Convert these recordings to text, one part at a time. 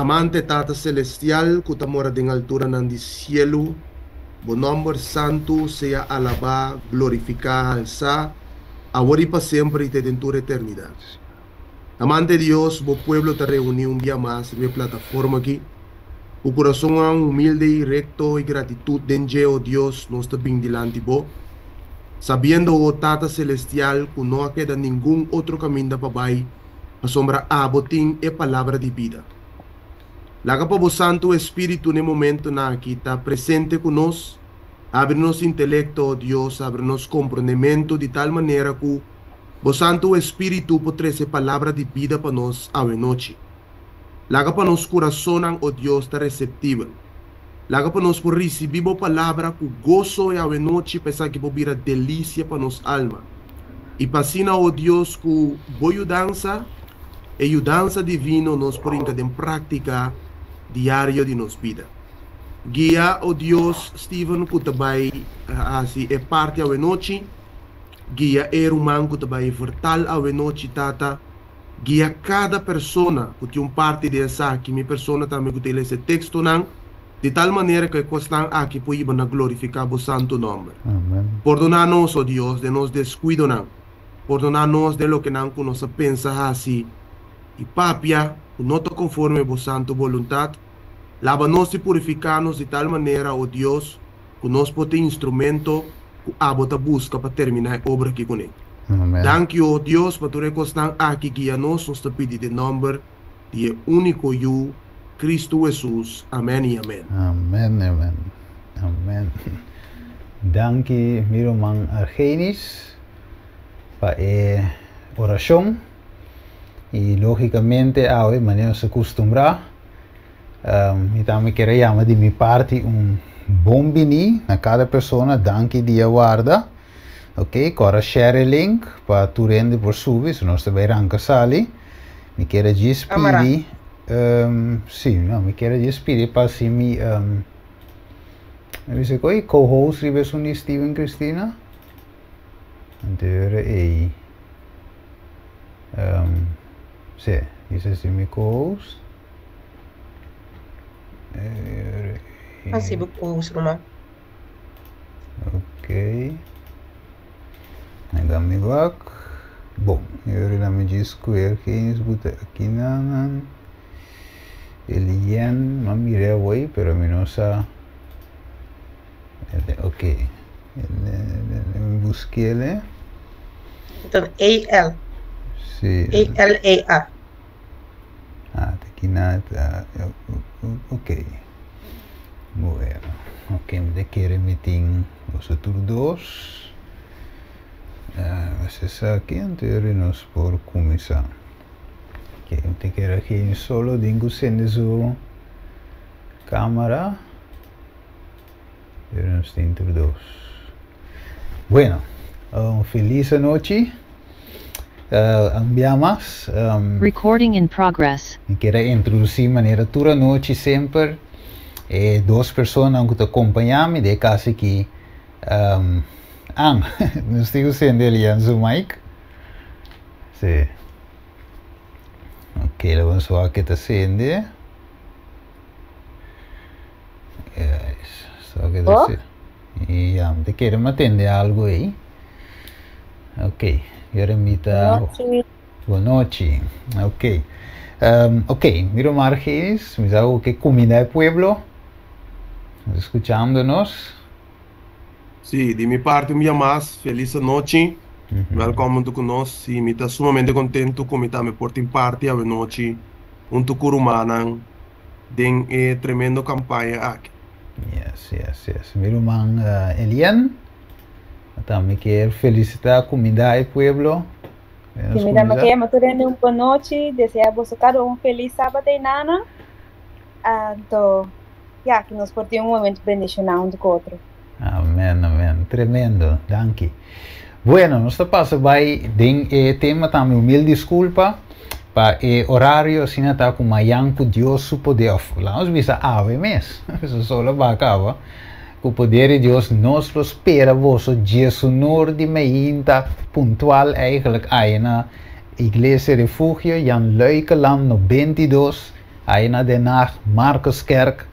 Amante Tata Selestial ku ta mora den alturanan di sielu, bo nòmber santu sea alabá, glorifiká, halsá, awor i pa semper i te den tur eternidat. Amante Dios, bo pueblo ta reuní un bia mas riba e plataforma akí. Ku kurasonnan humilde i rekto i gratitut den dje, o Dios, nos ta bin dilanti bo, sabiendo, o Tata Selestial, ku no a keda ningun otro kaminda pa bai, pasobra abo tin e palabra di bida. Laga pa bo Santu Espíritu n'e momentunan akí ta presente ku nos, habri nos intelekto, o Dios, habri nos komprondementu di tal manera ku bo Santu Espíritu por trese palabra di bida pa nos awe nochi. Laga pa nos kurasonnan, o Dios, ta reseptibel. Laga pa nos por risibí bo palabra ku goso e awe nochi pa esaki por bira delisia pa nos alma. I pa asina, o Dios, ku bo yudansa, e yudansa divino, nos por hinka den práktika diario di nos bida. Guia, o Dios, Steven ku ta bai hasi e parti awenochi. Guia e ruman ku ta bai vertal awenochi, Tata. Guia kada persona ku tin un parti den esaki, mi persona tambe ku ta lesa e tekstonan, di tal manera ku e kosnan aki por hiba na glorifiká bo santu nòmber. Amen. Pordoná nos, o Dios, den nos deskuidonan. Pordoná nos den lokenan ku nos a pensa hasi i papia ku no ta konforme bo santu boluntat. Laba nos i purifiká nos di tal manera, o Dios, ku nos por ta instrumento ku abo ta buska pa terminá e obra aki kuné. Amen. Danki, o Dios, pa tur e kosnan aki guia nos, nos ta pidi den nòmber di e úniko Yu, Kristu Hesus. Amèn i amèn. Amèn, amèn, amèn. Danki mi ruman Argenis pa e orashon. I lógikamente awe manera nos a kustumbrá, Mi tambe kier a yama di mi parti un bon bini na kada persona, danki di a warda. Ok, kòrda share e link pa tur hende por subi, si nos ta bai ranka sali. Mi kier a djis pidi, si, no, mi kier a djis pidi pa si mi, mi bisa ku ei co-host riba esun di Steven Cristina. Anterior ei, si, bisa si mi co-host. Hasi bo kos, ruman. Ok. Laga mi wak. Bon, yori la mi djis square geen buta aki nan. Elien, ma mira away, pero mi no sa. Ok. Mi buskele. Enton A-L. Si. A-L-A-A. Ah, ta ki na ta ok. Bueno, ok, mi ta kere mi tin boso tur dos. Uh, esaki anto nos por kuminsá. Ok, mi ta kere aki solo den ku sende su kamera. Pero nos tin tur dos. Bueno, un felis anochi. Un bia mas. Recording in progress. Mi kier a introduci manera tur anochi semper e dos personanan cu ta acompaña mi den e cas aki. An, nos tin cu sende Elian su mic. Si. Ok, lo bon suak ke ta sende. Oh? Ja, mi ta kere mi atende algo ei. Ok, yora mi ta... Nochi. Bon nochi. Ok. Ok, mi ruman Argenis, mi sa ku ke kuminda e pueblo. Escuchando nos. Sí, di mi parti un bia mas, felis anochi. Welkom huntu ku nos. Sí, mi ta sumamente kontentu ku mi tambe por tin parti awenochi huntu ku rumannan den e tremendo kampaña aki. Yes, yes, yes. Mi ruman Elian, tambe kier felicita kumindá e pueblo. Sí, mi tambe ke yama tur hende un bon nochi, desea boso kada un felis sabat einana. Anto, ya, ku nos por tin un momento bendishoná huntu ku otro. Amen, amen. Tremendo. Danki. Bueno, nos ta pasa bai den e tema tambe. Un mil disculpa pa e horario asina ta ku mayan ku Dios su poder, of laat nos bisa awe mes, eso solo ba kaba, ku poder di Dios nos lo spera boso diesunor di meinta puntual eigenlijk aya na Iglesia Refugio, Jan Luikeland 92. Ei na Den Haag, Marcuskerk.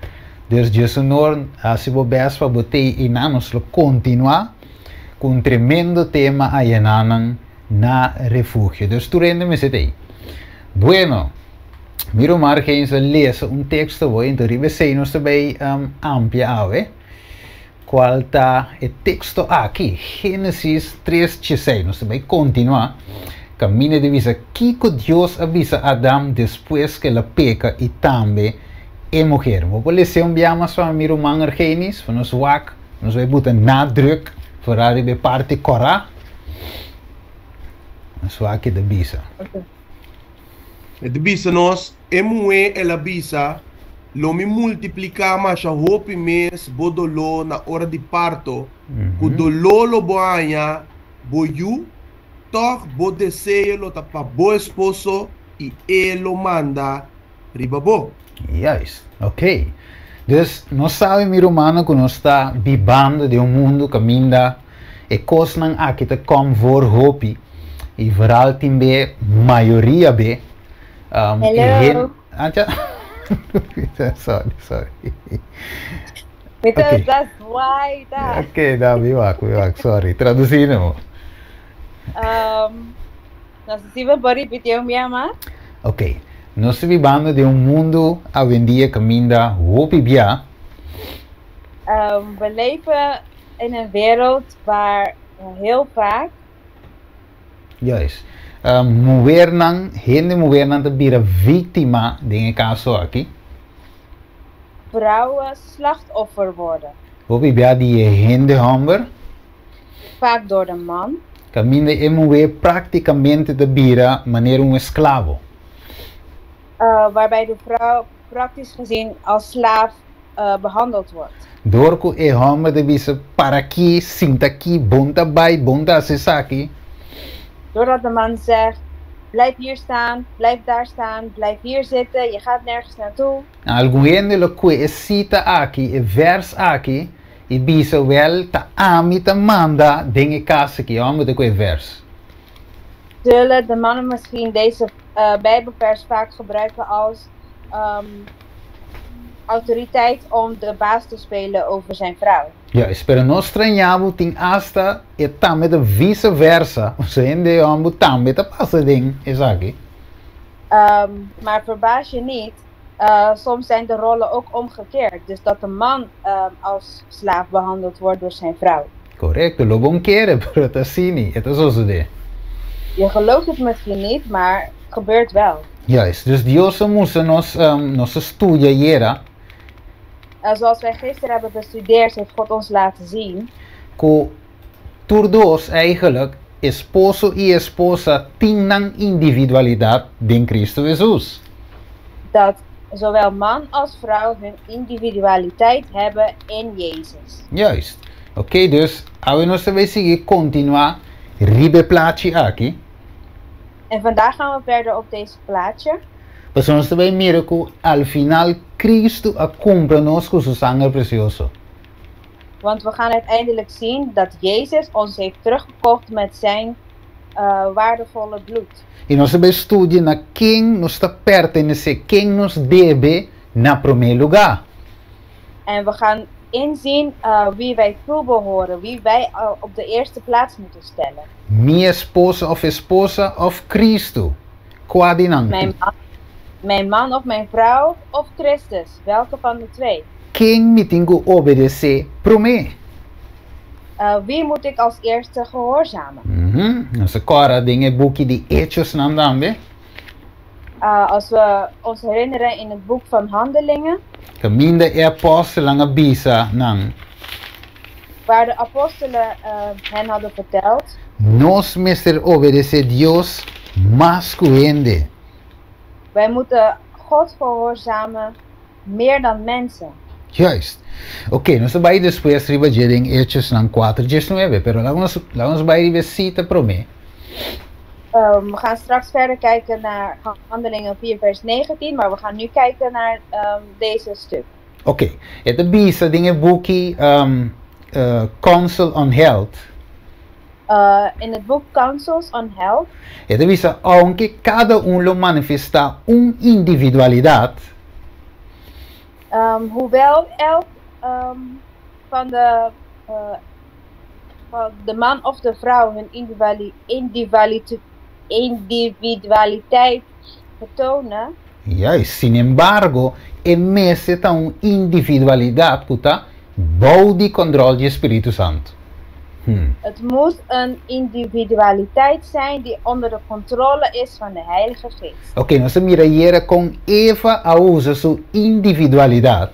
Dus 11 or, hasi bo best pa bo t'ei i nos lo kontinuá ku un tremendo tema ayanan na Refugio. Dus tur hende mester t'ei. Bueno, mi ruman Argenis a lesa un teksto bo, anto riba esei nos tambe amplia awe. Kual ta e teksto aki? Génesis 3:16. Nos tambe kontinuá. Kaminda di bisa kiko Dios a bisa Adam despues ku el a peka i tambe e muhé. Bo por lesa un biaha mas pa mi, ruman Argenis, pa nos wak, nos bai buta nadruk, vooral riba e parti kòrá. Nos wak e ta bisa. E ta bisa nos, e muhé el a bisa, lo mi multipliká masha hopi mes bo doló na ora di parto, ku doló lo bo haña bo yu, tòg bo deseo lo ta pa bo esposo i e lo manda riba bo. Juist, ok. Dus nos sabe, mi rumannan, ku nos ta bibando den un mundu kaminda e kosnan aki ta kom voor hopi i vooral tin be mayoria be e Hello. Antja. Sorry, sorry. Because that's why that. Ok, da, mi wak, mi wak, sorry. Tradusí no. No sé si bo por repetí un biaha mas. Ok. Nos ta bibando den un mundu awendia kaminda hopi bia. We leven in een wereld waar heel vaak Juist. Muhernan, hende muhernan ta bira víktima den e kaso aki. Vrouwen slachtoffer worden. Hopi bia di e hende hòmber. Vaak door de man. Kaminda e muhé práktikamente ta bira manera un esklabo. Waarbij de vrouw praktisch gezien als slaaf behandeld wordt. Dor ku e hòmber ta bisa para aki, sinta aki, bon ta bai, bon ta hasi esaki. Doordat de man zegt, blijf hier staan, blijf daar staan, blijf hier zitten, je gaat nergens naartoe. Algun hende lo kue e sita aki, e vers aki, i bisa wèl ta ami ta manda den e kas aki, hòmber ta kue e vers. Zullen de mannen misschien deze Bijbelvers vaak gebruiken als autoriteit om de baas te spelen over zijn vrouw. Juist, pero no straña bo, tin asta e tambe ta vice versa, osea hende hòmber tambe ta pasa den esaki. Maar verbaas je niet, soms zijn de rollen ook omgekeerd. Dus dat de man als slaaf behandeld wordt door zijn vrouw. Korekto, lo bo n' kere, pero ta asina, e ta sosodé. Je gelooft het misschien niet, maar het gebeurt wel. Juist, dus Dios a mustra nos, nos a studia ayera. Zoals wij gisteren hebben bestudeerd, heeft God ons laten zien. Ku tur dos eigenlijk, esposo i esposa, tin nan individualidat den Kristu Hesus. Dat zowel man als vrouw hun individualiteit hebben in Jezus. Juist. Ok, dus awe nos ta bai sigui kontinuá riba e plachi aki. En vandaag gaan we verder op deze plaatje. Pasobra nos ta bai mira ku al final Kristu a kumpra nos ku su sanger presioso. Want we gaan uiteindelijk zien dat Jezus ons heeft teruggekocht met zijn waardevolle bloed. I nos ta bai studia na ken nos ta pertenesé, ken nos debe na promé lugá. En we gaan inzien wie wij toebehoren, wie wij op de eerste plaats moeten stellen. Mi esposo òf esposa òf Kristu? Kua di nan? Mijn man of mijn vrouw of Christus, welke van de twee? Ken mi tin ku obedesé promé? Wie moet ik als eerste gehoorzamen? Nos a kòrda den e buki di Echosnan tambe. Als we ons herinneren in het boek van Handelingen, Kaminda e apòstelnan a bisa nan. Waar de apostelen hen hadden verteld. Nos mester obedesé Dios mas ku hende. Wij moeten God gehoorzamen meer dan mensen. Juist. Ok, nos ta bai despues riba dje den Echosnan 4:19, pero laga nos bai riba e sita promé. We gaan straks verder kijken naar Handelingen 4 vers 19, maar we gaan nu kijken naar deze stuk. Ok, e ta bisa den e buki Counsel on Health. In het boek Counsels on Health. E ta bisa, aunke kada un lo manifestá un individualidat. Hoewel elk van de, van de man of de vrouw hun individualiteit vertonen. Juist, sin embargo, e mester ta un individualidat ku ta bou di kòntròl di e Spiritu Santu. Het moet een individualiteit zijn die onder de controle is van de Heilige Geest. Oké, nos a mira ayera kon Eva a usa su individualidat.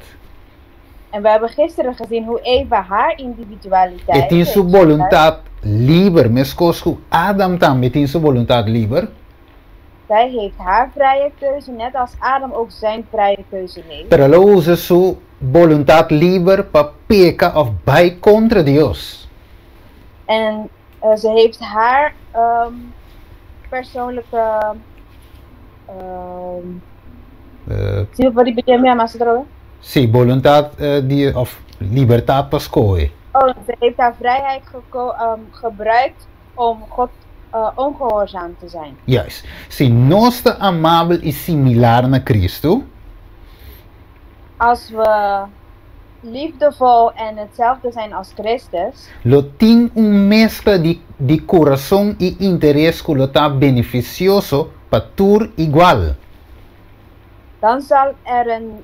En we hebben gisteren gezien hoe Eva haar individualiteit. E tin su boluntat liber, meskos ku Adam tambe tin su boluntat liber. Zij heeft haar vrije keuze, net als Adam ook zijn vrije keuze heeft. Pero el a usa su boluntat liber pa peka òf bai kontra Dios. En ze heeft haar persoonlijke. Si bo por ripití mi mas otra vez? Sí, boluntat di òf libertat pa skohe. Oh, ze heeft haar vrijheid gebruikt om God ongehoorzaam te zijn. Juist. Si nos ta amabel i similar na Cristo. Als we liefdevol en hetzelfde zijn als Christus. Lo tin un meskla di di kurason i interes ku lo ta benefisioso pa tur igual. Dan zal er een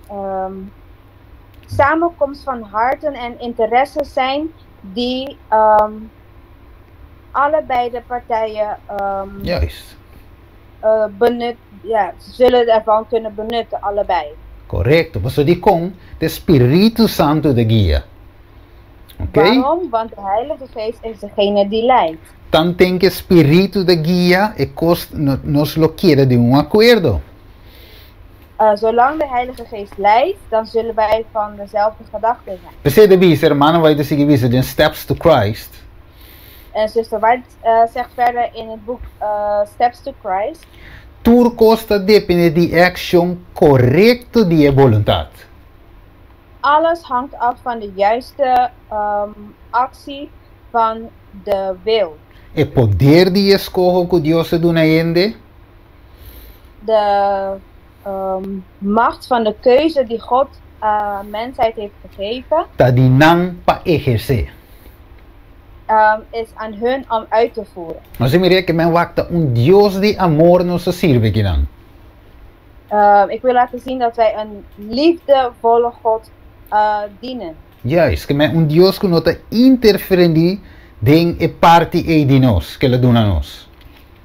samenkomst van harten en interesses zijn die allebei de partijen Juist. Benut, ja, ze zullen ervan kunnen benutten, allebei. Korekto. Pasobra dikon ta e Spiritu Santu ta guia. Oké? Waarom? Want de Heilige Geest is degene die leidt. Tanten ku e Spiritu ta guia, e kos nos lo keda den un akuerdo. Zolang de Heilige Geest leidt, dan zullen wij van dezelfde gedachte zijn. P'esei ta bisa, hermano White ta sigui bisa den Steps to Christ. En zuster White zegt verder in het boek Steps to Christ. Tur kos ta depende di e akshon korekto di e boluntat. Alles hangt af van de juiste actie van de wil. E poder di e eskoho ku Dios a duna hende. De macht van de keuze die God mensheid heeft gegeven. Ta di nan pa ehersé. Is aan hun om uit te voeren. Nos a mira ke men wak ta un Dios di amor nos ta sirbi kinan. Ik wil laten zien dat wij een liefdevolle God dienen. Juist, ke men un Dios ku no ta interferendí den e parti ei di nos, ke el a duna nos.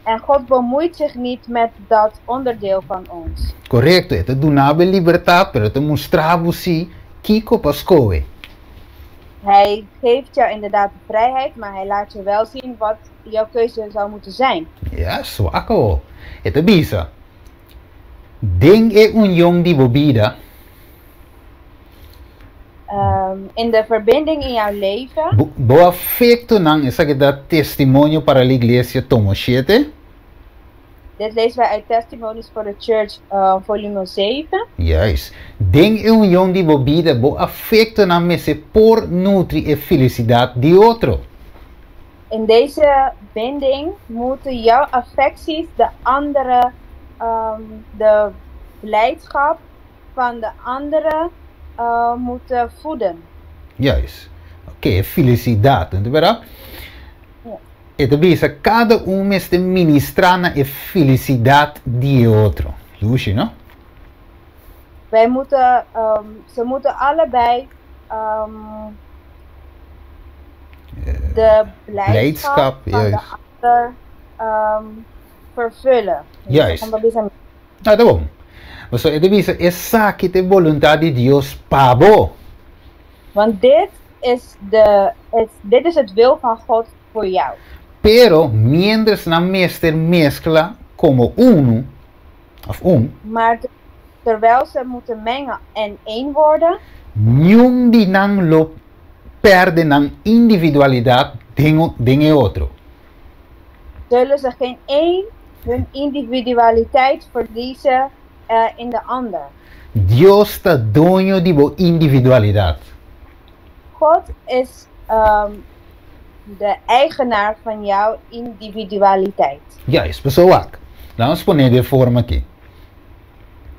En God bemoeit zich niet met dat onderdeel van ons. Korekto, e ta duna bo e libertat, pero e ta mustra bo si kiko pa skohe. Hij geeft jou inderdaad de vrijheid, maar hij laat je wel zien wat jouw keuze zou moeten zijn. Ja, swak awo. E ta bisa, Den e union di bo bida. In de verbinding in jouw leven. Bo afektonan, esaki ta Testimonio para la Iglesia tomo shete. Dit lezen wij uit Testimonies for the Church volume 7. Juist. Den e union di bo bida, bo afektonan mester por nutri e felisidat di otro. In deze binding moeten jouw affecties de andere, de blijdschap van de andere moeten voeden. Juist. Oké, e felisidat, no ta berdad? Ja. E ta bisa kada un mester ministrá na e felisidat di e otro. Lushi, no? Wij moeten, ze moeten allebei de blijdschap van de ander vervullen. Juist. Nou, ta bon. Pasobra e ta bisa, esaki ta e boluntat di Dios pa bo. Want dit is de, het, dit is het wil van God voor jou. Pero mientras nan mester meskla komo unu, òf un. Maar terwijl ze moeten mengen en één worden. Niun di nan lo perde nan individualidat den den e otro. Zullen ze geen één hun individualiteit verliezen in de ander. Dios ta doño di bo individualidat. God is de eigenaar van jouw individualiteit. Juist, pasobra wak. Laat nos pone di e forma aki.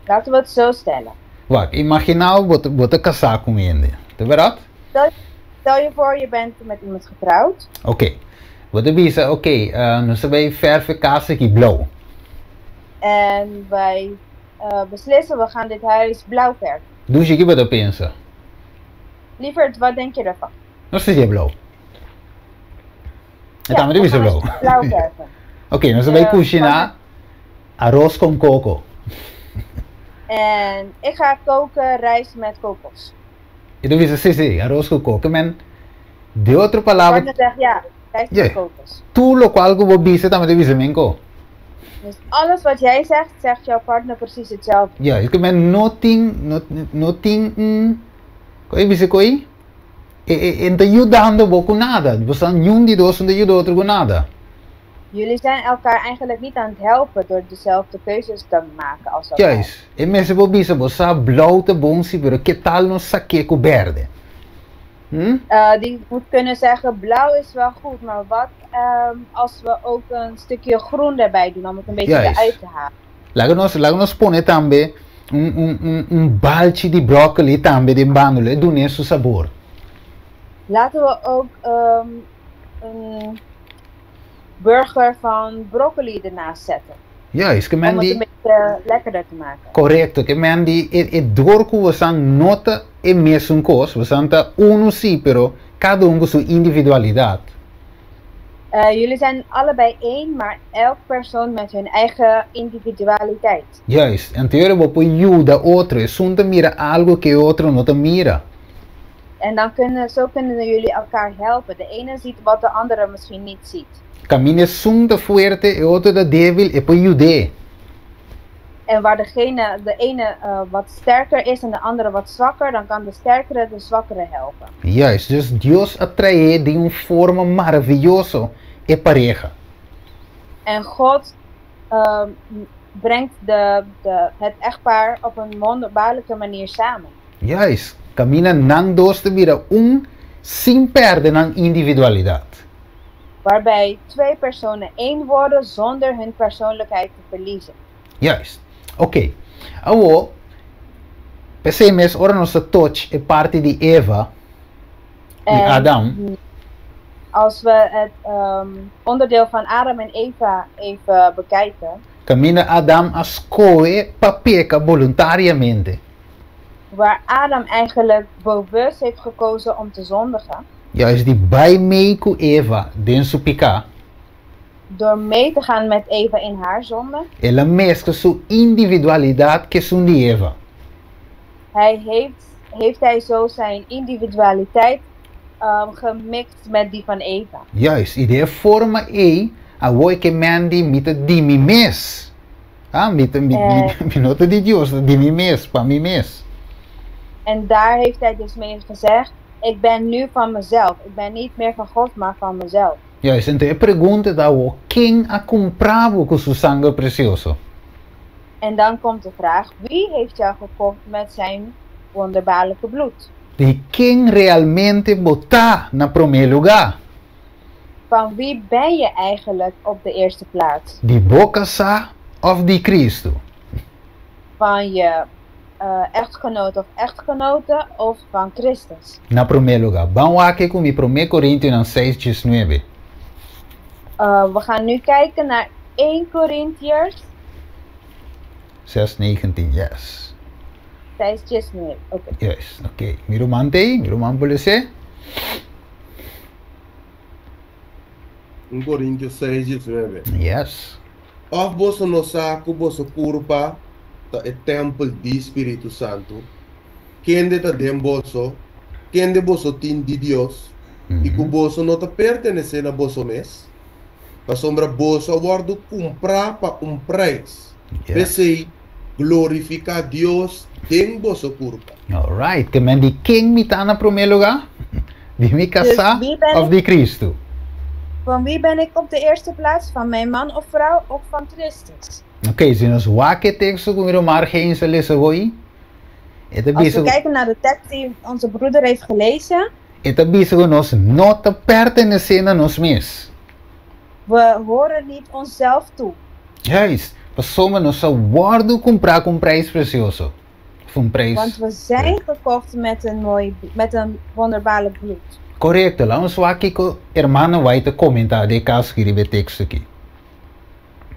Laten we het zo stellen. Wak, imaginá bo bo ta kasá ku un hende, ta bèrdat? Stel, stel je voor, je bent met iemand getrouwd. Oké. Bo ta bisa, oké, nos ta bai fèrf e kas aki blou. En wij beslissen, we gaan dit huis blauw verven. Dushi, ki bo ta pensa? Lieverd, wat denk je ervan? Nos ta dje blou. E tambe ta bisa blou. Blauw verven. Oké, nos ta bai kushiná aros kon koko. En ik ga koken rijst met kokos. E ta bisa, sí, sí, aros ku koko. Men, di otro palabra. Partner zegt ja, rijst met kokos. Tur lokual ku bo bisa tambe ta bisa men ko. Dus alles wat jij zegt, zegt jouw partner precies hetzelfde. Ja, e ke men no tin, no, no tin un, kon e bisa koi? E, e, e no ta yudando bo ku nada. Bo sa niun di dos no ta yuda otro ku nada. Jullie zijn elkaar eigenlijk niet aan het helpen door dezelfde keuzes te maken als elkaar. Juist. E mester bo bisa bo sa blou ta bon si, pero ke tal nos sak'é ku berde? Hm? Die moet kunnen zeggen, blauw is wel goed, maar wat als we ook een stukje groen erbij doen om het een beetje eruit te halen? Laga nos, laga nos pone tambe un, un, un, un balchi di broccoli tambe den banda, lo e dun'é su sabor. Laten we ook een burger van broccoli ernaast zetten. Juist, ke men Om het di een beetje lekkerder te maken. Korekto, ke men di e, e dor ku bosan no ta e mesun kos, bosan ta unu si, pero kada un ku su individualidat. Jullie zijn allebei één, maar elk persoon met hun eigen individualiteit. Juist, anto ora bo por yuda otro, esun ta mira algu ku e otro no ta mira. En dan kunnen, zo kunnen jullie elkaar helpen. De ene ziet wat de andere misschien niet ziet. Kaminda esun ta fuerte, e otro ta débil, e por yud'é. En waar degene, de ene wat sterker is en de andere wat zwakker, dan kan de sterkere de zwakkere helpen. Juist, dus Dios a traé den un forma maravioso e pareha. En God brengt de, de, het echtpaar op een wonderbaarlijke manier samen. Juist, kaminda nan dos ta bira un sin pèrdè nan individualidat. Waarbij twee personen één worden zonder hun persoonlijkheid te verliezen. Juist. Oké. Awor, p'esei mes ora nos ta toch e parti di Eva i Adam. Als we het onderdeel van Adam en Eva even bekijken. Kaminda Adam a skohe pa peka boluntariamente. Waar Adam eigenlijk bewust heeft gekozen om te zondigen. Juist di bai mei ku Eva den su piká. Door mee te gaan met Eva in haar zonde. El a meskla su individualidat ku esun di Eva. Hij heeft, heeft hij zo zijn individualiteit gemixt met die van Eva. Juist, i den e forma ei awor e ke men di mi ta di mi mes. Ah, mi ta, mi, mi, mi no ta di Dios, ta di mi mes, pa mi mes. En daar heeft hij dus mee gezegd, ik ben nu van mezelf. Ik ben niet meer van God, maar van mezelf. Juist, enton e pregunta ta awor, ken a kumpra bo ku su sanger presioso? En dan komt de vraag, wie heeft jou gekocht met zijn wonderbaarlijke bloed? Di ken realmente bo ta na promé lugá? Van wie ben je eigenlijk op de eerste plaats? Di bo kasá òf di Kristu? Van je echtgenoot of echtgenote of van Christus? Na promé lugá. Ban wak ku mi Promé Korintionan seis diesnuebe. We gaan nu kijken naar 1 Korintiërs. 6:19, yes. 6:19, oké. Yes, oké. Mi ruman t'ei, mi ruman por les'é. 1 Korintio 6:19. Yes. Òf boso no sa ku boso kurpa ta e tèmpel di Spiritu Santu, kende ta den boso, kende boso tin di Dios, i ku boso no ta pertenesé na boso mes? Pasobra boso a wòrdu kumprá pa un preis. P'esei, glorifiká Dios den boso kurpa. Alright, ke men di ken mi ta na promé lugá? Di mi kasá òf di Kristu? Van wie ben ik op de eerste plaats? Van mijn man of vrouw of van Christus? Oké, si nos wak e teksto ku mi ruman Argenis a lesa hoy, e ta Als bisa we kijken naar de tekst die onze broeder heeft gelezen, e ta bisa ku nos no ta pertenesé na nos mes. We horen niet onszelf toe. Juist, pasobra nos a wòrdu kumprá ku un preis presioso. Of un prijs. Want we zijn gekocht met een mooi, met een wonderbaarlijk bloed. Korekto, laga nos wak kiko Hermana White ta komentá den e kaso aki riba e teksto aki.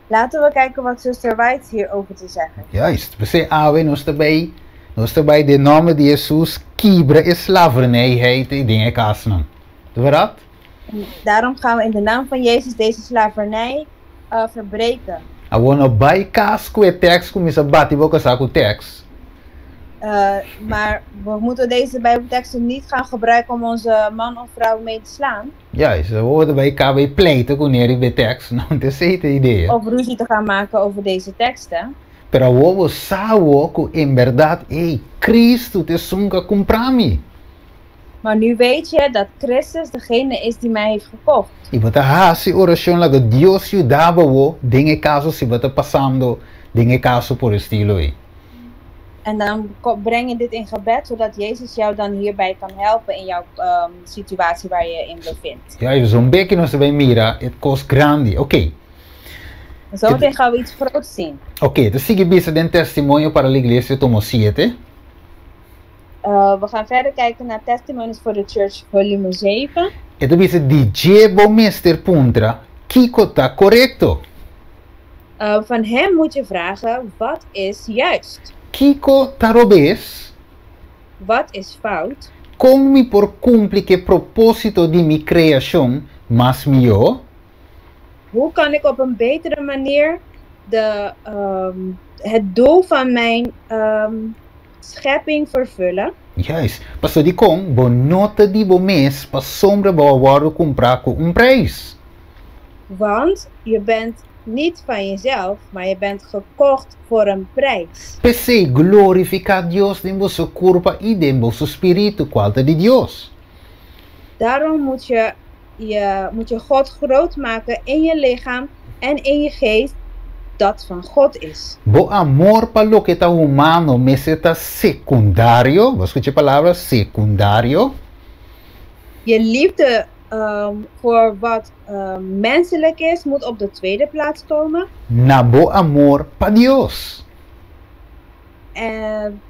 Laten we kijken wat zuster White hierover te zeggen. Juist, p'esei awe nos ta bai, nos ta bai den nòmber di Hesus kibra e slavernijheid ei den e kasnan. Ta bèrdat? En daarom gaan we in de naam van Jezus deze slavernij verbreken. Awor no bai kas ku e tèks kuminsá bati bo kasá ku tèks. Maar we moeten deze bijbelteksten niet gaan gebruiken om onze man of vrouw mee te slaan. Juist, awor bo ta bai kaba e pleito kuné riba e tèks, no ta esei ta e idea. Of ruzie te gaan maken over deze teksten. Pero awor bo sa awor ku en bèrdat, ey, Cristo ta esun ku a kumpra mi. Maar nu weet je dat Christus degene is die mij heeft gekocht. I bo ta hasi orashon laga Dios yuda bo awor den e kaso si bo ta pasando den e kaso por estilo ei. En dan breng je dit in gebed zodat Jezus jou dan hierbij kan helpen in jouw situatie waar je in bevindt. Ja, i zo'n beki nos ta bai mira e kos grandi. Oké. Zometeen gaan we iets groots zien. Oké, ta sigui bisa den Testimonio para la Iglesia tomo siete. We gaan verder kijken naar Testimonies for the Church volume 7. E ta bisa di dje bo mester puntra kiko ta korekto. Van hem moet je vragen wat is juist. Kiko ta robes? Wat is fout? Kon mi por kumpli ku e propósito di mi kreashon mas mihó? Hoe kan ik op een betere manier de, het doel van mijn schepping vervullen? Juist. Pasobra dikon bo no ta di bo mes pasobra bo a wòrdu kumprá ku un preis. Want je bent niet van jezelf, maar je bent gekocht voor een prijs. P'esei, glorifiká Dios den boso kurpa i den boso spiritu, kual ta di Dios. Daarom moet je je, moet je God groot maken in je lichaam en in je geest, dat van God is. Bo amor pa loke ta humano mester ta sekundario, bo a skucha e palabra sekundario? Je liefde voor wat menselijk is, moet op de tweede plaats komen. Na bo amor pa Dios. En.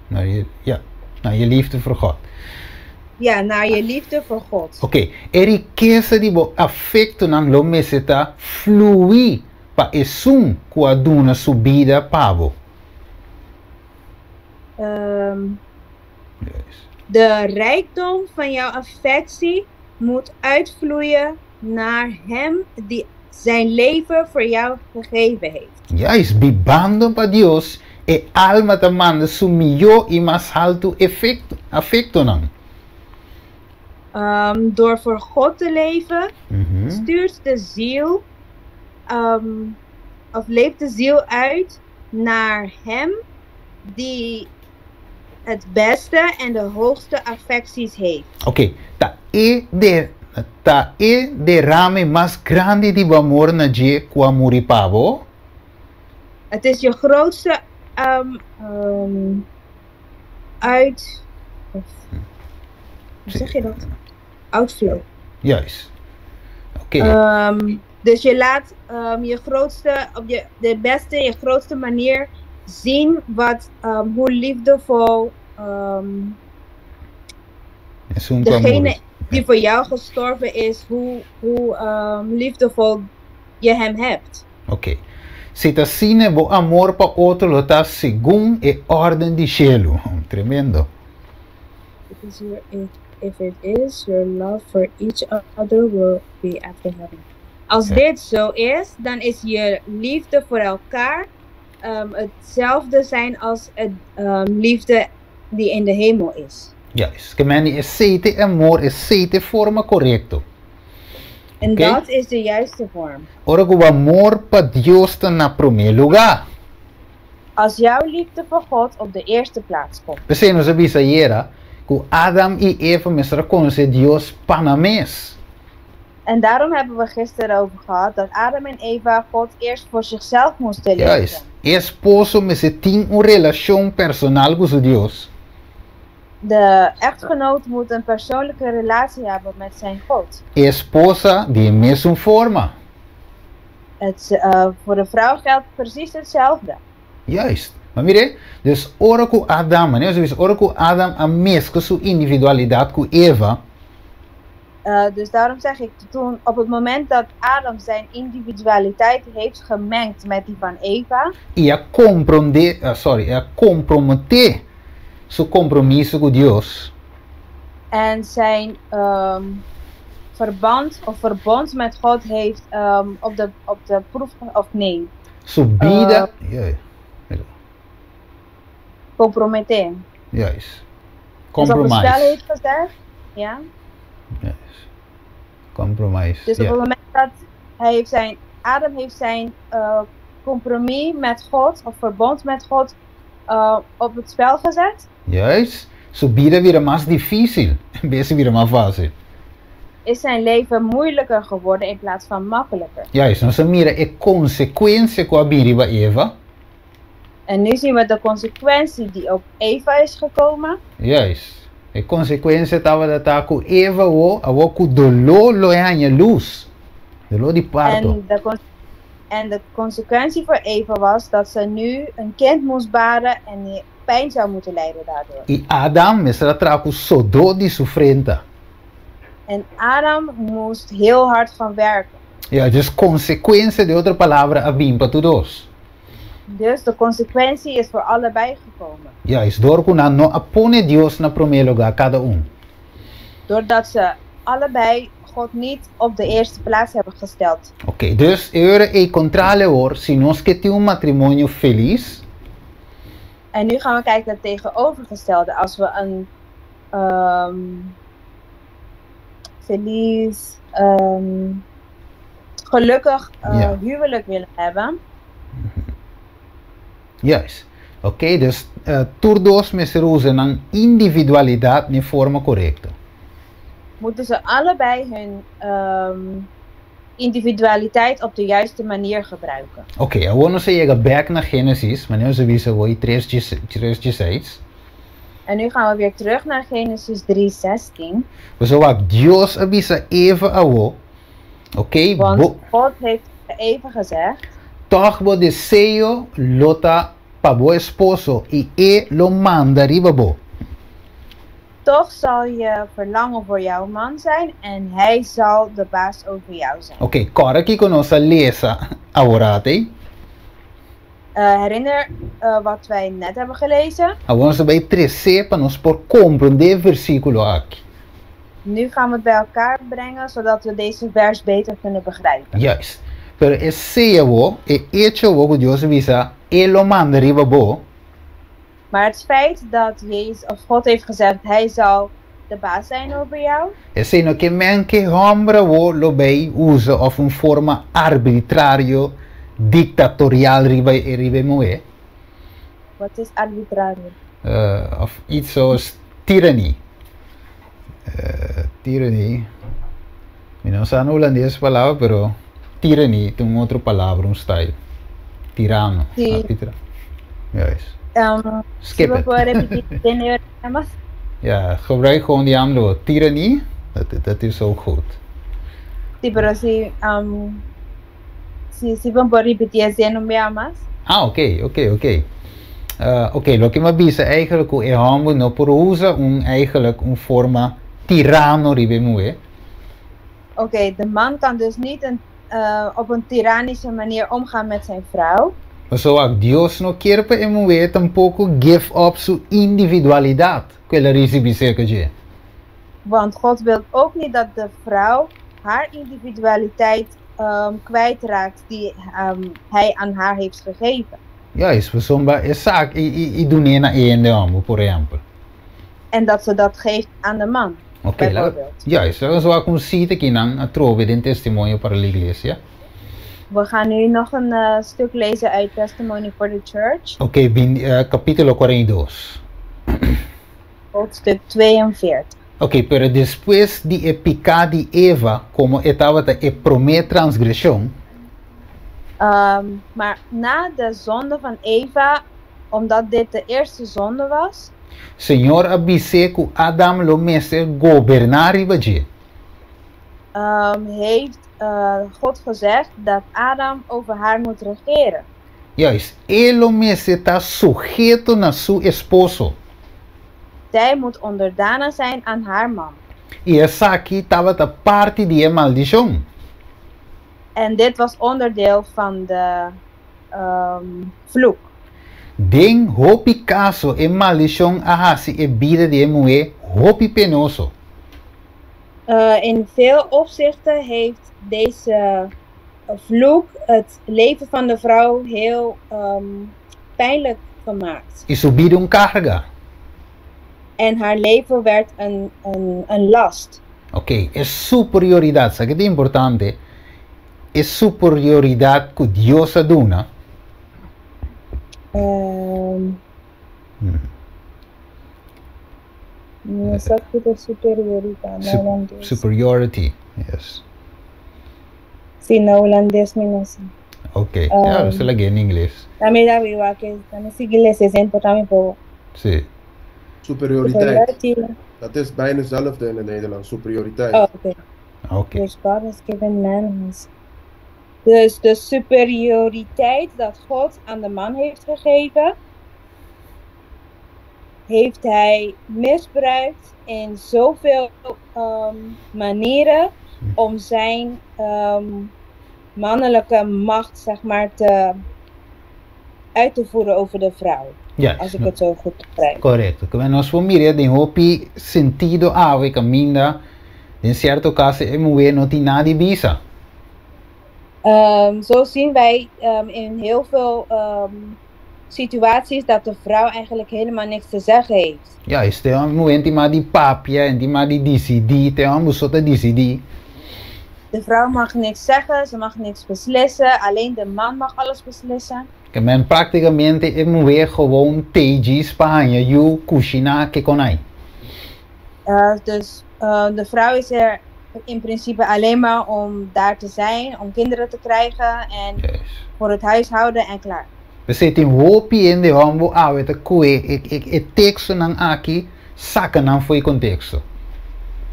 Naar je, ja, naar je liefde voor God. Ja, naar je liefde voor God. Oké, e rikesa di bo afektonan lo mester ta fluí pa esun ku a duna su bida pa bo. De rijkdom van jouw affectie moet uitvloeien naar Hem die zijn leven voor jou gegeven heeft. Juist, bibando pa Dios, e alma ta manda su mihó i mas haltu efekto, afektonan. Door voor God te leven, stuurt de ziel, of leeft de ziel uit naar Hem die het beste en de hoogste affecties heeft. Oké, ta e de ta e derame mas grandi di bo amor na dje ku a muri pa bo? Het is je grootste uit. Of, hoe zeg je dat? Outflow. Juist. Oké. Dus je laat je grootste, op je, de beste, je grootste manier zien wat, hoe liefdevol Esun ku a degene muri. die voor jou gestorven is, hoe liefdevol je hem hebt. Oké. Si ta asina, bo amor pa otro lo ta segun e órden di shelu. Tremendo. It is your, if it is, your love for each other will be after heaven. Als dit zo is, dan is je liefde voor elkaar hetzelfde zijn als het liefde die in de hemel is. Juist. Ke men esei ta e amor, esei ta e forma korekto. En Oké. dat is de juiste vorm. Ora ku bo amor pa Dios ta na promé lugá. Als jouw liefde voor God op de eerste plaats komt. P'esei nos a bisa ayera ku Adam i Eva mester a konosé Dios pa nan mes. En daarom hebben we gisteren over gehad dat Adam en Eva God eerst voor zichzelf moesten leren. Juist. E esposo mester tin un relashon personal ku su Dios. De echtgenoot moet een persoonlijke relatie hebben met zijn God. E esposa di e mesun forma. Het, voor de vrouw geldt precies hetzelfde. Juist. Ma mira, dus ora ku Adam, né, dus ora ku Adam a meskla su individualidat ku Eva. Dus daarom zeg ik, toen op het moment dat Adam zijn individualiteit heeft gemengd met die van Eva. I a komprondé, sorry, a komprometé su kompromiso ku Dios. En zijn verband of verbond met God heeft op de proef, of nee. Su bida. Comprometer. Juist. Dus op het spel heeft gezegd, ja. Juist. Compromise. Dus op het moment dat hij heeft zijn, Adam heeft zijn compromis met God, of verbond met God, op het spel gezet. Juist. Su bida a bira mas difísil, en bes di bira mas fásil. Is zijn leven moeilijker geworden in plaats van makkelijker. Juist, nos a mira e konsekuensia ku a bini riba Eva. En nu zien we de consequentie die op Eva is gekomen. Juist. E konsekuensia tabata ku Eva wo, awor ku doló lo e haña lus. Doló di parto. En de consequentie voor Eva was dat ze nu een kind moest baren en die pijn zou moeten lijden daardoor. I Adam mester a traha ku sodó di su frenta. En Adam moest heel hard gaan werken. Ja, dus konsekuensia, den otro palabra, a bin pa tur dos. Dus de consequentie is voor allebei gekomen. Juist, dor ku nan no a pone Dios na promé lugá kada un. Doordat ze allebei God niet op de eerste plaats hebben gesteld. Ok, dus e kontrali awor, si nos ke tin un matrimonio felis. En nu gaan we kijken naar het tegenovergestelde. Als we een feliz, gelukkig huwelijk willen hebben. Juist. Ok, dus tur dos mester usa nan individualidat na forma korekto. Moeten ze allebei hun individualiteit op de juiste manier gebruiken. Ok, awor nos ta yega bèk na Genesis, ma nos a bisa 3, 3, En nu gaan we weer terug naar Genesis 3:16. Dus wat Dios a bisa Eva awor, ok? Want Bo, God heeft Eva gezegd: Toch bo deseo lo ta pa bo esposo i e lo manda riba bo. Toch zal je verlangen voor jouw man zijn en hij zal de baas over jou zijn. Ok, kòrda kiko nos a lesa awor aki. Herinner wat wij net hebben gelezen. Awor nos ta bai trese pa nos por komprondé e versíkulo aki. Nu gaan we het bij elkaar brengen, zodat we deze vers beter kunnen begrijpen. Juist. Pero esei awor, e echo ku Dios a bisa, e lo manda riba bo. Maar het feit dat Jezus of God heeft gezegd, hij zal de baas zijn over jou. Esei no ke men ku e hòmber awor lo bai usa òf un forma arbitrario, diktatorial riba riba muhé. Wat is arbitrario? Of iets zoals tiranny. Tiranny. Mi no sa hulandes palabra, pero tiranny tin un otro palabra, un style. Tirano. Si. Juist. Skip Si it. puedo repetir, ¿tiene más? Ja, gebruik gewoon die andere. Tiranny, dat is ook goed. Sí, pero sí, sí, sí puedo repetir si no me más. Ah, oké. Oké, loke mi a bisa eigenlijk e hòmber no por usa un eigenlijk un forma tirano riba muhé. Oké, de man kan dus niet op een tyrannische manier omgaan met zijn vrouw. So, Dios no ke pa e muhé tampoko give up su individualidat, ku el a risibí serka dje. Want God wil ook niet dat de vrouw haar individualiteit kwijtraakt die hij aan haar heeft gegeven. Juist, pasobra esaki i dun'é na e hòmber, por ehèmpel. En dat ze dat geeft aan de man, Ok, bijvoorbeeld. Juist, laga nos un sita akinan atrobe den Testimonio para la Iglesia. We gaan nu nog een stuk lezen uit Testimony for the Church, Ok, kapítulo 42. Hoofdstuk 42. Ok, pero despues di e piká di Eva, komo e tabata e promé transgreshon, Maar na de zonde van Eva, omdat dit de eerste zonde was, Señor a bis'é ku Adam lo mester goberná riba dje. Heeft God gezegd dat Adam over haar moet regeren. Juist, e lo mester ta suheto na su esposo. Zij moet onderdanig zijn aan haar man. I esaki tabata parti di e maldishon. En dit was onderdeel van de vloek. Den hopi kaso e maldishon a hasi e bida di e muhé hopi penoso. In veel opzichten heeft deze vloek het leven van de vrouw heel pijnlijk gemaakt. I su bida un karga. En haar leven werd een last. Ok, e superioridat, sa ke ta importante? E superioridat ku Dios a duna. No sa ku ta superioridad na hulandes. Superiority, yes. Si, na hulandes mi no sa. Ok, ya, um, lag'é in ingles. Dame dabi wak, dame sigui lesa esei por tambe por. Si. Superioriteit. Dat is bijna hetzelfde in het Nederlands, superioriteit. Oh, oké. Oké. Dus God has given man his. Dus de superioriteit dat God aan de man heeft gegeven, heeft hij misbruikt in zoveel manieren om zijn mannelijke macht, zeg maar, uit te voeren over de vrouw. Als ik het zo goed begrijp. Korekto. Ku nos por mira den hopi sentido awe kaminda den sierto kaso e muhé no tin nada di bisa. Zo zien wij in heel veel situaties dat de vrouw eigenlijk helemaal niks te zeggen heeft. Juist, e muhé no tin mag di papia, no tin mag di disidí, ta e hòmber so ta disidí. De vrouw mag niks zeggen, ze mag niks beslissen, alleen de man mag alles beslissen. Ke men práktikamente e muhé gewoon t'ei djis pa haña yu, kushiná, ke kon ai. Dus de vrouw is er in principe alleen maar om daar te zijn, om kinderen te krijgen en voor het huishouden en klaar. P'esei tin hopi hende hòmber awe ta kue e tekstonan aki saka nan fo'i konteksto.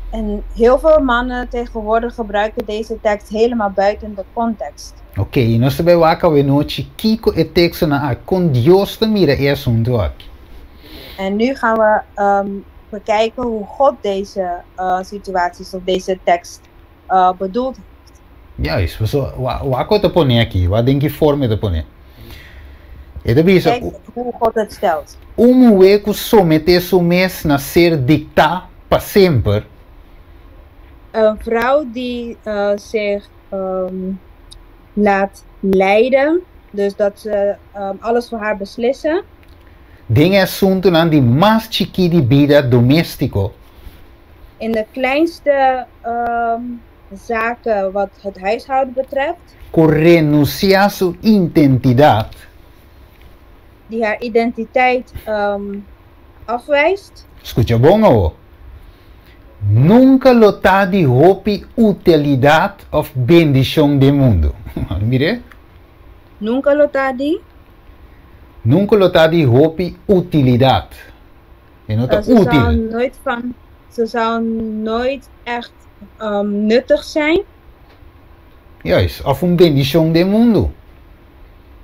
En heel veel mannen tegenwoordig gebruiken deze tekst helemaal buiten de context. Oké, i nos ta bai wak awenochi kiko e tekstonan aki, kon Dios ta mira e asuntu aki. En nu gaan we bekijken hoe God deze situaties of deze tekst bedoeld heeft. Juist, pasobra wak ku e ta pone aki, wak den ki forma e ta pone. E ta bisa. Kijk hoe God het stelt. Un muhé ku someté su mes na ser diktá pa semper. Een vrouw die zich laat leiden, dus dat ze alles voor haar beslissen. Den e asuntunan di mas chikí di bida doméstiko. In de kleinste zaken wat het huishouden betreft. Ku renunsiá su identidat. Die haar identiteit afwijst. Skucha bon awo. Nunka lo ta di hopi utilidat òf bendishon den mundu. Mir'é. Nunka lo ta di? Nunka lo ta di hopi utilidat. E no ta Ze zal útil. nooit van, ze zal nooit echt nuttig zijn. Juist, òf un bendishon den mundu.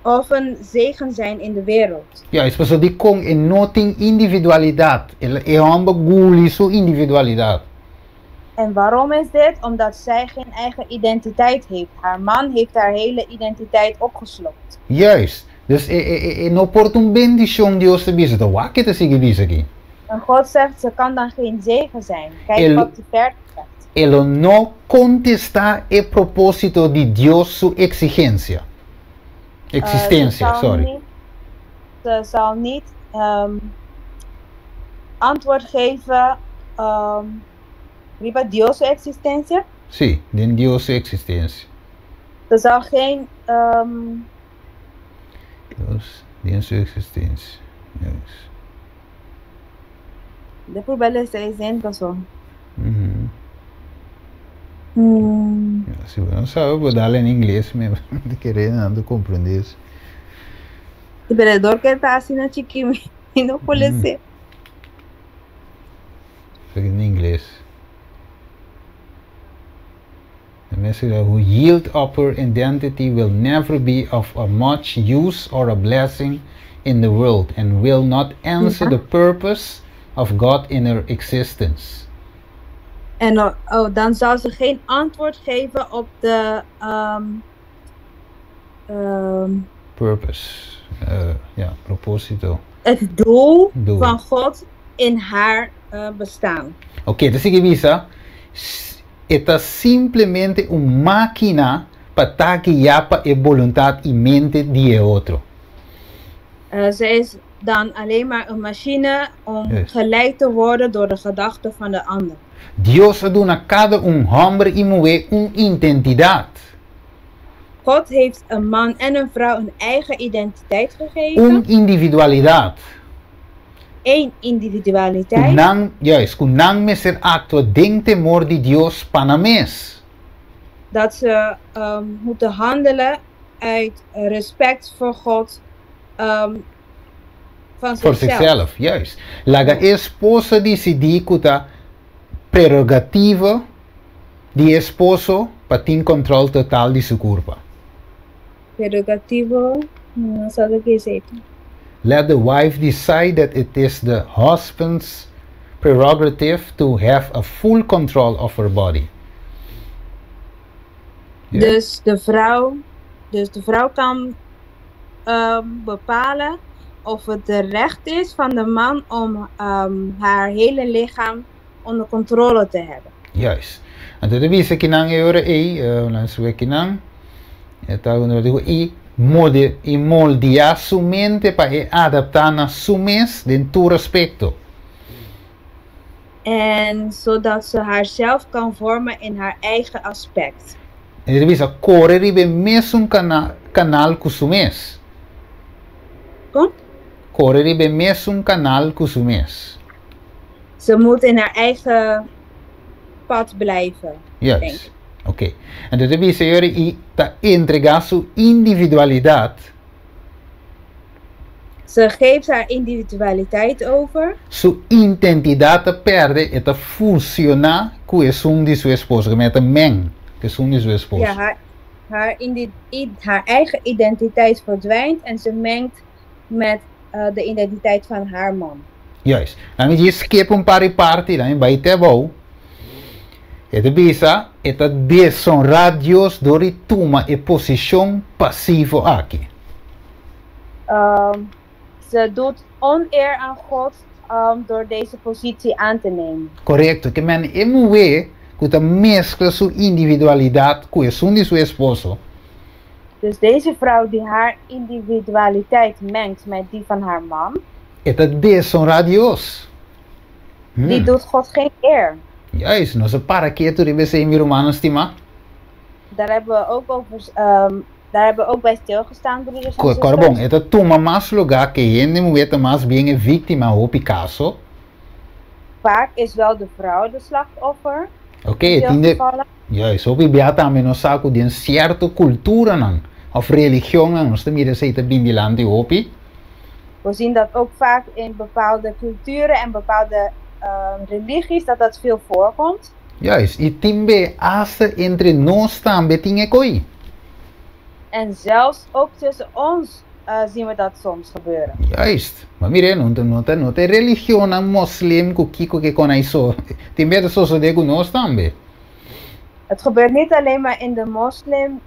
Of een zegen zijn in de wereld. Juist, pasobra dikon e no tin individualidat. E hòmber guli su individualidat. En waarom is dit? Omdat zij geen eigen identiteit heeft. Haar man heeft haar hele identiteit opgeslokt. Juist. Dus e e e no por ta un bendishon Dios ta bisa. Ta wak ke ta sigui bisa aki. En God zegt, ze kan dan geen zegen zijn. Kijk El wat de verder zegt. E lo no kontestá e propósito di Dios su eksigensia. Ze Eksistensia, zal sorry. niet, ze zal niet antwoord geven riba Dios su existencia. Sí, den Dios su existencia. Ze zal geen Dios, den su existencia. Yes. De purba lesa e zin paso. Ja, si bo no sabe, bo dal en ingles, mi ta kere nan ta comprende eso. Si, pero dor ke ta asina chiki mi no por lese. Esaki en ingles. Who yield up her identity will never be of a much use or a blessing in the world and will not answer the purpose of God in her existence. En oh, dan zal ze geen antwoord geven op de Purpose. Ja, propósito. Het doel, Doel. Van God in haar bestaan. Ok, anto esaki ta bisa, e ta simplemente un mákina pa ta guiá pa e boluntat i mente di otro. Ze is dan alleen maar een machine om geleid te worden door de gedachten van de ander. Dios a duna kada un hòmber i muhé un identidat. God heeft een man en een vrouw een eigen identiteit gegeven. Un individualidat. Één individualiteit. Ku nan, juist, ku nan mester aktua den temor di Dios pa nan mes. Dat ze moeten handelen uit respect voor God van Voor zichzelf. Zichzelf, juist. Laga esposa disidí ku ta prerogativa di esposo pa tin kontròl total di su kurpa. Prerogativo, no sa kiko is het. Let the wife decide that it is the husband's prerogative to have a full control of her body. Ja. Dus de vrouw kan bepalen of het de recht is van de man om haar hele lichaam onder controle te hebben. Juist. Anto ta bisa akinan e ora ei, laga wak akinan, ta i molde, i moldia su mente pa e adaptá na su mes den tur aspekto. En zodat ze haarzelf kan vormen in haar eigen aspect. E ta bisa kore riba mesun kanal ku su mes. Kon? Kore riba mesun kanal ku su mes. Ze moet in haar eigen pad blijven. Juist. Ok. Anto ta bisa i ta entregá su individualidat. Ze geeft haar individualiteit over. Su identidat ta pèrdè e ta fushoná ku esun di su esposo, ku ta meng ku esun di su esposo. Ja, haar eigen identiteit verdwijnt en ze mengt met de identiteit van haar man. Juist. Dan mi skip un par di parti, dan bai te abou. E ta bisa, e ta deshonrá Dios dor di tuma e posishon pasivo aki. Ze doet oneer aan God door deze positie aan te nemen. Korekto, ke men e muhé ku ta meskla su individualidat ku esun di su esposo. Dus deze vrouw die haar individualiteit mengt met die van haar man, E ta deshonrá Dios. Die doet God geen eer. Juist, nos a para ketu riba esei, mi rumannan stimá. Daar hebben we ook bij stilgestaan, broeders en Kòrda bon, zusters. e ta tuma mas lugá ku hende muhé ta mas bien e víktima hopi kaso. Vaak is wel de vrouw de slachtoffer. Ok, In veel tin de, gevallen. Juist, hopi bia tambe nos sa ku den sierto kulturanan òf religionnan nos ta mira esei ta bin dilanti hopi. We zien dat ook vaak in bepaalde culturen en bepaalde religies, dat dat veel voorkomt. Juist, i tin be asta entre nos tambe tin e koi. En zelfs ook tussen ons zien we dat soms gebeuren. Juist. Ma mira, no ta religionnan moslim ku kiko ke kon so. Tin be ta sosodé ku nos tambe. Het gebeurt niet alleen maar in de moslim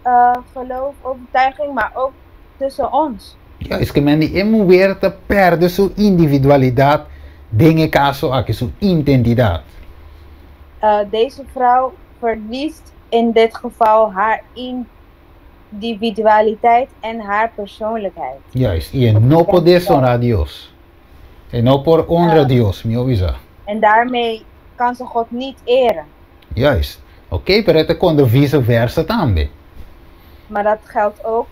geloof, overtuiging, maar ook tussen ons. Juist, ke men e muhé ta pèrdè su individualidat den e kaso aki su identidat. Deze vrouw verliest in dit geval haar individualiteit en haar persoonlijkheid. Juist, i e no por deshonrá Dios. E no por honra Dios, mihó bisa. En daarmee kan ze God niet eren. Juist. Ok, pero ta konta vice versa tambe. Maar dat geldt ook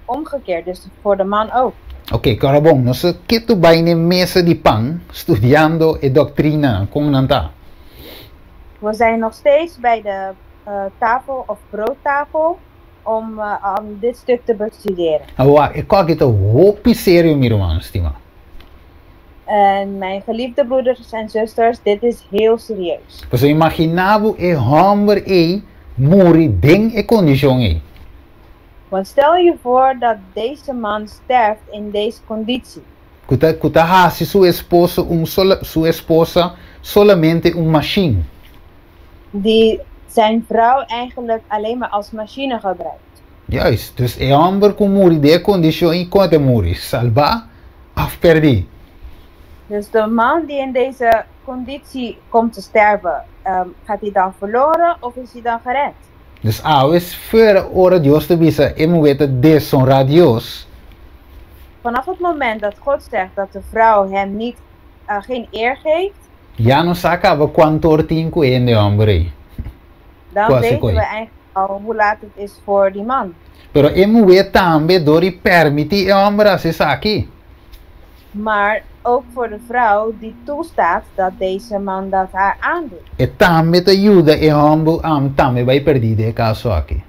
omgekeerd, dus voor de man ook. Ok, kòrda bon, nos ta ketu bai na mesa di pan, studiando e doktrina, kon nan ta. We zijn nog steeds bij de tafel of broodtafel om dit stuk te bestuderen. Awor, e kos aki ta hopi serio, mi ruman stimá. En mijn geliefde broeders en zusters, dit is heel serieus. Bo imaginá bo e hòmber ei muri den e kondishon ei. Want stel je voor dat deze man sterft in deze conditie. Ku ta hasi su esposo un su esposa solamente un mashin. Die zijn vrouw eigenlijk alleen maar als machine gebruikt. Juist, dus e hòmber ku muri den e kondishon ei, kon e ta muri? Salbá òf pèrdí? Dus de man die in deze conditie komt te sterven, gaat hij dan verloren of is hij dan gered? Dus awes for ora Dios ta bisa e muhé ta deshonrá Dios. Vanaf het moment dat God zegt dat de vrouw hem niet, geen eer geeft, Ya nos sa kaba kuant'or tin ku e hòmber ei. Dan Quasi weten koi. We eigenlijk al hoe laat het is voor die man. Pero e muhé tambe dor di permití e hòmber hasi esaki. Maar ook voor de vrouw die toestaat dat deze man dat haar aandoet. E tambe ta yuda e hòmber tambe bai pèrdí den e kaso aki.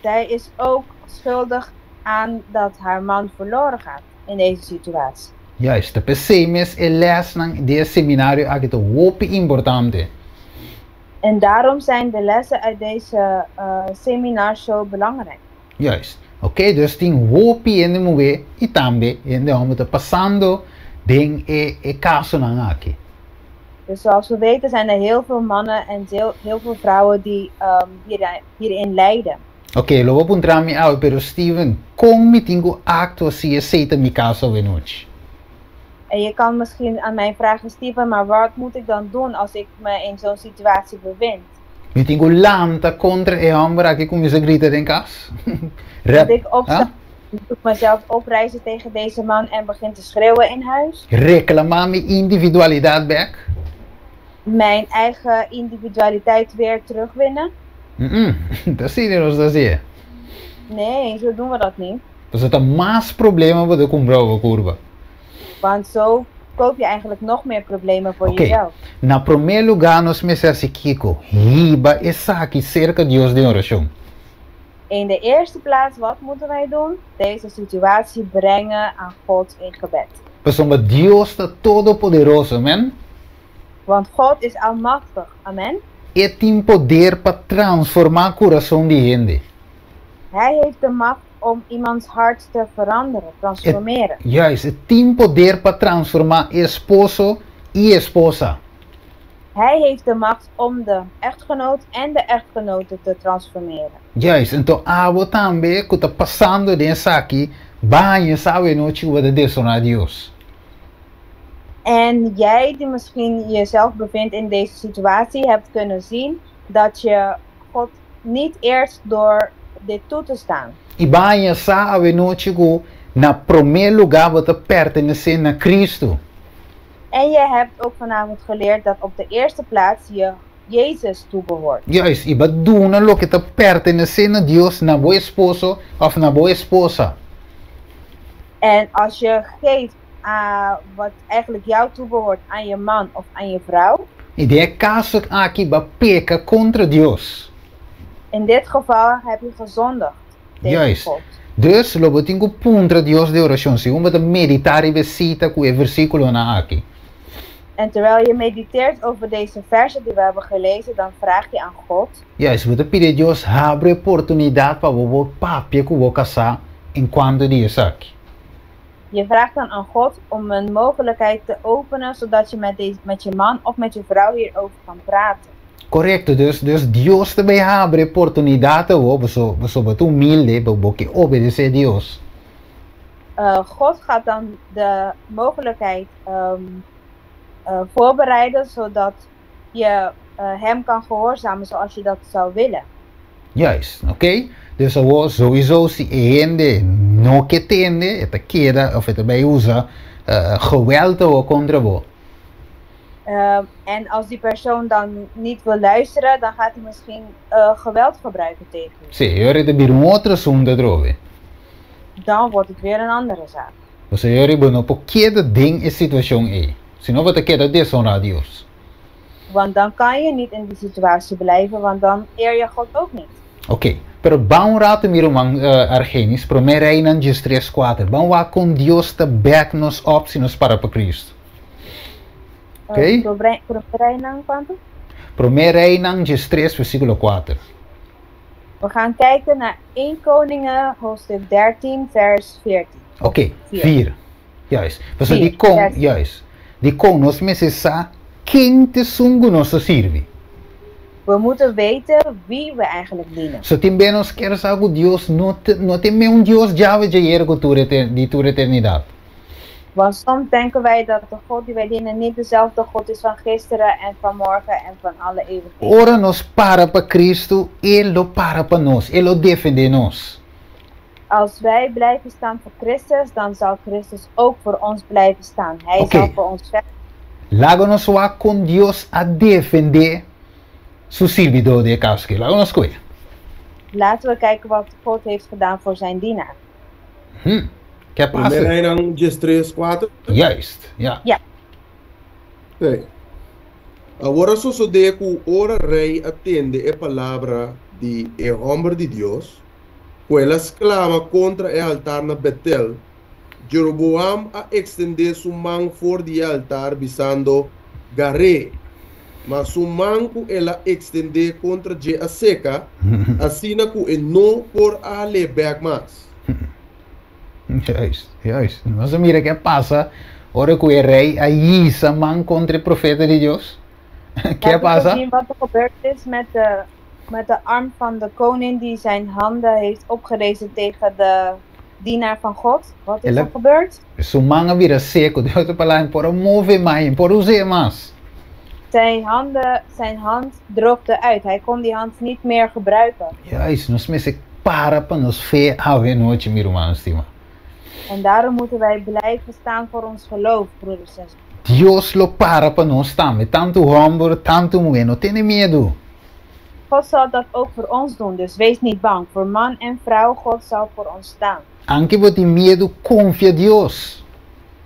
Zij is ook schuldig aan dat haar man verloren gaat in deze situatie. Juist, ta p'esei mes e lèsnan di e seminario aki ta hopi importante. En daarom zijn de lessen uit deze seminar zo belangrijk. Juist. Oké, dus tin hopi hende muhé i tambe hende hòmber ta pasando den e kasonan aki. Dus zoals we weten zijn er heel veel mannen en heel, heel veel vrouwen die hierin lijden. Oké, lo bo puntra mi awe, pero Steven, kon mi tin ku aktua si esei ta mi kaso awe nochi? En je kan misschien aan mij vragen: "Steven, maar wat moet ik dan doen als ik me in zo'n situatie bevind?" Mi tin ku lanta kontra e hòmber aki kuminsá grita den kas? Moet ik opstaan, moet ik mezelf oprijzen tegen deze man en begin te schreeuwen in huis? Reklamá mi individualidat bèk? Mijn eigen individualiteit weer terugwinnen? Ta asina nos ta hasi. Nee, zo doen we dat niet. Dus ta mas problema bo ta kumpra bo kurpa. Want zo koop je eigenlijk nog meer problemen voor jezelf. Na promé lugá nos mester hasi kiko, hiba esaki serka Dios den orashon. In de eerste plaats, wat moeten wij doen? Deze situatie brengen aan God in gebed. Pasobra Dios ta todopoderoso, amèn? Want God is almachtig, amen. E tin poder pa transformá kurason di hende. Hij heeft de macht om iemands hart te veranderen, transformeren. Juist, e tin poder pa transformá esposo i esposa. Hij heeft de macht om de echtgenoot en de echtgenote te transformeren. Juist, anto abo tambe ku ta pasando den esaki, b'a haña sa awe nochi ku bo ta deshonrá Dios. En jij die misschien jezelf bevindt in deze situatie, hebt kunnen zien dat je God niet eert door dit toe te staan. I b'a haña sa awe nochi ku na promé lugá bo ta pertenesé na Kristu. En je hebt ook vanavond geleerd dat op de eerste plaats je Jezus toebehoort. Juist, i b'a duna loke ta pertenesé na Dios na bo esposo òf na bo esposa. En als je geeft wat eigenlijk jou toebehoort aan je man of aan je vrouw. I den e kaso aki b'a peka kontra Dios. In dit geval heb je gezondigd tegen God. Dus lo bo tin ku puntra Dios den orashon, segun bo ta meditá riba e sita ku e versíkulonan aki. En terwijl je mediteert over deze versen die we hebben gelezen, dan vraag je aan God. Juist, bo ta pidi Dios habri oportunidat pa bo por papia ku bo kasá enkuanto di esaki. Je vraagt dan aan God om een mogelijkheid te openen, zodat je met je man of met je vrouw hierover kan praten. Korekto, dus Dios ta bai habri oportunidat awo, boso boso bo ta humilde, bo bo ke obedesé Dios. God gaat dan de mogelijkheid voorbereiden, zodat je hem kan gehoorzamen zoals je dat zou willen. Juist, oké. Dus awo sowieso si e hende no ke tende, e ta keda of e ta bai usa geweld awo kontra bo. En als die persoon dan niet wil luisteren, dan gaat hij misschien geweld gebruiken tegen je. Sí, e ora e ta bira un otro asunto atrobe. Dan wordt het weer een andere zaak. Pasobra e ora bo no por keda den e situashon ei, sino bo ta keda deshonrá Dios. Want dan kan je niet in die situatie blijven, want dan eer je God ook niet. Ok, pero ban un ratu mi ruman Argenis, Promé Reinan 13 kuater. Ban wak kon Dios ta back nos op si nos para pa Cristo. Ok? Promé Reinan kuantu? Promé Reinan 13, versíkulo 4. We gaan kijken naar 1 Koningen, hoofdstuk 13, vers 14. Oké, 4. 4. Juist. Pasobra 4, dikon, vers. juist. Dikon nos mester sa ken ta esun ku nos ta sirbi. We moeten weten wie we eigenlijk dienen. So tin be nos kier sa ku Dios no ta, no ta mesun Dios djawe djayer ku tur di tur eternidat. Want soms denken wij dat de God die wij dienen niet dezelfde God is van gisteren en van morgen en van alle eeuwigheden. Ora nos para pa Cristo, E lo para pa nos, E lo defende nos. Als wij blijven staan voor Christus, dan zal Christus ook voor ons blijven staan. Hij Oké. zal voor ons vechten. Laga nos wak kon Dios a defendé su sirbidó den e kaso aki. Laga nos koe. Laten we kijken wat God heeft gedaan voor zijn dienaar. Ke a Promé pasa? Reinan 13, 4. Juist, ja. Ja. Oké. Awor a sosodé ku ora rei a tende e palabra di e hòmber di Dios, ku el a sklama kontra e altar na Betel, Jeroboam a ekstendé su man for di e altar, bisando, Gar'é! Ma su man ku el a ekstendé kontra dje a seka, asina ku e no por a hal'é bèk mas. Juist, juist. Nos a mira ke a pasa ora ku e rei a hisa man kontra e profeta di Dios. Ke a Laten we pasa? zien wat er gebeurd is met de arm van de koning die zijn handen heeft opgerezen tegen de dienaar van God. Wat is El a er gebeurd? Su man a bira seku. Den otro palabra, e por a move mas, e por us'é mas. Zijn handen, zijn hand droogde uit. Hij kon die hand niet meer gebruiken. Juist, nos mester para pa nos fe awe nochi, mi ruman stima. En daarom moeten wij blijven staan voor ons geloof, broeders en zusters. Dios lo para pa nos tambe, tantu hòmber, tantu muhé. No tene miedu. God zal dat ook voor ons doen, dus wees niet bang. Voor man en vrouw, God zal voor ons staan. Anke bo tin miedu, konfia Dios.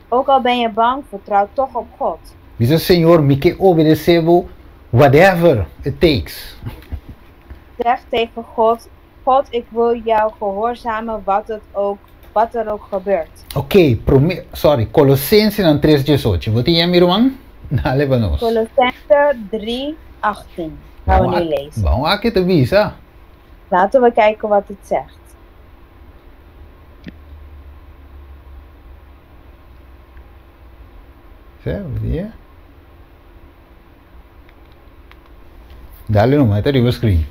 Ook al ben je bang, vertrouw toch op God. Bisa Señor, mi ke obedesé bo whatever it takes. Zeg tegen God, God, ik wil jou gehoorzamen wat, het ook, wat er ook gebeurt. Ok, prome, sorry, Colosensenan tres diesocho. Bo tin mi ruman? Dale pa nos. Colossense 3, 18. Gaan we nu lezen. Ban wak ke ta bisa. Laten we kijken wat het zegt. Sè, bo tin e? Dale numa, e ta riba screen.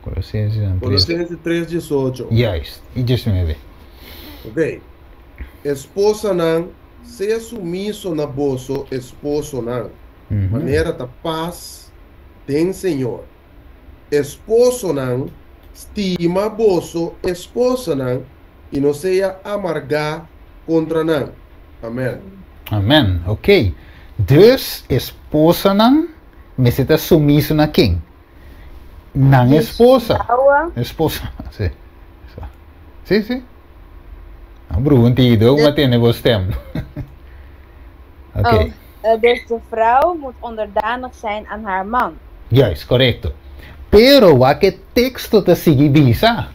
Colosensenan 3. Colosense 3, 18. Juist, i 19. Ok. Esposanan, sea sumiso na boso esposonan, manera ta pas den Señor. Esposonan, stima boso esposanan i no sea amargá kontra nan. Amèn. Amèn. Ok. Dus esposanan mester ta sumiso na ken? Nan Dus esposa. vrouwen. Esposa, si. Si, si. A bruha un tiki dor, ma tende bo stem. Ok. Oh, dus de vrouw moet onderdanig zijn aan haar man. Juist, korekto. Pero wak e teksto ta sigui bisa.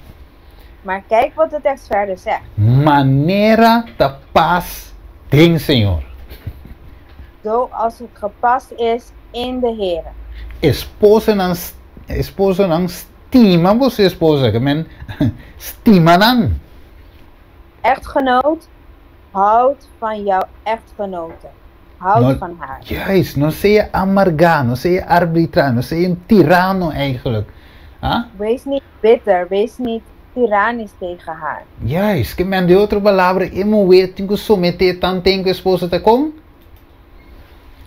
Maar kijk wat de tekst verder zegt. Manera ta pas den Señor. Zoals het gepast is in de Here. Esposanan, esposonan stima boso esposa, ke men stima nan. Echtgenoot, houd van jouw echtgenote. Houd No, van haar. Juist, no sea amargá, no sea arbitrario, no sea un tirano eigenlijk. Ah? Wees niet bitter, wees niet tyrannisch tegen haar. Juist, ke men den otro palabra, e muhé tin ku someté tanten ku esposo ta kon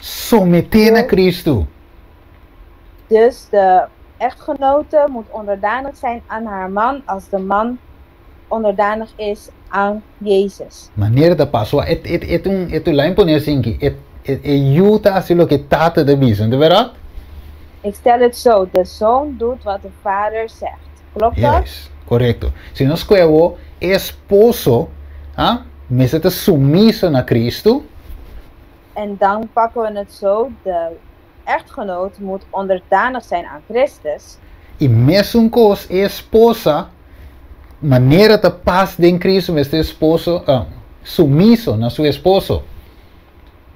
someté na Cristo. Dus de echtgenote moet onderdanig zijn aan haar man als de man onderdanig is aan Jezus. Manera ta pas, e e e un e tu lijn pone asin ki e e e yu ta hasi loke tata ta bisa, no ta bèrdat? Ik stel het zo, de zoon doet wat de vader zegt. Klopt dat? Juist, korekto. Si nos skohe awor, e esposo, ah, mester ta sumiso na Cristo. En dan pakken we het zo, de echtgenoot moet onderdanig zijn aan Christus. I mesun kos e esposa, manera ta pas den Cristo, mester esposo, ah, sumiso na su esposo.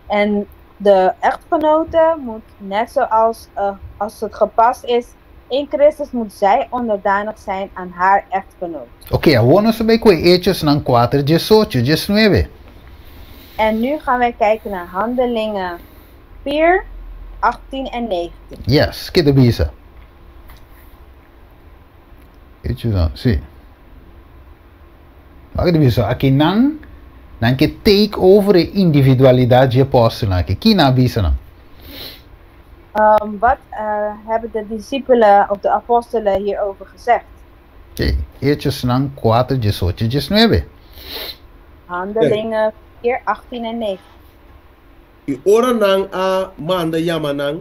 En De echtgenote moet net zoals als het gepast is in Christus moet zij onderdanig zijn aan haar echtgenoot. Oké, awor nos ta bai ku e Hechosnan kuater diesocho, diesnuebe. En nu gaan wij kijken naar Handelingen 4, 18 en 19. Yes, ke ta bisa? Hechosnan, si. Wak ta bisa, aki nan, nan ke take over e individualidat dje apostelnan aki. Ki nan a bisa nan? Wat hebben de discipelen of de apostelen hierover gezegd? Oké, Hechosnan kuater, diesocho, diesnuebe. Handelingen 4, 18 en 19. I ora nan a manda yama nan,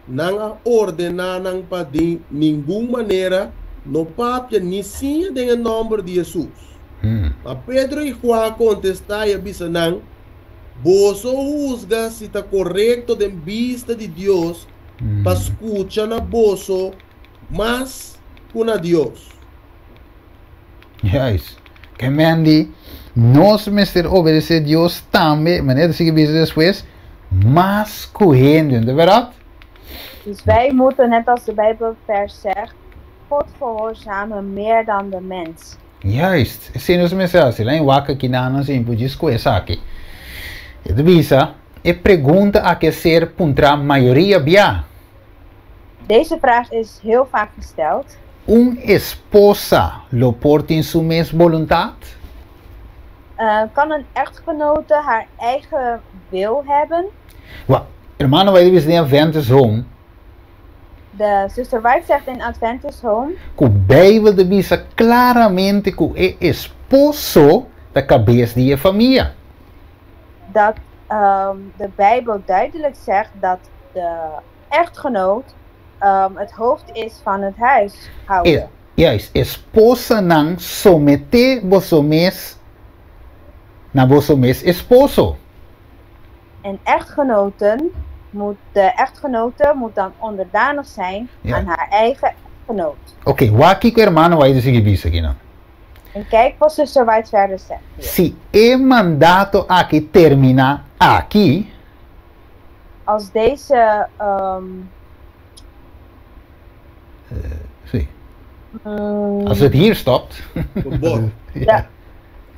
nan a ordená nan pa di ningun manera no papia ni siña den e nòmber di Hesus. Ma Pedro i Juan a kontestá i a bisa nan, Boso husga si ta korekto den bista di Dios pa skucha na boso mas ku na Dios. Juist. Ke men di, nos mester obedesé Dios tambe, manera ta sigui bisa despues, mas ku hende, no ta bèrdat? Dus wij moeten, net als de Bijbelvers zegt, God gehoorzamen meer dan de mens. Juist. Esei nos mester hasi. Lain wak aki nan nos in por djis ku esaki. E ta bisa, e pregunta aki a ser puntrá mayoria bia. Deze vraag is heel vaak gesteld. Un esposa lo por tin su mes boluntat? Kan een echtgenote haar eigen wil hebben? Wak, hermano bai ta bisa den Adventist Home. De Zuster White zegt in Adventist Home. Ku Beibel ta bisa klaramente ku e esposo ta kabes di e famia. Dat de Bijbel duidelijk zegt dat de echtgenoot het hoofd is van het huishouden. Juist, esposanan someté boso mes na boso mes esposo. En echtgenoten moet, de echtgenote moet dan onderdanig zijn aan haar eigen echtgenoot. Oké, wak kiko hermano White ta sigui bisa aki nan. En kijk wat zuster White verder zegt hier. Si e mandato aki terminá aki. Als deze. Si. Als het hier stopt. Gebod. Ja.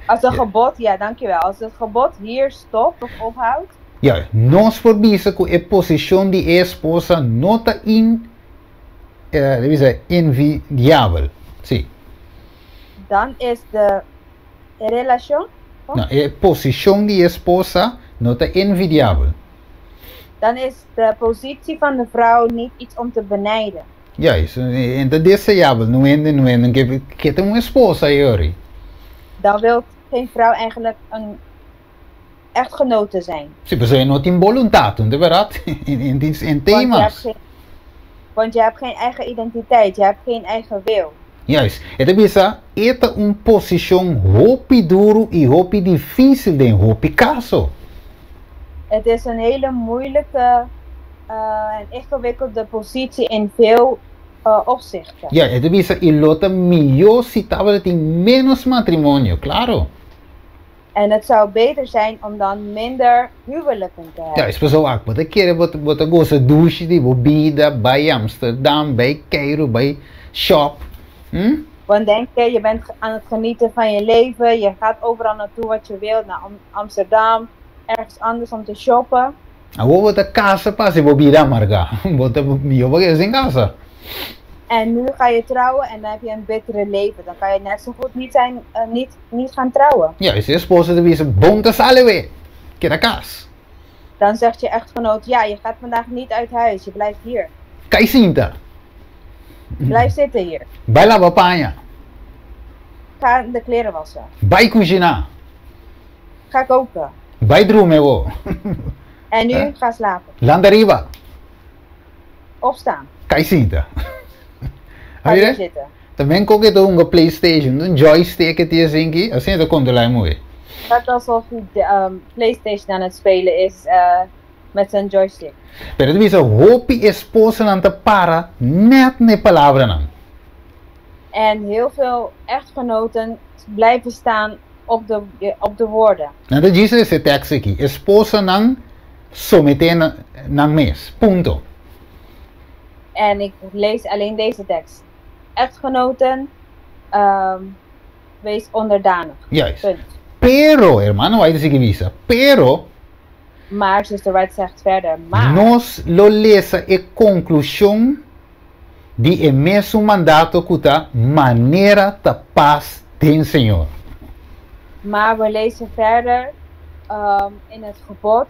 Als een gebod, ja, dankjewel. Als het gebod hier stopt of ophoudt. Ja, nos por bisa ku e posishon di e esposa no ta in, eh, bisa, envidiabel. Si. Dan is de relashon. No, e posishon di e esposa no ta envidiabel. Dan is de positie van de vrouw niet iets om te benijden. Juist, e ta deseabel, no hende no hende ke ke ta un esposa yori. Dan wil geen vrouw eigenlijk een echtgenote zijn. Si, pasobra e no tin boluntat, no ta bèrdat? En tin en Want je hebt temas. geen, want je hebt geen eigen identiteit, je hebt geen eigen wil. Juist, e ta bisa e ta un posishon hopi duru i hopi difísil den hopi kaso. Het is een hele moeilijke en ingewikkelde positie in veel opzichten. Ja, e ta bisa i lo ta mihó si tabata tin ménos matrimonio, klaro. En het zou beter zijn om dan minder huwelijken te Ja, hebben. es pasobra wak, bo ta kere bo bo ta gosa dushi di bo bida, bai Amsterdam, bai keiru, bai shop, hm? Want denk je, je bent aan het genieten van je leven, je gaat overal naartoe wat je wilt, naar Amsterdam, ergens anders om te shoppen. Awor bo ta kasa pa si bo bida amargá, bo ta mihó bo keda sin kasa. En nu ga je trouwen en dan heb je een bittere leven. Dan kan je net zo goed niet, zijn, niet, niet gaan trouwen. Ja, i si esposa ta bisa, Bon ta sali we, keda kas. Dan zegt je echtgenoot, ja, je gaat vandaag niet uit huis, je blijft hier. Kai sinta. Blijf zitten hier. Bai laba paña. Ga de kleren wassen. Bai kushiná. Ga koken. Bai drumi awor. En nu ga slapen. Lanta riba. Opstaan. Kai sinta. Ga weer zitten. Tambe koke ta hunga PlayStation, un joystick e tin asinki, asina ta kontrola e moe. Net alsof hij de PlayStation aan het spelen is met zijn joystick. Pero ta bisa hopi esposanan ta para net na e palabranan. En heel veel echtgenoten blijven staan op de, op de woorden. Nan ta djis ese tekst aki, Esposanan Someté nan mes. Punto. En ik lees alleen deze tekst. Echtgenoten, wees onderdanig. Juist. Punt. Pero, hermana White ta sigui bisa, pero. Maar, zuster White zegt verder, maar. Nos lo lesa e konklushon di e mesun mandato ku ta manera ta pas den Señor. Maar we lezen verder in het gebod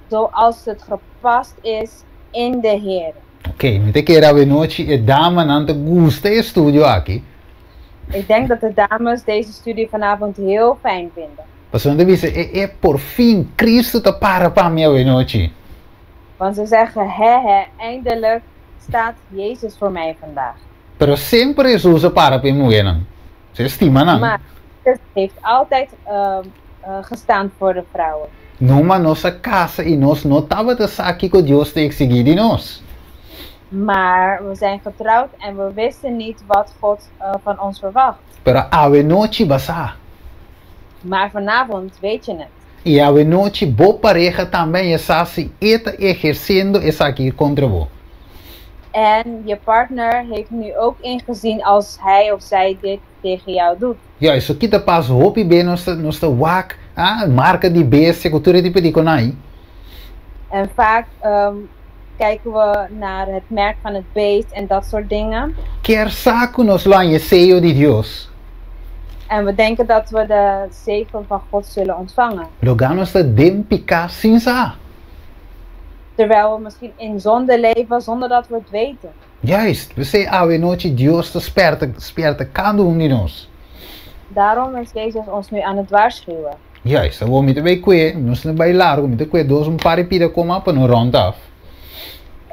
zoals het gepast is in de Heer. Ok, mi ta kere awenochi e damanan ta gusta e estudio aki. Ik denk dat de dames deze studie vanavond heel fijn vinden. Pasobra nan ta bisa, e e por fin Cristo ta para pa mi awenochi. Want ze zeggen, hè hè, eindelijk staat Jezus voor mij vandaag. Pero semper Hesus a para pa e muhernan. Se stima nan. Maar Jezus heeft altijd gestaan voor de vrouwen. Numa nos a casa i nos no tabata sa kiko Dios ta exigí di nos. Maar we zijn getrouwd en we wisten niet wat God van ons verwacht. Pero awenochi bo sa. Maar vanavond weet je het. I awenochi bo pareha tambe a sa si e ta ehersiendo esaki kontra bo. En je partner heeft nu ook ingezien als hij of zij dit tegen jou doet. Juist, so kita pas hopi be nos ta nos ta wak ah marka di bestia ku tur e tipo di konai. En vaak kijken we naar het merk van het beest en dat soort dingen. Kier sa ku nos lo haña e seyo di Dios. En we denken dat we de zegen van God zullen ontvangen. Loga nos ta den piká sin sa. Terwijl we misschien in zonde leven zonder dat we het weten. Juist, p'esei awe nochi Dios ta spèrta spèrta kada un di nos. Daarom is Jezus ons nu aan het waarschuwen. Juist, awor mi ta bai kue, nos ta bai largu, mi ta kue dos un par di pida koma pa no rònt af.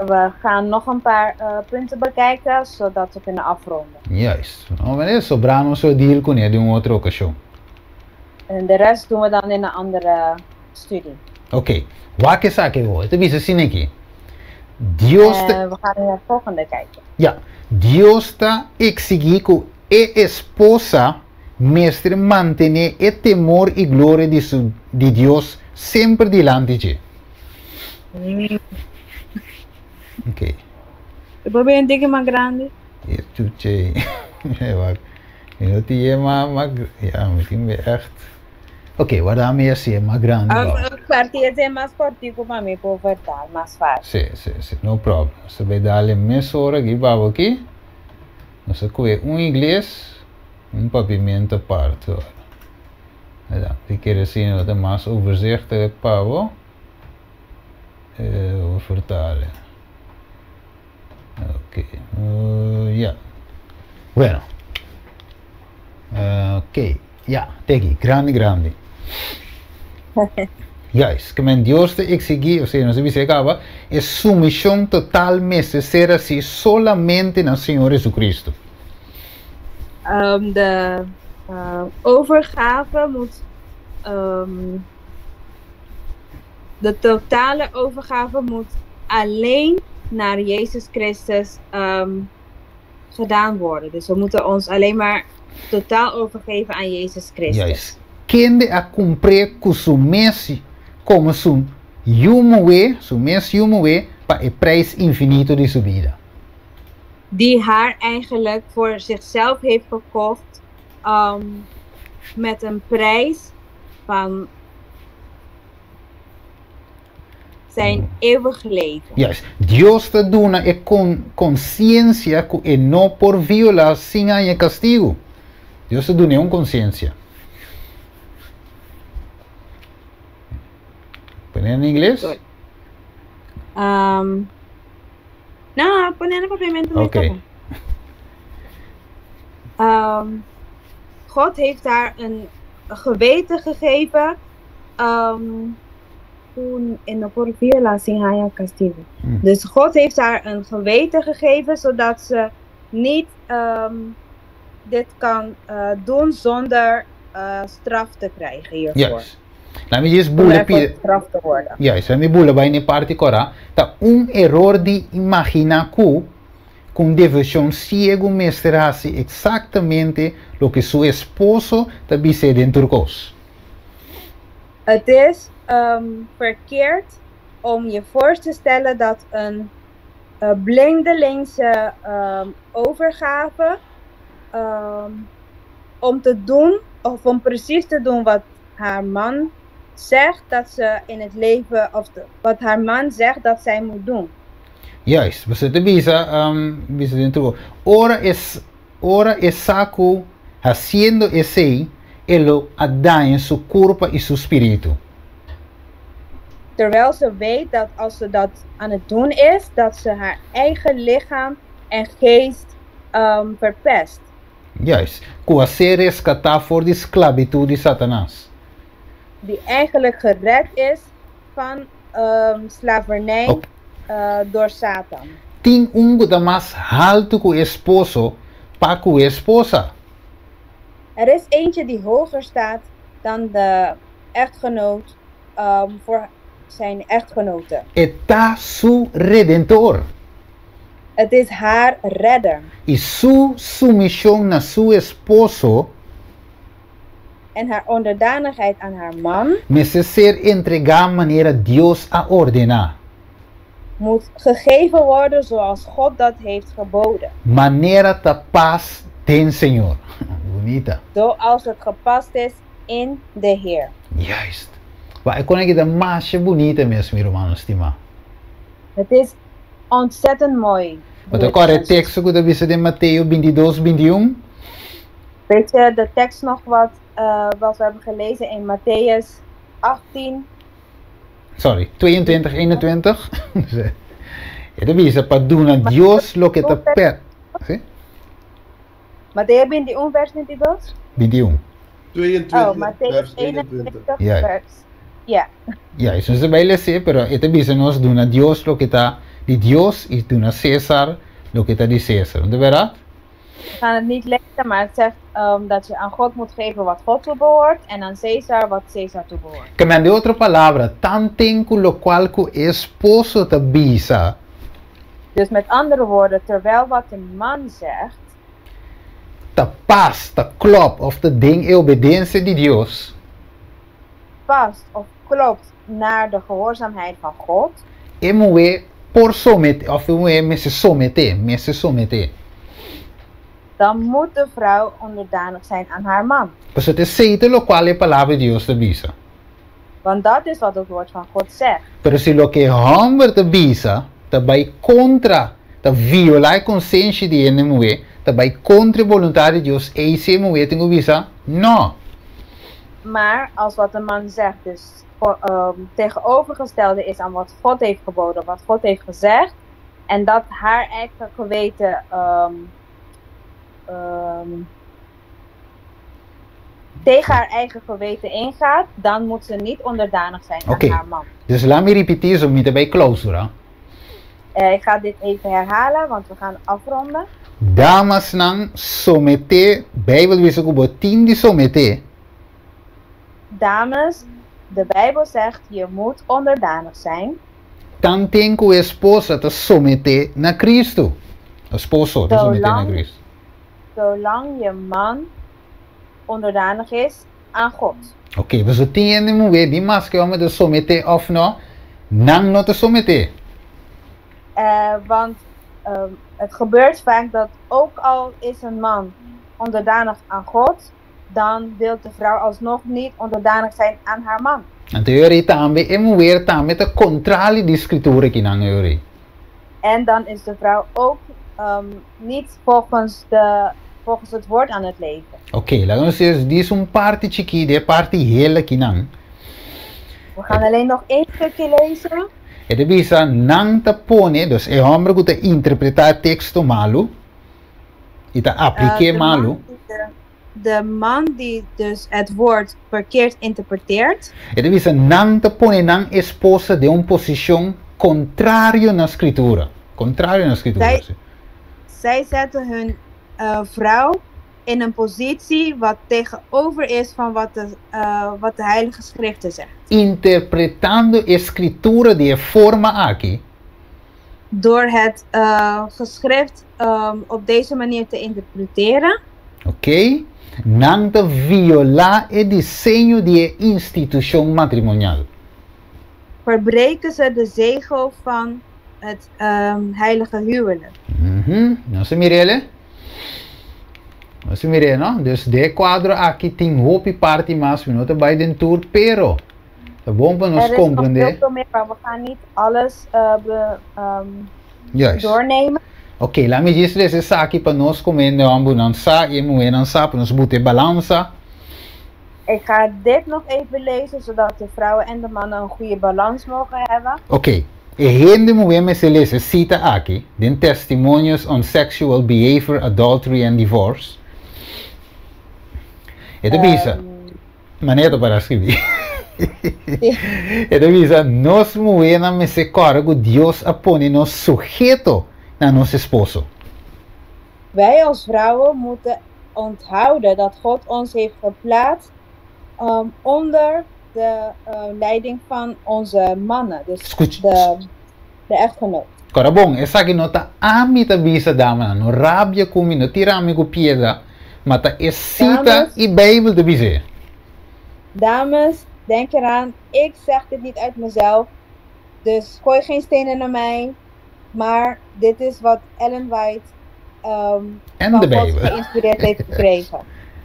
We gaan nog een paar punten bekijken, zodat we kunnen afronden. Juist, no manera sobrá nos lo deal kuné den un otro okashon. En de rest doen we dan in een andere studie. Ok, wak esaki awor, e ta bisa asina aki, Dios ta. We gaan naar de volgende kijken. Ya, Dios ta eksigí ku e esposa mester mantené e temor i gloria di su di Dios semper dilanti dje. Ok. E por bini un tiki mas grandi? E chuche. Wak, mi no tin e mas, ya, mi tin echt. Ok, warda mi hasi e mas grandi Of bou. parti esei mas kortiku pa mi por vertaal mas fácil. Sí, sí, sí, no problem. Nos ta bay dal e mesora aki babo aki. Nos ta kohe un ingles, un papiamento apart ora. Ahí ta, kere asina lo ta mas overzichtelijk pa bo. Eh, vertalen. Ok, ya. Bueno. Ok, ya, teki, grandi, grandi. Juist, ke men Dios ta eksigí, osea, nos a bisa e kaba, e sumishon total mester ser hasi solamente na Señor Jesucristo. De overgave moet, de totale overgave moet alleen naar Jezus Christus gedaan worden. Dus we moeten ons alleen maar totaal overgeven aan Jezus Christus. Juist. Kende a kumpr'é ku su mes komo su yu muhé, su mes yu muhé, pa e prijs infinito di su bida. Die haar eigenlijk voor zichzelf heeft gekocht met een prijs van zijn eeuwig leven. Juist. Dios ta duna e konsiensia ku e no por violá sin haña kastigu. Dios ta dun'é un konsiensia. Pon'é na ingles? Sorry. Um, no, pon'é na papiamento mes Ok. ta bon. Um, God heeft haar een geweten gegeven um, ku e no por violá sin haña kastigu. Dus God heeft haar een geweten gegeven zodat ze niet um, dit kan uh, doen zonder uh, straf te krijgen hiervoor. Juist. Laat mi djis Zonder bula ervoor pida. gestraft te worden. Juist, laat mi bula bai na e parti kora. Ta un eror di imaginá ku ku un devoshon siegu mester hasi eksaktamente loke su esposo ta bis'é den tur kos. Het is verkeerd om je voor te stellen dat een blindelingse overgave om te doen, of om precies te doen wat haar man zegt dat ze in het leven, of wat haar man zegt dat zij moet doen. Juist, bo ta bisa, bisa den ora es ora e sa ku hasiendo esei e lo a daña su kurpa i su spiritu. Terwijl ze weet dat als ze dat aan het doen is, dat ze haar eigen lichaam en geest verpest. Juist, ku a ser reskatá for di sklabitut di Satanas. Die eigenlijk gered is van slavernij door Satan. Tin un ku ta mas haltu ku esposo pa ku esposa. Er is eentje die hoger staat dan de echtgenoot voor zijn echtgenote. E ta su redentor. Het is haar redder. I su sumishon na su esposo En haar onderdanigheid aan haar man mester ser entregá manera Dios a ordená. Moet gegeven worden zoals God dat heeft geboden. Manera ta pas den Señor. Bunita. Zoals het gepast is in de Heer. Juist. Wak e kos aki ta masha bunita mes, mi ruman stimá. Het is ontzettend mooi. Bo ta kòrda e teksto ku ta bisa den Mateo 22, 21? Weet je de tekst nog wat we hebben gelezen in Mattheüs 18? Sorry, 22, 21. E ta bisa pa duna Dios loke ta per. Si? Mateo 21 vers 22? 21. 22, Oh, Mattheüs vers 21. 21 vers. Ja. Ja, esei nos ta bai lesa, pero e ta bisa nos duna Dios loke ta di Dios i duna César loke ta di César. No ta bèrdat? We gaan het niet lezen, maar het zegt dat je aan God moet geven wat God toebehoort en aan Caesar wat Caesar toebehoort. Ke men den otro palabra, tanten ku lokual ku esposo ta bisa Dus met andere woorden, terwijl wat de man zegt ta pas, ta klòp òf ta den e obedensia di Dios, past of klopt naar de gehoorzaamheid van God, e muhé por someté òf e muhé mester someté, mester someté. Dan moet de vrouw onderdanig zijn aan haar man. Pasobra ta esei ta lokual e Palabra di Dios ta bisa. Want dat is wat het woord van God zegt. Pero si loke e hòmber ta bisa ta bai kontra, ta violá e konsenshi di hende muhé, ta bai kontra e boluntat di Dios, ei si e muhé tin ku bisa, Nò! Maar als wat de man zegt dus tegenovergestelde is aan wat God heeft geboden, wat God heeft gezegd, en dat haar eigen geweten tegen haar eigen geweten ingaat, dan moet ze niet onderdanig zijn aan Oké. haar man. Dus laat me repetí, so mi ta bai klousura. Ik ga dit even herhalen, want we gaan afronden. Damasnan, someté, Bijbel ta bisa ku bo tin di someté. Dames, de Bijbel zegt, je moet onderdanig zijn. Tanten ku esposa ta someté na Kristu. Esposo ta someté na Zolang, Kristu. zolang je man onderdanig is aan God. Ok, paso tin hende muhé di maske hòmber ta someté òf no, nan no ta someté. Want het gebeurt vaak dat ook al is een man onderdanig aan God, dan wil de vrouw alsnog niet onderdanig zijn aan haar man. Anto e ora ei tambe e muhé tambe ta kontrali di skritura akinan e ora ei. En dan is de vrouw ook niet volgens het woord aan het leven. Ok, laga nos djis un parti chikí di e parti hel akinan. We gaan alleen nog één stukje lezen. E ta bisa nan ta pone, dus e hòmber ku ta interpretá e teksto malu i ta aplik'é De malu. man die de man die dus het woord verkeerd interpreteert, E ta bisa nan ta pone nan esposa den un posishon kontrario na Skritura. Kontrario na Skritura. Zij zetten hun vrouw in een positie wat tegenover is van wat de Heilige Schriften zegt. Interpretando e Skritura di e forma aki. Door het geschrift op deze manier te interpreteren. Ok? Nan ta violá e diseño di e institushon matrimonial. Verbreken ze de zegel van het heilige huwelijk. Nos a mir'é? Nos a mir'é, no? Dus den e kuadro aki tin hopi parti mas, mi no ta bai den tur, pero ta bon pa nos Er is nog komprendé. heel veel meer, maar we gaan niet alles Juist. doornemen. Ok, laat me djis lesa esaki pa nos komo hende hòmbernan sa i e muhénan sa, pa nos buta e balansa. Ik ga dit nog even lezen, zodat de vrouwen en de mannen een goede balans mogen hebben. Ok, e hende muhé mester lesa e sita aki den Testimonios on Sexual Behavior, Adultery and Divorce. E ta bisa, manera ta para skribí. E ta bisa, Nos muhénan mester kòrda ku Dios a pone nos suheto na nos esposo. Wij als vrouwen moeten onthouden dat God ons heeft geplaatst onder de leiding van onze mannen, dus de echtgenoot. Kòrda bon, esaki no ta ami ta bisa, damanan, no rabia ku mi, no tira mi ku piedra, ma ta e sita i Beibel ta bis'é. Dames, denk eraan, ik zeg dit niet uit mezelf, dus gooi geen stenen naar mij, maar dit is wat Ellen White En van de God Bijbel. geïnspireerd heeft gekregen.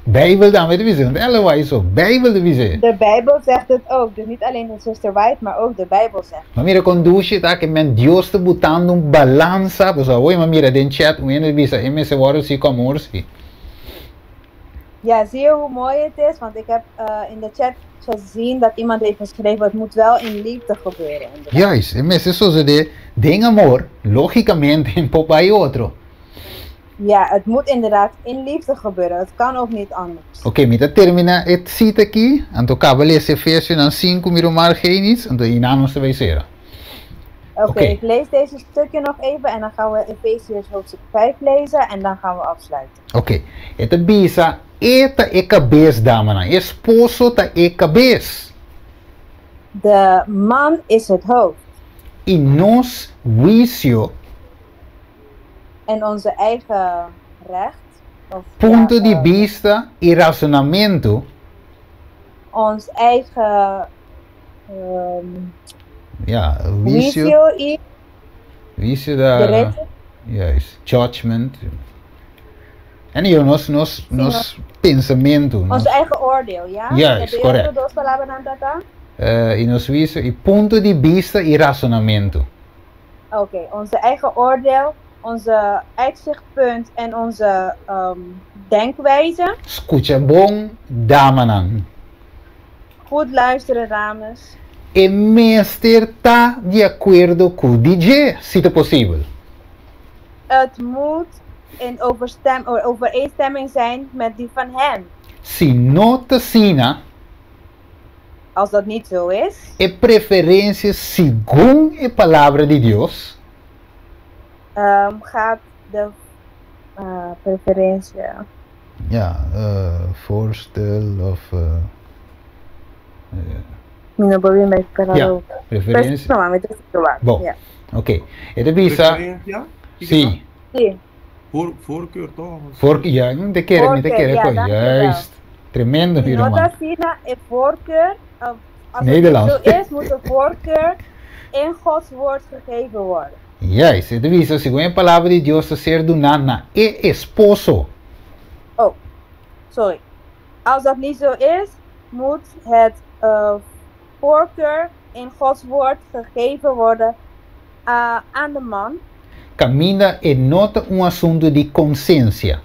Bijbel tambe ta bis'é, want Ellen White so, Bijbel ta bis'é. De Bijbel zegt het ook, dus niet alleen de zuster White, maar ook de Bijbel zegt. Ma mira kon dushi ta ke men Dios ta butando un balansa, pasobra awor mi a mira den chat un hende ta bisa e mester wòrdu si ku amor si. Ja, zie je hoe mooi het is? Want ik heb in de chat gezien dat iemand heeft geschreven, het moet wel in liefde gebeuren, inderdaad. Juist, e mester sosodé den amor, lógicamente en por bai otro. Ja, het moet inderdaad in liefde gebeuren, het kan ook niet anders. Oké, mi ta termina e cita aki, anto kaba lesa Efesionan sinku, mi ruman Genis, anto einan nos ta bai sera. Oké, Oké. ik lees deze stukje nog even en dan gaan we Efeziërs hoofdstuk 5 lezen en dan gaan we afsluiten. Oké, e ta bisa, E ta e kabes, damanan, e esposo ta e kabes. De man is het hoofd. I nos huisio. En onze eigen recht, of, Punto ja, di bista i rasonamentu. Ons eigen Ja, huisio. huisio i Huisio da. derecho. Juist, judgment. En yo nos nos nos pensamentu. Ons Nos, eigen oordeel, ja? Juist, Heb je correct. otro dos palabranan tata? I nos huisio i punto di bista i rasonamentu. Oké, onze eigen oordeel, onze uitzichtpunt en onze denkwijze. Skucha bon, damanan. Goed luisteren, dames. E mester ta di akuerdo ku di dje, si ta posibel. Het moet in overstem, overeenstemming zijn met die van hem. Si no ta asina, Als dat niet zo is, e preferensia segun e Palabra di Dios, gaat de preferentie. Ja, voorstel of. Mi no por bin bai para Ja, ook. preferentie. No, mi ta situá. Bon. Ja. Ok. E ta bisa. Preferentie? Sí. Sí. Voorkeur toch? Voor, ja, mi ta kere, mi ta Voorkeur, kere ja, kon. dankjewel. Juist. Tremendo, Si mi no ta ruman. asina e voorkeur, of als het Nederlands. niet zo is, moet de voorkeur in Gods woord gegeven worden. Juist. E ta bisa, segun e palabra di Dios ta ser duná na e esposo. Oh, sorry. Als dat niet zo is, moet het voorkeur in Gods woord gegeven worden aan de man. Kaminda e no ta un asuntu di konsiensia.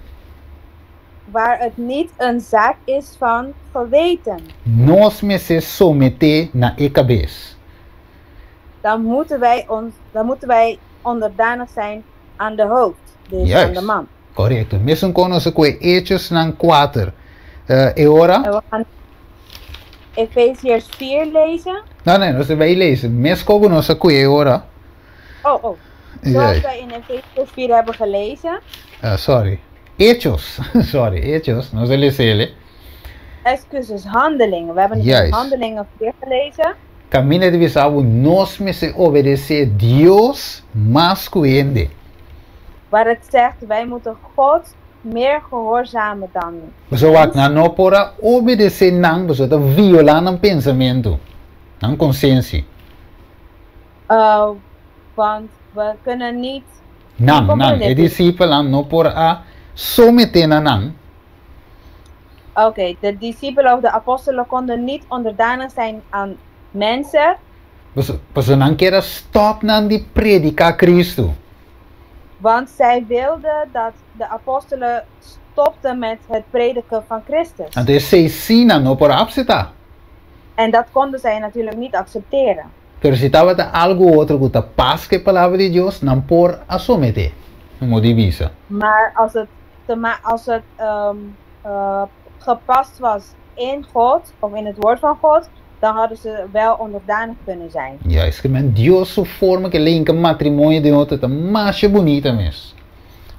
Waar het niet een zaak is van geweten. Nos mester someté na e kabes. Dan moeten wij ons, dan moeten wij onderdanig zijn aan de hoofd, dus aan Juist. de man. Korekto. Mesun kon nos a koe Hechosnan kuater. E ora? En we gaan Efeziërs 4 lezen. No, no, nos ta bai lesa. Mes kon ku nos a koe e ora. Oh, oh. Zoals Juist. wij in Efeziërs 4 hebben gelezen. Ah, sorry. Hechos. Sorry, Hechos. Nos a lesa ele. Excuses, Handelingen. We hebben het in Juist. Handelingen 4 gelezen. Kaminda ta bisa bo nos mester obedesé Dios mas ku hende. Waar het zegt, wij moeten God meer gehoorzamen dan Pasobra wak, mens. nan no por a obedesé nan, pasobra ta violá nan pensamentu, nan konsensi. Uh, want we kunnen niet, mi Nan, nan, comprende e dit. disipelnan no por a someté na nan. Oké, de discipelen of de apostelen konden niet onderdanig zijn aan mensen. Pasobra nan kier a stòp nan di prediká Kristu. Want zij wilden dat de apostelen stopten met het prediken van Christus. Anto esei sí nan no por a apseptá. En dat konden zij natuurlijk niet accepteren. Pero si tabata algu otro ku ta pas ku e Palabra di Dios, nan por a someté, un modo di bisa. Maar als het, te als het gepast was in God, of in het woord van God, dan hadden ze wel onderdanig kunnen zijn. Juist, ke men Dios su forma ku el a hinka matrimonio den otro ta masha bunita mes.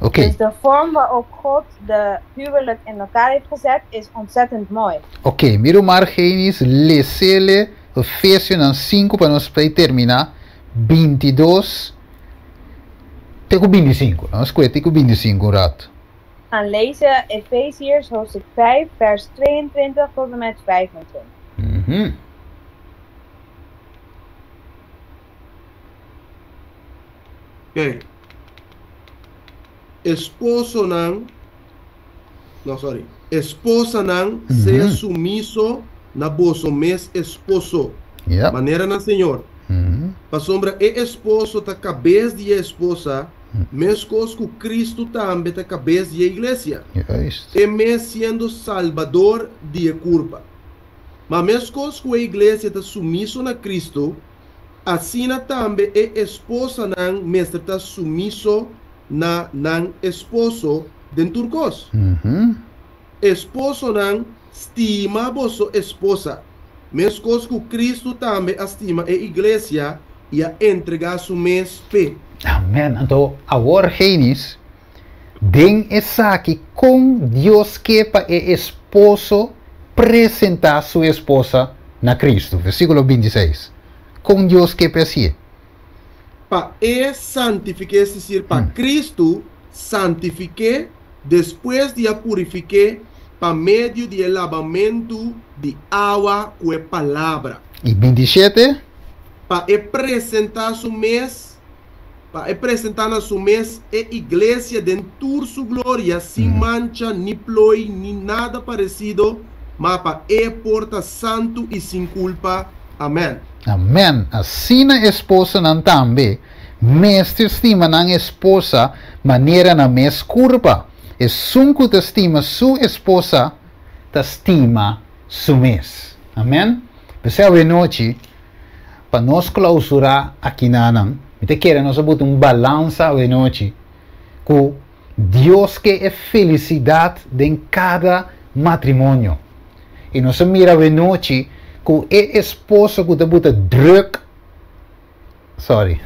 Ok. Dus de vorm waarop God de huwelijk in elkaar heeft gezet is ontzettend mooi. Ok, mi ruman Argenis lesele Efesionan sinku pa nos play termina bintidos te ku bintisinku. Nos kue te ku bintisinku un ratu. We gaan lezen Efeziërs hoofdstuk 5 vers 22 tot en met 25. Mhm. Oké. Esposonan, no sorry, esposanan sea sumiso na boso mes esposo, manera na Señor. Pasobra e esposo ta kabes di e esposa, meskos ku Kristu tambe ta kabes di e iglesia, e mes siendo Salbador di e kurpa. Ma meskos ku e iglesia ta sumiso na Kristu, asina tambe e esposanan mester ta sumiso na nan esposo den tur kos. Esposonan, stima boso esposa, meskos ku Kristu tambe a stima e iglesia i a entregá su mes p'e. Amèn. Anto awor, Genis, den esaki kon Dios ke pa e esposo presentá su esposa na Kristu? Versíkulo bintiseis. Kon Dios ke pa e hasié? Pa e santifik'é, es desir, pa Kristu santifik'é despues di a purifik'é pa medio di e labamentu di awa ku e palabra. I bintishete. Pa e presentá su mes, pa e presentá na su mes e iglesia den tur su gloria, sin mancha, ni ploi, ni nada paresido, ma pa e por ta santu i sin kulpa. Amèn. Amèn. Asina esposonan tambe mester stima nan esposa manera nan mes kurpa. Esun ku ta stima su esposa ta stima su mes. Amèn. P'esei awenochi, pa nos klausurá akinanan, mi ta kere nos a buta un balansa awenochi ku Dios ke e felisidat den kada matrimonio. I nos a mira awenochi ku e esposo ku ta buta druk, sorry.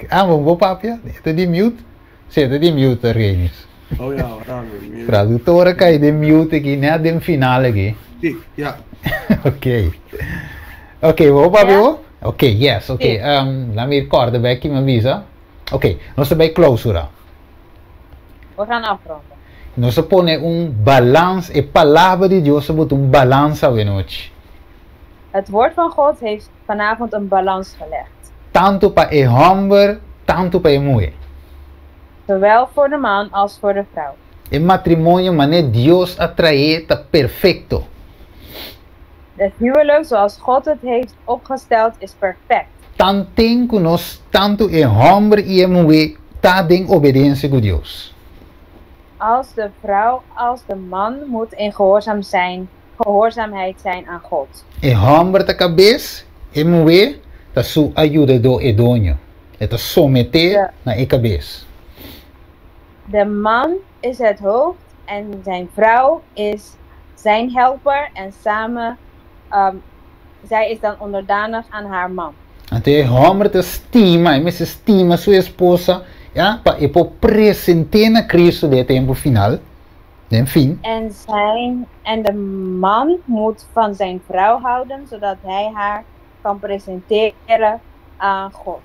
Ah, bo bo papia? E ta di mute? Si, e ta di mute, Renis. Oh ja, ora mi mute. Traductor a kai den mute aki, net den final aki. Si, ja. Ok. Ok, bo papia Ja? bo? Ok, yes, ok. Si. Um, laat me kòrda bek ki mi a bisa. Ok, nos ta bai klausura. We gaan afronden. Nos a pone un balans, e palabra di Dios a bota un balans awenochi. Het woord van God heeft vanavond een balans gelegd. Tantu pa e hòmber, tantu pa e muhé. Zowel voor de man als voor de vrouw. E matrimonio manera Dios a traé ta perfekto. Het huwelijk zoals God het heeft opgesteld is perfect. Tanten ku nos, tantu e hòmber i e muhé, ta den obedensia ku Dios. Als de vrouw als de man moet in gehoorzaam zijn, gehoorzaamheid zijn aan God. E hòmber ta kabes, e muhé ta su ayudadó e doño. E ta someté De na e kabes. De man is het hoofd en zijn vrouw is zijn helper en samen, zij is dan onderdanig aan haar man. Anto e hòmber ta stima, e mester stima su esposa, ya, pa e por present'é na Cristo den e tempu final, den fin. En zijn, en de man moet van zijn vrouw houden, zodat hij haar kan presenteren aan God.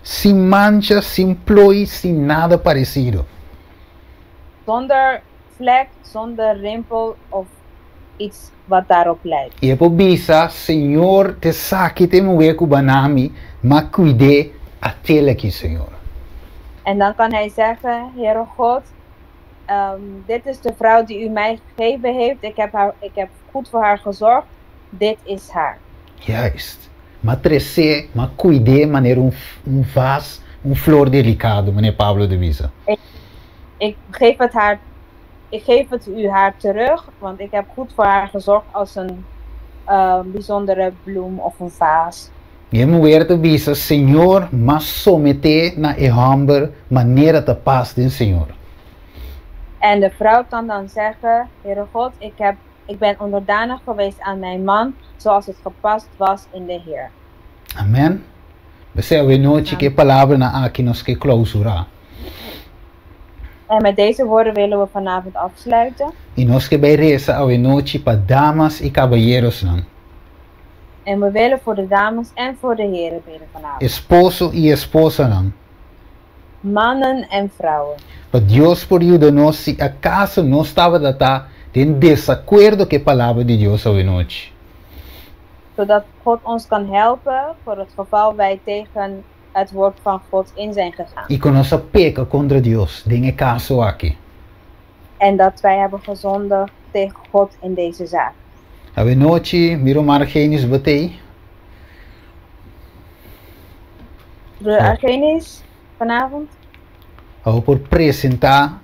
Sin mancha, sin plooi, sin nada paresido. Zonder vlek, zonder rimpel of iets wat daarop lijkt. I e por bisa, Señor, t'esaki ta e muhé ku B'a duna mi, m'a kuid'é, at'é aki, Señor. En dan kan hij zeggen, Heere God, dit is de vrouw die u mij gegeven heeft. Ik heb goed voor haar gezorgd. Dit is haar. Juist. M'a tres'é, m'a kuid'é manera un vas, un flor delikado, manera Pablo ta bisa. Ik geef het haar, ik geef het u haar terug, want ik heb goed voor haar gezorgd als een bijzondere bloem of een vaas. I e muhé ta bisa, Señor, m'a someté na e hòmber manera ta pas den Señor. En de vrouw kan dan zeggen, Heere God, ik ben onderdanig geweest aan mijn man, zoals het gepast was in de Heer. Amen. P'esei awe nochi ku e palabranan aki nos ke klousurá. En met deze woorden willen we vanavond afsluiten. I nos ke bai resa awe nochi pa damas i kabayeronan. En we willen voor de dames en voor de heren bidden vanavond. Esposo i esposanan. Mannen en vrouwen. Pa Dios por yuda nos si akaso nos tabata den desakuerdo ku e palabra di Dios awe nochi. Zodat God ons kan helpen voor het geval wij tegen het woord van God in zijn gegaan. I ku nos a peka kontra Dios den e kaso aki. En dat wij hebben gezondigd tegen God in deze zaak. Awe nochi, mi ruman Argenis, bo t'ei? Broer Argenis, vanavond? Bo por presentá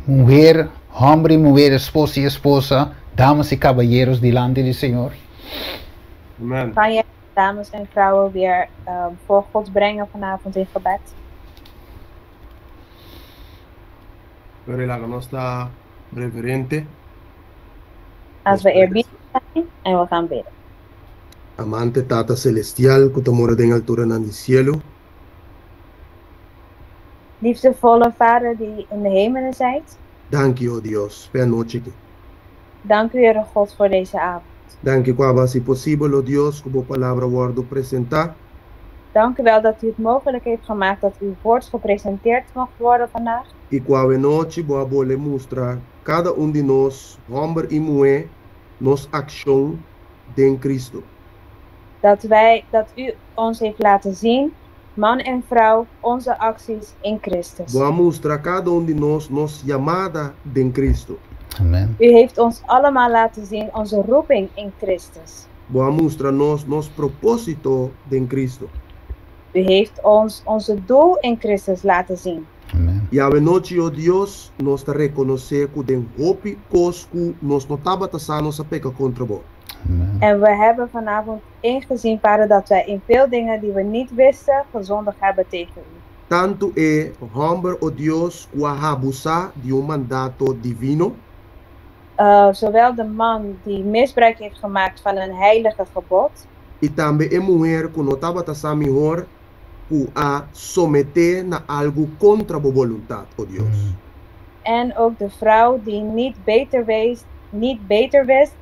muher, hòmber i muher, esposo i esposa, damas i kabayeros dilanti di Señor? Amen. Kan je dames en vrouwen weer voor God brengen vanavond in gebed? Pero laga nos ta reverente. Laten we eerbiedig zijn en we gaan bidden. Amante Tata Selestial, ku ta mora den alturanan di sielu. Liefdevolle Vader die in de hemelen zijt. Danki, o Dios, p'e anochi aki. Dank u, Heere God, voor deze avond. Danki ku a hasi posibel, o Dios, ku bo palabra wòrdu presentá. Dank u wel dat u het mogelijk heeft gemaakt dat uw woord gepresenteerd mag worden vandaag. I ku awe nochi bo a bolbe mustra kada un di nos, hòmber i muhé, nos akshon den Kristu. Dat u ons heeft laten zien, man en vrouw, onze acties in Christus. Bo a mustra kada un di nos nos yamada den Kristu. Amen. U heeft ons allemaal laten zien onze roeping in Christus. Bo a mustra nos nos propósito den Kristu. U heeft ons onze doel in Christus laten zien. Amen. I awe nochi, o Dios, nos ta rekonosé ku den hopi kos ku nos no tabata sa nos a peka kontra bo. Amen. En we hebben vanavond ingezien, Vader, dat wij in veel dingen die we niet wisten, gezondigd hebben tegen u. Tantu e hòmber, o Dios, ku a abusá di un mandato divino. Zowel de man die misbruik heeft gemaakt van een heilige gebod. I tambe e muhé ku no tabata sa mihó ku a someté na algu kontra bo boluntat, o Dios. En ook de vrouw die niet beter wist,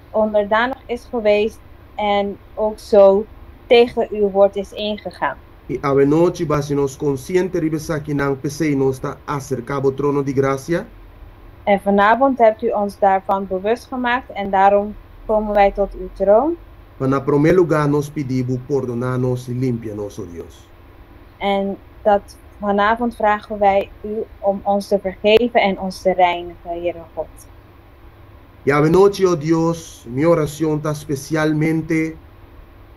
onderdanig is geweest en ook zo tegen uw woord is ingegaan. I awe nochi b'a hasi nos konsiente riba esakinan, p'esei nos ta aserká bo trono di grasia. En vanavond hebt u ons daarvan bewust gemaakt en daarom komen wij tot uw troon. Pa na promé lugá nos pidi bo pordoná nos i limpia nos, o Dios. En dat vanavond vragen wij u om ons te vergeven en ons te reinigen, Heere God. I awe nochi, o Dios, mi orashon ta spesialmente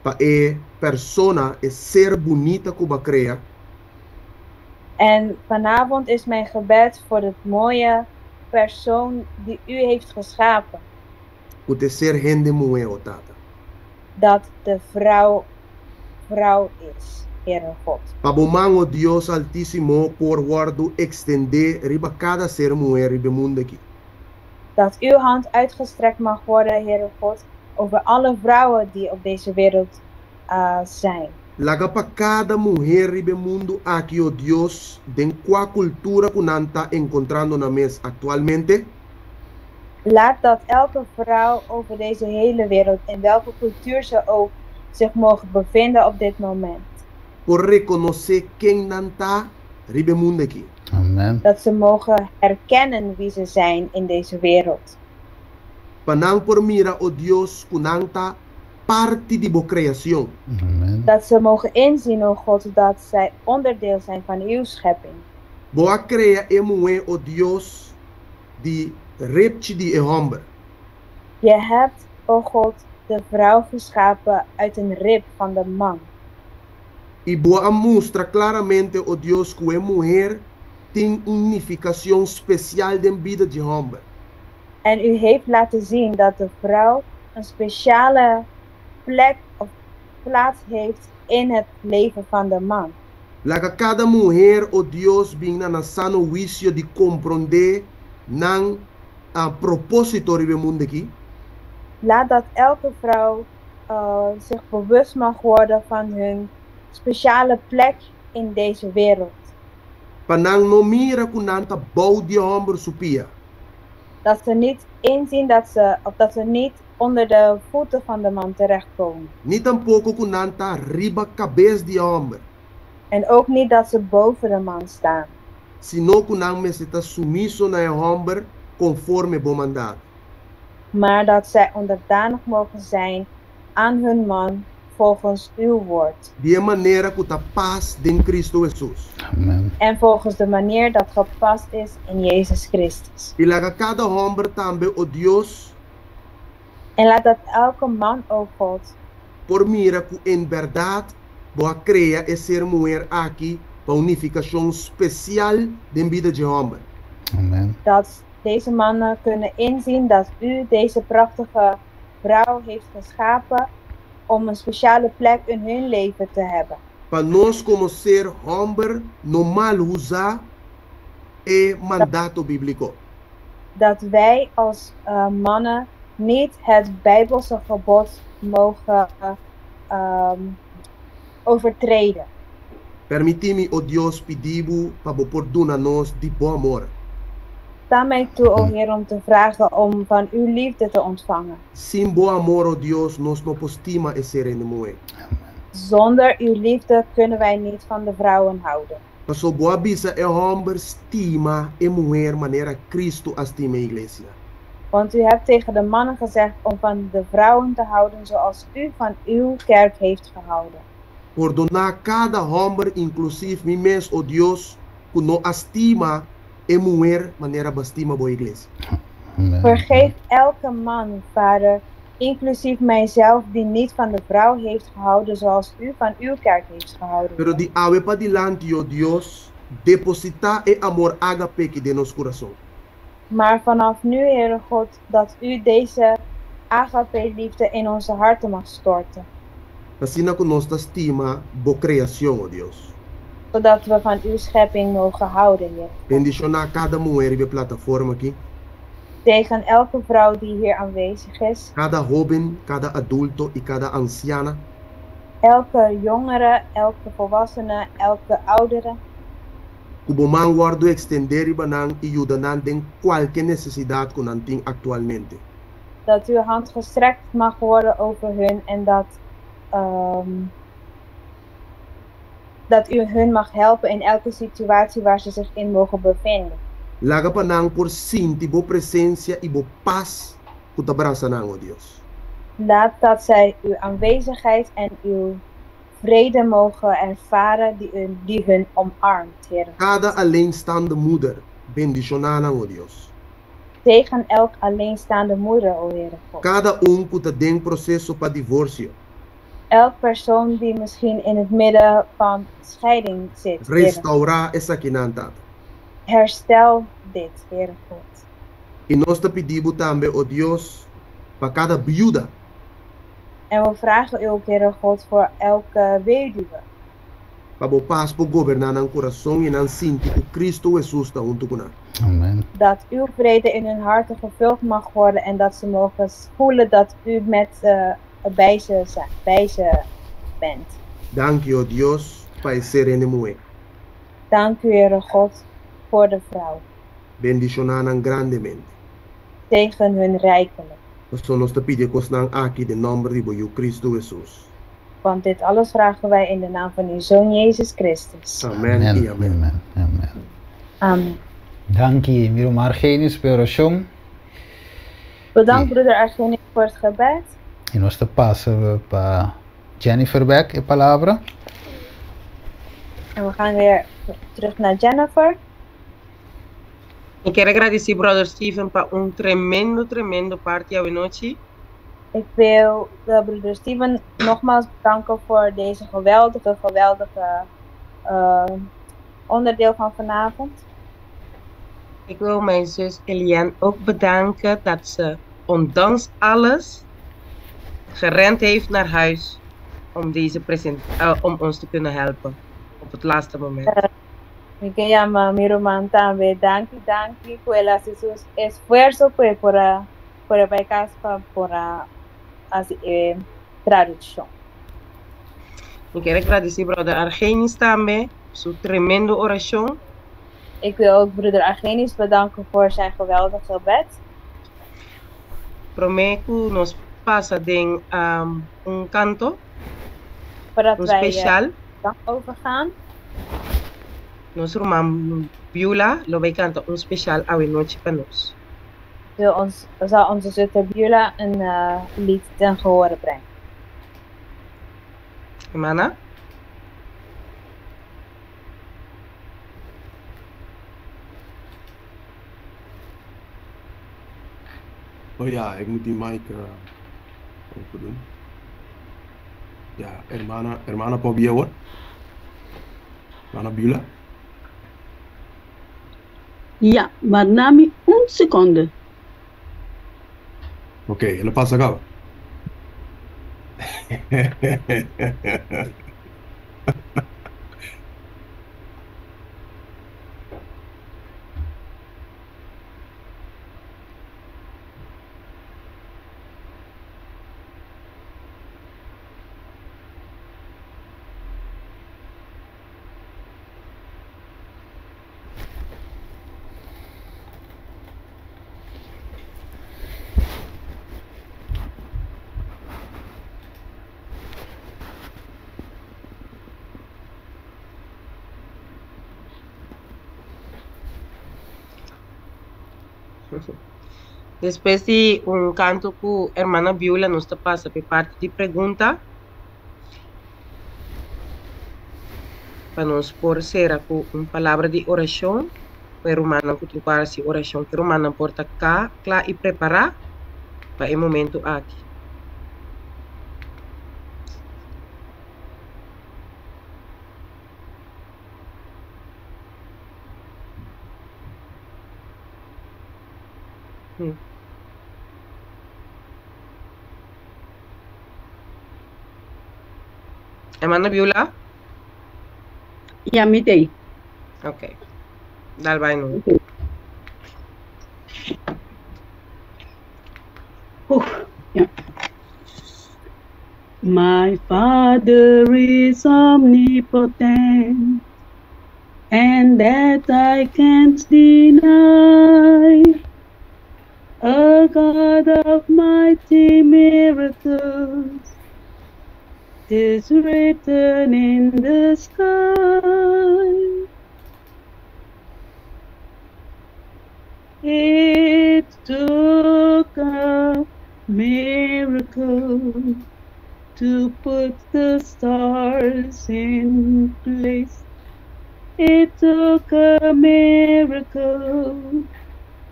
pa e persona, e ser bunita ku b'a krea. En vanavond is mijn gebed voor het mooie persoon die u heeft geschapen. Ku ta e ser hende muhé, o Tata. Dat de vrouw vrouw is, Heere God. Pa bo man, o Dios Altísimo, por wòrdu ekstendé riba kada ser muhé riba e mundu aki. Dat uw hand uitgestrekt mag worden, Heere God, over alle vrouwen die op deze wereld zijn. Laga pa kada muhé riba e mundu aki, o Dios, den kua kultura ku nan ta enkontrando nan mes aktualmente. Laat dat elke vrouw over deze hele wereld, in welke cultuur ze ook zich mogen bevinden op dit moment. por rekonosé ken nan ta riba e mundu akí. Amen. Dat ze mogen herkennen wie ze zijn in deze wereld. Pa nan por mira, o Dios, ku nan ta parti di bo kreashon. Amen. Dat ze mogen inzien, o God, dat zij onderdeel zijn van uw schepping. Bo a krea e muhé, o Dios, di repchi di e hòmber. Je hebt, o God, de vrouw geschapen uit een rib van de man. I bo a mustra klaramente, o Dios, ku e muher tin un nifikashon spesial den bida dje hòmber. En u heeft laten zien dat de vrouw een speciale plek of plaats heeft in het leven van de man. Laga kada muher, o Dios, bin na nan sano huisio di komprondé nan propósito riba e mundu akí. Laat dat elke vrouw zich bewust mag worden van hun speciale plek in deze wereld. Pa nan no mira ku nan ta bou di e hòmber su pia. Dat ze niet inzien dat ze, of dat ze niet onder de voeten van de man terechtkomen. Ni tampoko ku nan ta riba kabes di e hòmber. En ook niet dat ze boven de man staan. Sino ku nan mester ta sumiso na e hòmber konforme bo mandato. Maar dat zij onderdanig mogen zijn aan hun man volgens uw woord. Di e manera ku ta pas den Kristu Hesus. Amen. En volgens de manier dat gepast is in Jezus Christus. I laga kada hòmber tambe, o Dios. En laat dat elke man, o God. Por mira ku en bèrdat bo a krea e ser muher aki pa un nifikashon spesial den bida dje hòmber. Amen. Dat deze mannen kunnen inzien dat u deze prachtige vrouw heeft geschapen om een speciale plek in hun leven te hebben. Pa nos komo ser hòmber no mal usa e mandato bíbliko. Dat wij als mannen niet het Bijbelse gebod mogen overtreden. Permití mi, o Dios, pidi bo pa bo por duna nos di bo amor. Sta mij toe, o Heer, om te vragen om van uw liefde te ontvangen. Sin bo amor, o Dios, nos no por stima e ser hende muhé. Zonder uw liefde kunnen wij niet van de vrouwen houden. Paso bo a bisa e hòmber stima e muher manera Kristu a stima e iglesia. Want u hebt tegen de mannen gezegd om van de vrouwen te houden zoals u van uw kerk heeft gehouden. Pordoná kada hòmber, inklusief mi mes, o Dios, ku no a stima e muher manera bo a stima bo iglesia. Amen. Vergeef elke man, Vader, inclusief mijzelf, die niet van de vrouw heeft gehouden zoals u van uw kerk heeft gehouden. Pero di awe padilanti, o Dios, depositá e amor ágape ki den nos kurason. Maar vanaf nu, Heere God, dat u deze agape-liefde in onze harten mag storten. Asina ku nos ta stima bo kreashon, o Dios. Zodat we van uw schepping mogen houden, Heere God. Bendishoná kada muher riba e plataforma aki. Zegen elke vrouw die hier aanwezig is. Kada hóben, kada adulto i kada ansiana. Elke jongere, elke volwassene, elke oudere. Ku bo man wòrdu ekstendé riba nan i yuda nan den kualke nesesidat ku nan tin aktualmente. Dat uw hand gestrekt mag worden over hun en dat dat u hun mag helpen in elke situatie waar ze zich in mogen bevinden. Laga pa nan por sinti bo presensia i bo pas ku ta brasa nan, o Dios. Laat dat zij uw aanwezigheid en uw vrede mogen ervaren die, hun, die hun omarmt, Heer. Kada alleenstaande moeder, bendishoná nan, o Dios. Zegen elk alleenstaande moeder, o Heere God. Kada un ku ta den proseso pa divorsio. Elk persoon die misschien in het midden van scheiding zit. Heere. Restaurá esakinan, Tata. Herstel dit, Heere God. I nos ta pidi bo tambe, o Dios, pa kada biuda. En we vragen u ook, Heere God, voor elke weduwe. Pa bo pas por goberná nan kurason i nan sinti ku Kristu Hesus ta huntu ku nan. Amen. Dat uw vrede in hun harten gevuld mag worden en dat ze mogen voelen dat u met bij ze bent. Danki, o Dios, pa e ser hende muhé. Dank u, Heere God, voor de vrouw. Bendishoná nan grandemente. Zegen hun rijkelijk. Pasobra nos ta pidi e kosnan aki den nòmber di bo Yu Kristu Hesus. Want dit alles vragen wij in de naam van uw Zoon Jezus Christus. Amen i amen. Amen. Amen. Amen. Danki, mi ruman Argenis, pa e orashon. Bedankt, broeder Argenis, voor het gebed. I nos ta pasa pa Jennifer bek e palabra. En we gaan weer terug naar Jennifer. Mi kier a gradisí Brother Steven pa un tremendo, tremendo parti awenochi. Ik wil de broeder Steven nogmaals bedanken voor deze geweldige, geweldige onderdeel van vanavond. Ik wil mijn zus Eliane ook bedanken dat ze ondanks alles gerend heeft naar huis om, deze present, om ons te kunnen helpen op het laatste moment. Mi ke yama mi ruman tambe. Danki, danki ku el a hasi su esfuerso pa por a por a bai kas pa por a hasi e tradukshon. Mi kier gradisí brother Argenis tambe, su tremendo orashon. Ik wil ook broeder Argenis bedanken voor zijn geweldig gebed. Promé ku nos pasa den un kanto, Voordat un wij spesial. Dan overgaan. Nos ruman Beulah lo bai kanta un spesial awenochi pa nos. Wil ons, zal onze zuster Beulah een lied ten gehore brengen. Hermana? Oh ja, ik moet die mic open doen. Ja, hermana, hermana Pobia hoor. Hermana Beulah. Ja, maar duna mi un sekonde. Ok, el a pasa kaba. Despues di un kanto ku Hermana Beulah nos ta pasa pa e parti di pregunta pa nos por sera ku un palabra di orashon pa e rumannan ku tin ku hasi orashon, ku e rumannan por ta kla i prepará pa e momento aki. Hermana Beulah? Ja, mi t'ei. Ok. Dal bai no. Oef, ja. My Father is omnipotent, and that I can't deny. A God of mighty miracles is written in the sky. It took a miracle to put the stars in place. It took a miracle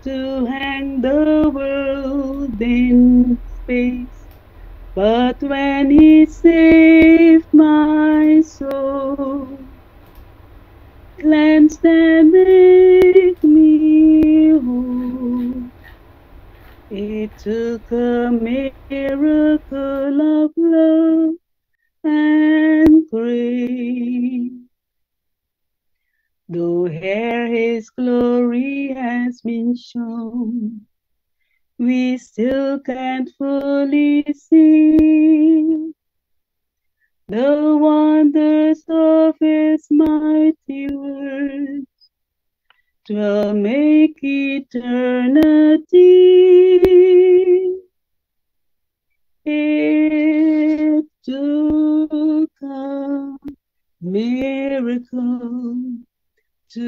to hang the world in space. But when he saved my soul, cleansed and made me whole, it took a miracle of love and grace. Though here his glory has been shown, we still can't fully see the wonders of his mighty works. 'Twill make eternity. It took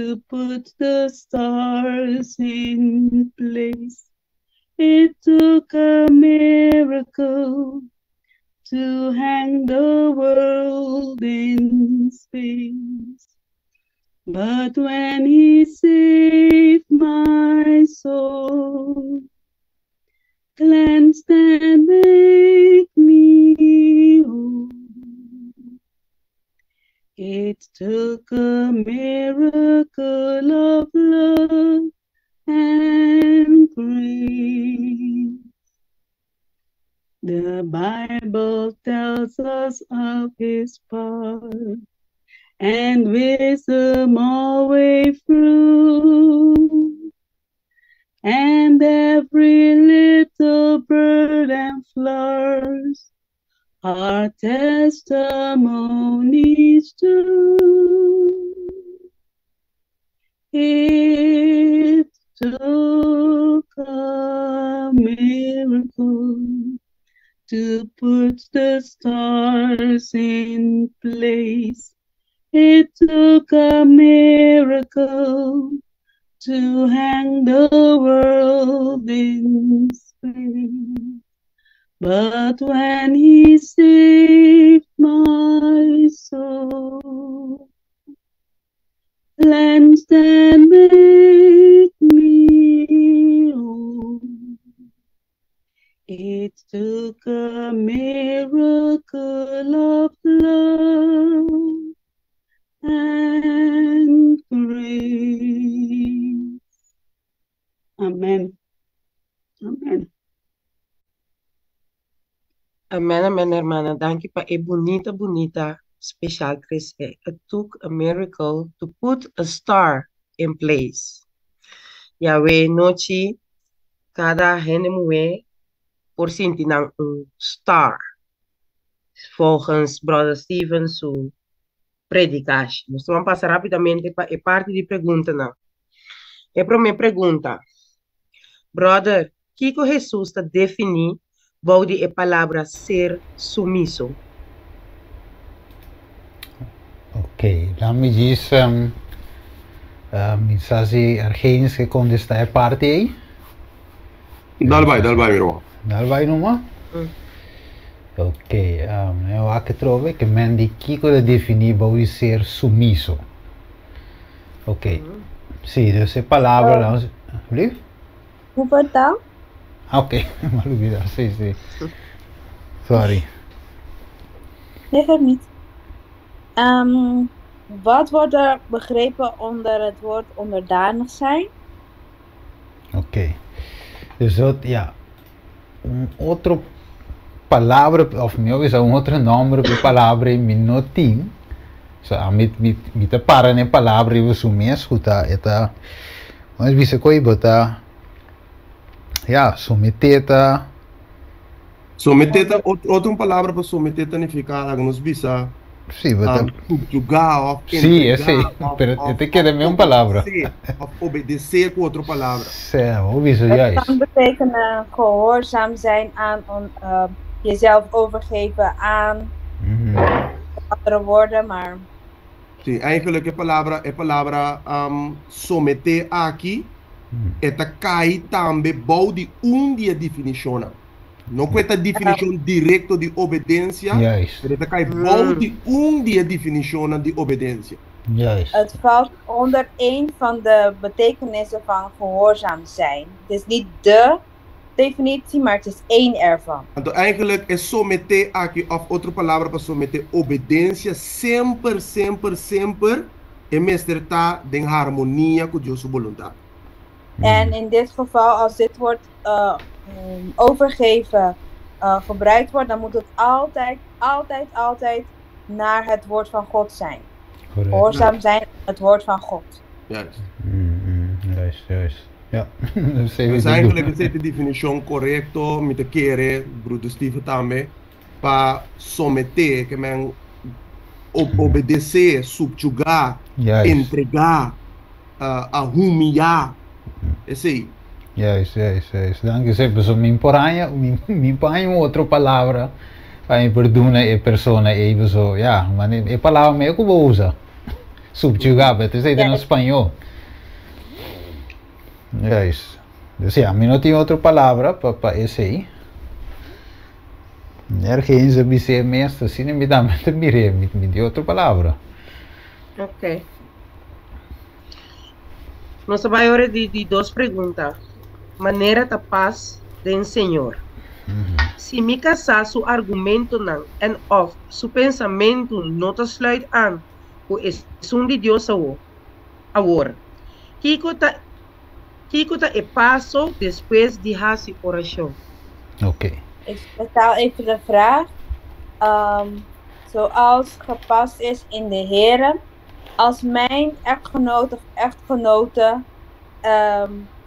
to put the stars in place. It took a miracle to hang the world in space. But when he saved my soul, cleansed and made me whole. It took a miracle of love and grace. The Bible tells us of his power and wisdom all way through. And every little bird and flowers are testimonies too. It took a miracle to put the stars in place. It took a miracle to hang the world in space. But when he saved my soul, cleansed and made me whole. It took a miracle of love and grace. Amen. Amen. Amen, amen, hermana. Danki pa e bunita, bunita special trese. It took a miracle to put a star in place. Awe nochi, kada hende muhé por sinti nan un star. Volgens Brother Steven su predikashi. Nos ta bai pasa rápidamente pa e parti di preguntanan. E promé pregunta. Brother, kiko Hesus ta definí bou di e palabra ser sumiso? Ok, laat me djis mi sa si Argenis ke kontestá e parti ei. Dal bai, dal bai, mi ruman. Dal bai numa? Ok, e wak atrobe ke men di kiko ta definí bou di ser sumiso. Ok, sí, dus e palabra, laat ons, Hoe vertaal? Ah, ok, m'a lubidá, sí, sí. Sorry. Nee, geeft niet. Wat wordt er begrepen onder het woord onderdanig zijn? Ok. Dus dat, ja, un otro palabra, òf mihó bisa un otro nòmber pa e palabra ei mi no tin. So, ami mi mi ta para na e palabra riba su mes ku ta e ta, nos bisa ku ei bo ta, ja, someté ta. Someté ta otro un palabra pa someté ta nifiká laga nos bisa Sí, bo ta. Subyugá òf Sí, entregá esei, òf pero e òf ta keda òf mes un palabra. obedesé òf obedesé ku otro palabra. Sí, bo bisa Het juist. kan betekenen gehoorzaam zijn aan, on, jezelf overgeven aan, andere woorden, maar Sí, eigenlijk e palabra e palabra someté aki e ta kai tambe bou di un di e definishonnan. No ku e ta definishon direkto di obedensia, pero e ta kai bou di un di e definishonnan di obedensia. Het valt onder één van de betekenissen van gehoorzaam zijn. Het is niet dé definitie, maar het is één ervan. Anto eigenlijk e someté aki òf otro palabra pa someté obedensia semper semper semper e mester ta den harmonia ku Dios su boluntat. En in dit geval, als dit woord overgeven gebruikt wordt, dan moet het altijd, altijd, altijd naar het woord van God zijn. Gehoorzaam zijn aan het woord van God. Juist. Juist, juist. Ja. Dus eigenlijk esei ta e definishon korekto, mi ta kere, Bruder Steven tambe, pa someté, ke men obedesé, subjugá, entregá, a humiyá, esei. Juist, juist, juist. Danki, sí, pasobra mi por haña, mi por haña un otro palabra pa mi por duna e persona ei, pasobra, ya, mane e palabra mei ku bo usa. Subyugá, pero esei ta na spañó. Juist. Dus ja, mi no tin otro palabra pa pa esei. Ergens a bis'é mes, asina mi tambe ta mir'é, mi mi tin otro palabra. Ok. Nos ta bai ora di di dos pregunta. Manera ta pas den Señor. Si mi kasá su argumentonan en òf su pensamentu no ta sluit aan ku esun di Dios awo, awor, kiko ta kiko ta e paso despues di hasi orashon? Ok. Ik vertaal even de vraag. Zoals gepast is in de Here. Als mijn echtgenoot of echtgenote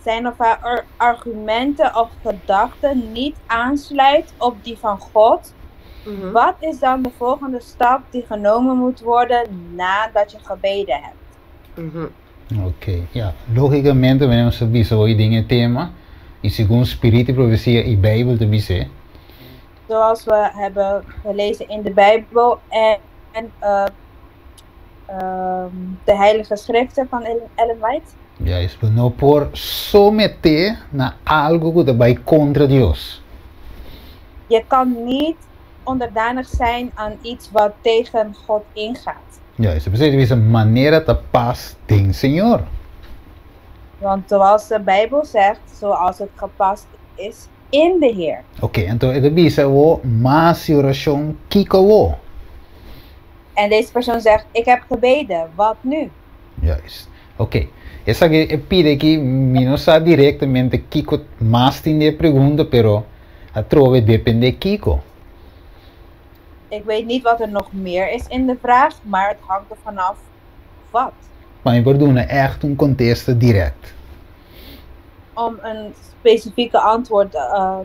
zijn of haar argumenten of gedachten niet aansluit op die van God, wat is dan de volgende stap die genomen moet worden nadat je gebeden hebt? Ok, ja. Lógicamente, wanneer nos ta bisa hoy den e tema, y segun Spiritu y Profecia y Bijbel ta bis'é. Zoals we hebben gelezen in de Bijbel en de Heilige Schriften van Ellen White. Juist, bo no por someté na algo ku ta bai kontra Dios. Je kan niet onderdanig zijn aan iets wat tegen God ingaat. Juist, p'esei ta bisa manera ta pas den Señor. Want zoals de Bijbel zegt, zoals het gepast is in de Heer. Ok, anto e ta bisa awor mas si orashon, kiko awor? En deze persoon zegt, ik heb gebeden, wat nu? Juist. Ok. Esaki e pide aki mi no sa directamente kiko mas tin di e pregunta pero atrobe depende kiko. Ik weet niet wat er nog meer is in de vraag, maar het hangt er vanaf wat. Pa mi por duna echt un contesta direct. Om een specifieke antwoord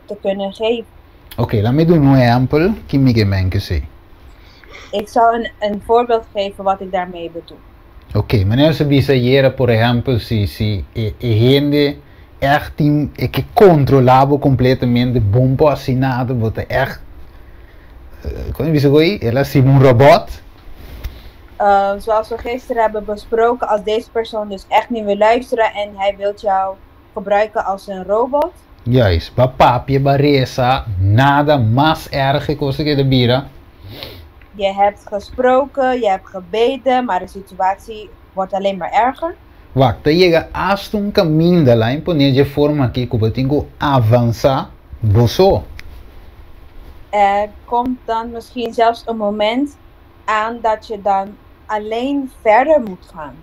te kunnen geven. Ok, laat mi duna un ehempel ki mi ke men kesey. Ik zal een voorbeeld geven wat ik daarmee bedoel. Ok, manera nos a bisa ayera por ehempel si si e e hende echt tin e ke controla bo completamente bon por haci nada bo ta echt con e bisa cu ey el a haci bo un robot. Zoals we gisteren hebben besproken, als deze persoon dus echt niet wil luisteren en hij wilt jou gebruiken als een robot. Juist, ba papia, ba reza, nada mas erg e cosa ke ta bira. Je hebt gesproken, je hebt gebeden, maar de situatie wordt alleen maar erger. Wak, ta yega asta un kaminda la imponé dje forma aki ku bo tin ku avansá bo so. Er komt dan misschien zelfs een moment aan dat je dan alleen verder moet gaan.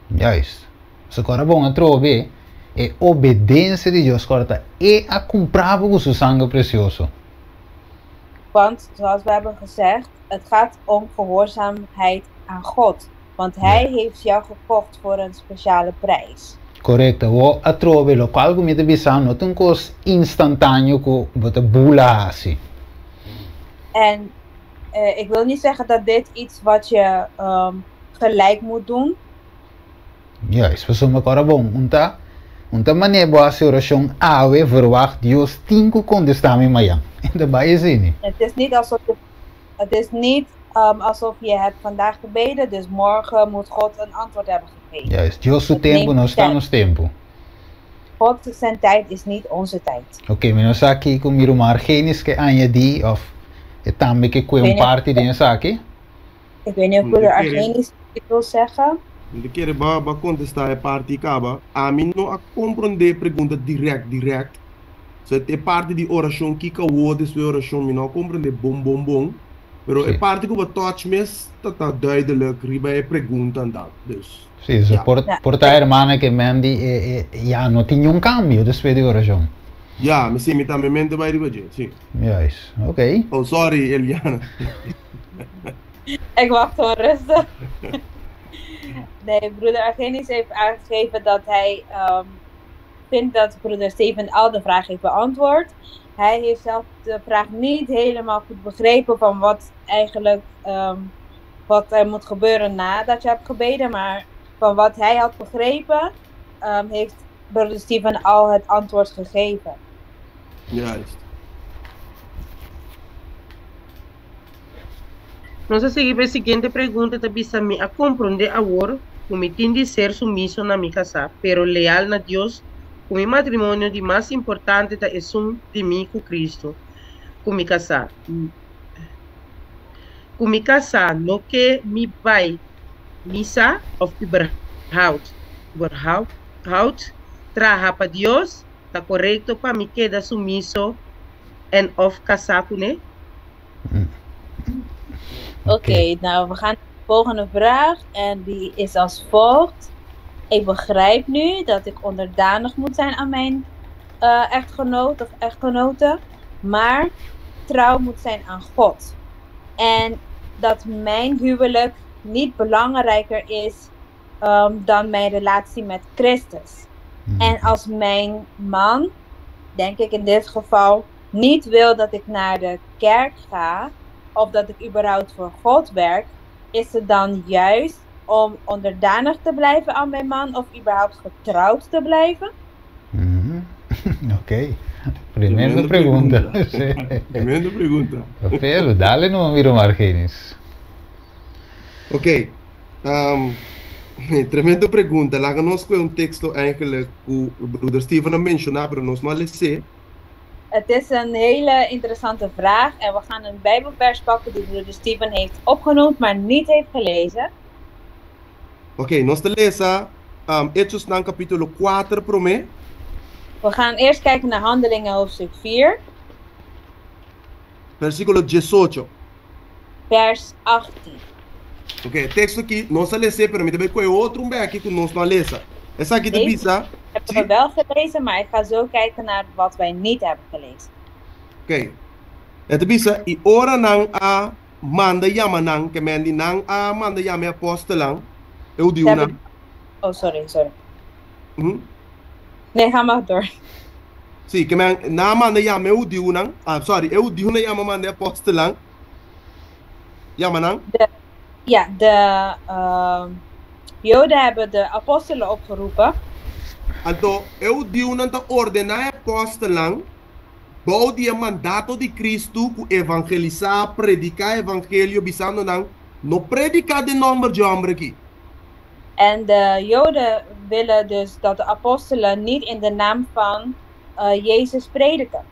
Juist. So kòrda bon atrobe, e obedensia di Dios kòrda ta E a kumpra bo ku Su sanger presioso. Want, zoals we hebben gezegd, het gaat om gehoorzaamheid aan God. Want Hij heeft jou gekocht voor een speciale prijs. Korekto. Awor atrobe lokual ku mi ta bisa no ta un kos instantáneo ku bo ta bula hasi. En ik wil niet zeggen dat dit iets wat je gelijk moet doen. Juist, pasobra ora bon, un ta un ta manera bo hasi orashon awe verwagt Dios tin ku kontestá mi mayan. E ta bai asina. Het is niet alsof je, het is niet alsof je hebt vandaag gebeden, dus morgen moet God een antwoord hebben gegeven. Juist, Dios su Het tempu neemt no sta tijd. nos tempu. God zijn tijd is niet onze tijd. Ok, mi no sa kiko mi ruman Argenis ke añadí of e tambe ke kue Ik un weet niet, parti den esaki. ik weet niet of Mi ta broeder kere, Argenis iets wil zeggen. mi ta kere ba ba kontestá e parti kaba. Ami no a komprondé e pregunta dirèkt dirèkt. So e parti di orashon kiko awor despues orashon mi no a komprondé bon bon bon. Pero e Sí. parti ku bo touch mes ta ta duidelijk riba e pregunta dan. Dus Sí, so ja. por Ja, por ta hermana ke men di e e ya no tin niun kambio despues di orashon. Ja, mi sí, mi tambe mente bai riba dje, sí. Juist, ok. Oh, sorry Eliana. Ik wacht gewoon rustig. Nee, broeder Argenis heeft aangegeven dat hij vindt dat broeder Steven al de vraag heeft beantwoord. Hij heeft zelf de vraag niet helemaal goed begrepen van wat eigenlijk wat er moet gebeuren nadat je hebt gebeden. Maar van wat hij had begrepen, heeft broeder Steven al het antwoord gegeven. Juist. Nos a sigui pa e siguiente pregunta ta bisa mi a komprondé awor Ku mi tin di ser sumiso na mi kasá, pero leal na Dios, ku mi matrimonio di mas importante ta esun di mi ku Kristu, ku mi kasá. Ku mi kasá no ke mi bai misa òf überhaupt, überhaupt, traha pa Dios, ta korekto pa mi keda sumiso en òf kasá kuné? Oké, nou, we gaan naar de volgende vraag en die is als volgt. Ik begrijp nu dat ik onderdanig moet zijn aan mijn echtgenoot of echtgenote, maar trouw moet zijn aan God. En dat mijn huwelijk niet belangrijker is dan mijn relatie met Christus. En als mijn man, denk ik in dit geval, niet wil dat ik naar de kerk ga of dat ik überhaupt voor God werk, is het dan juist om onderdanig te blijven aan mijn man of überhaupt getrouwd te blijven? Oké. Tremendo pregunta. Sí. Tremendo pregunta. Pero dale no, mi ruman Argenis. Oké. Tremendo pregunta. Laga nos ku un teksto eigenlijk ku broeder Steven a menshoná, pero nos no a les'é. Het is een hele interessante vraag en we gaan een Bijbelvers pakken die broeder Steven heeft opgenoemd, maar niet heeft gelezen. Oké, nos ta lesa Echosnan kapítulo 4 promé. We gaan eerst kijken naar Handelingen hoofdstuk 4, Versíkulo 18. Vers 18. Oké, teksto aki nos a les'é, pero mi ta bai kohe otro un bèki ku nos no a lesa. Esaki ta Deze bisa, hebben we sí? Wel gelezen, maar ik ga zo kijken naar wat wij niet hebben gelezen. Oké. E ta bisa, i ora nan a manda yama nan, ke men di nan a manda yama e apòstelnan, e Ze hudiunan. Hebben... Oh, sorry, sorry. Nee, ga maar door. Sí, ke men nan a manda yama e hudiunan, ah, sorry, e hudiunan yama manda e apòstelnan, yama nan. Ja, de Joden hebben de apostelen opgeroepen. Anto e hudiunan ta ordená e apòstelnan bou di e mandato di Kristu ku evangelisá, prediká evangelio, bisando nan, No prediká den nòmber dje hòmber akí. En de Joden willen dus dat de apostelen niet in de naam van Jezus prediken.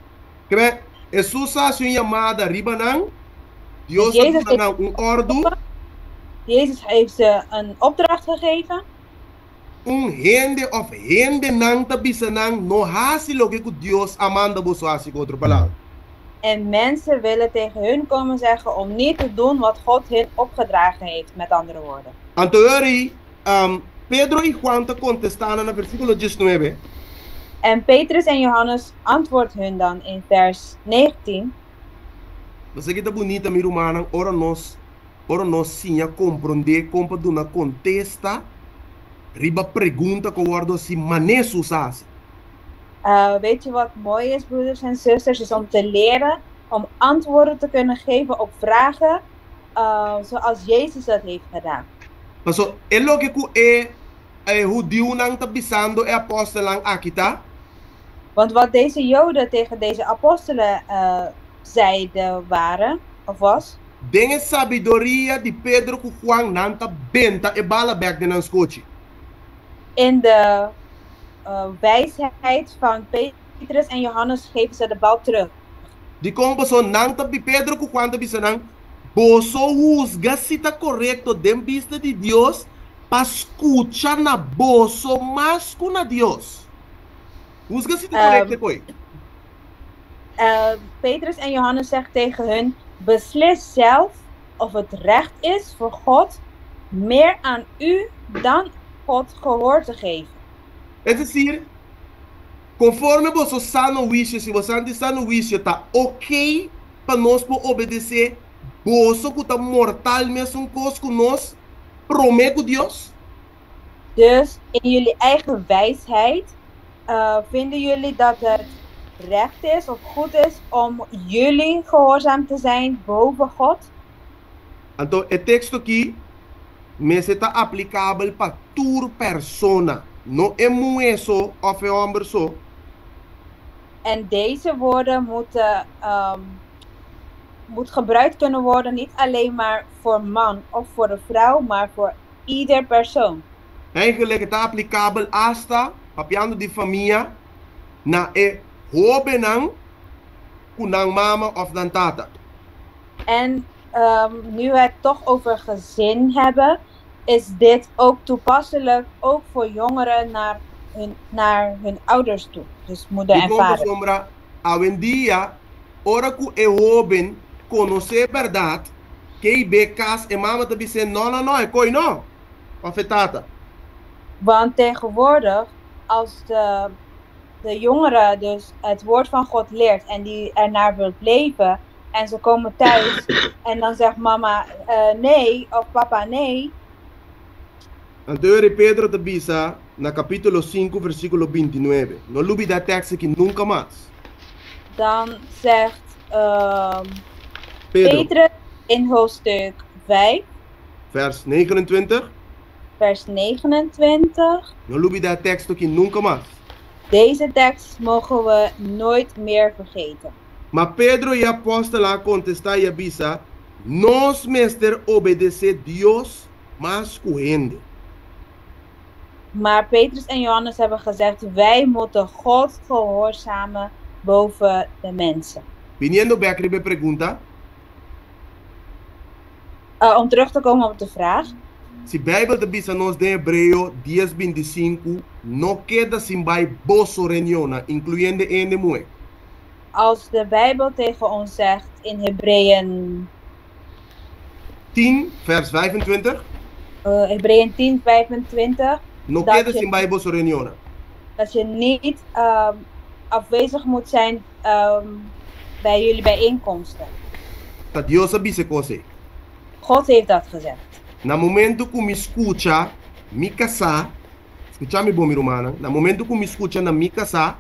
Kre, Hesus a hasi un yamada riba nan, Dus Dios a Jezus duna nan un òrdu. Jezus heeft ze een opdracht gegeven. Un hende òf hendenan ta bisa nan, No hasi loke ku Dios a manda boso hasi, ku otro palabra. En mensen willen tegen hun komen zeggen om niet te doen wat God hun opgedragen heeft, met andere woorden. Anto ora Pedro i Juan ta kontestá nan na versíkulo diesnuebe. En Petrus en Johannes antwoordt hun dan in vers 19. Bo sa ki ta bunita, mi rumannan, ora nos ora nos siña komprondé kon pa duna kontesta riba pregunta ku wòrdu hasi manera Hesus a hasi. Weet je wat mooi is, broeders en zusters, is om te leren om antwoorden te kunnen geven op vragen zoals Jezus dat heeft gedaan. Paso, e loke ku e e hudiunan ta bisando e apòstelnan aki ta. Want wat deze Joden tegen deze apostelen zeiden waren, of was. Den e sabiduria di Pedro ku Juan nan ta benta e bala bèk den nan skochi. In de wijsheid van Petrus en Johannes geven ze de bal terug. Dikon paso nan ta bi Pedro ku Juan ta bisa nan, Boso husga si ta korekto den bista di Dios pa skucha na boso mas ku na Dios. Husga si ta korekto koi. Petrus en Johannes zegt tegen hun: Beslis zelf of het recht is voor God meer aan u dan God gehoor te geven. Es desir, konforme boso sano huisio, si boso anti sano huisio ta ok pa nos por obedesé boso ku ta mortal mesun kos ku nos promé ku Dios? Dus in jullie eigen wijsheid vinden jullie dat het recht is of goed is om jullie gehoorzaam te zijn boven God? Anto e teksto akí mester ta aplikabel pa tur persona, no e muhé so òf e hòmber so. En deze woorden moeten, moet gebruikt kunnen worden niet alleen maar voor man of voor de vrouw, maar voor ieder persoon. Eigenlijk ta aplikabel asta, papiando di famia, na e hóbennan ku nan mama òf nan tata. En nu we het toch over gezin hebben, is dit ook toepasselijk ook voor jongeren naar hun ouders toe. Dus moeder en Dikon vader. Pasobra, awendia, ora ku e hóben konosé bèrdat, ku bai kas e mama ta bisa, no, no, no, e kos ei no. Òf e tata. Want tegenwoordig, als de jongere dus het woord van God leert en die ernaar wilt leven, en ze komen thuis en dan zegt mama nee of papa nee. Anto Pedro ta bisa na kapítulo 5, versíkulo 29. No lubidá e teksto aki nunka mas. Dan zegt Pedro, Petrus in hoofdstuk 5, vers 29. Vers 29. No lubidá e teksto aki nunka mas. Deze tekst mogen we nooit meer vergeten. Ma Pedro e apòstelnan a kontestá i a bisa, nos mester obedesé Dios mas ku hende. Maar Petrus en Johannes hebben gezegd: wij moeten God gehoorzamen boven de mensen. Biniendo bèk riba e pregunta, Om terug te komen op de vraag. Si Beibel ta bisa nos den Hebreo 10:25, no keda sin bai boso reunionnan, inkluyendo hende muhé. Als de Bijbel tegen ons zegt in Hebreeën, 10, vers 25, Hebreeën 10, 25, no dat keda je, sin bai boso reunionnan. Dat je niet afwezig moet zijn bij jullie bijeenkomsten. Ta Dios a bisa e kos ei. God heeft dat gezegd. Na momento ku mi skucha, mi kasá, skucha mi bon, mi rumannan, na momento ku mi skucha na mi kasá,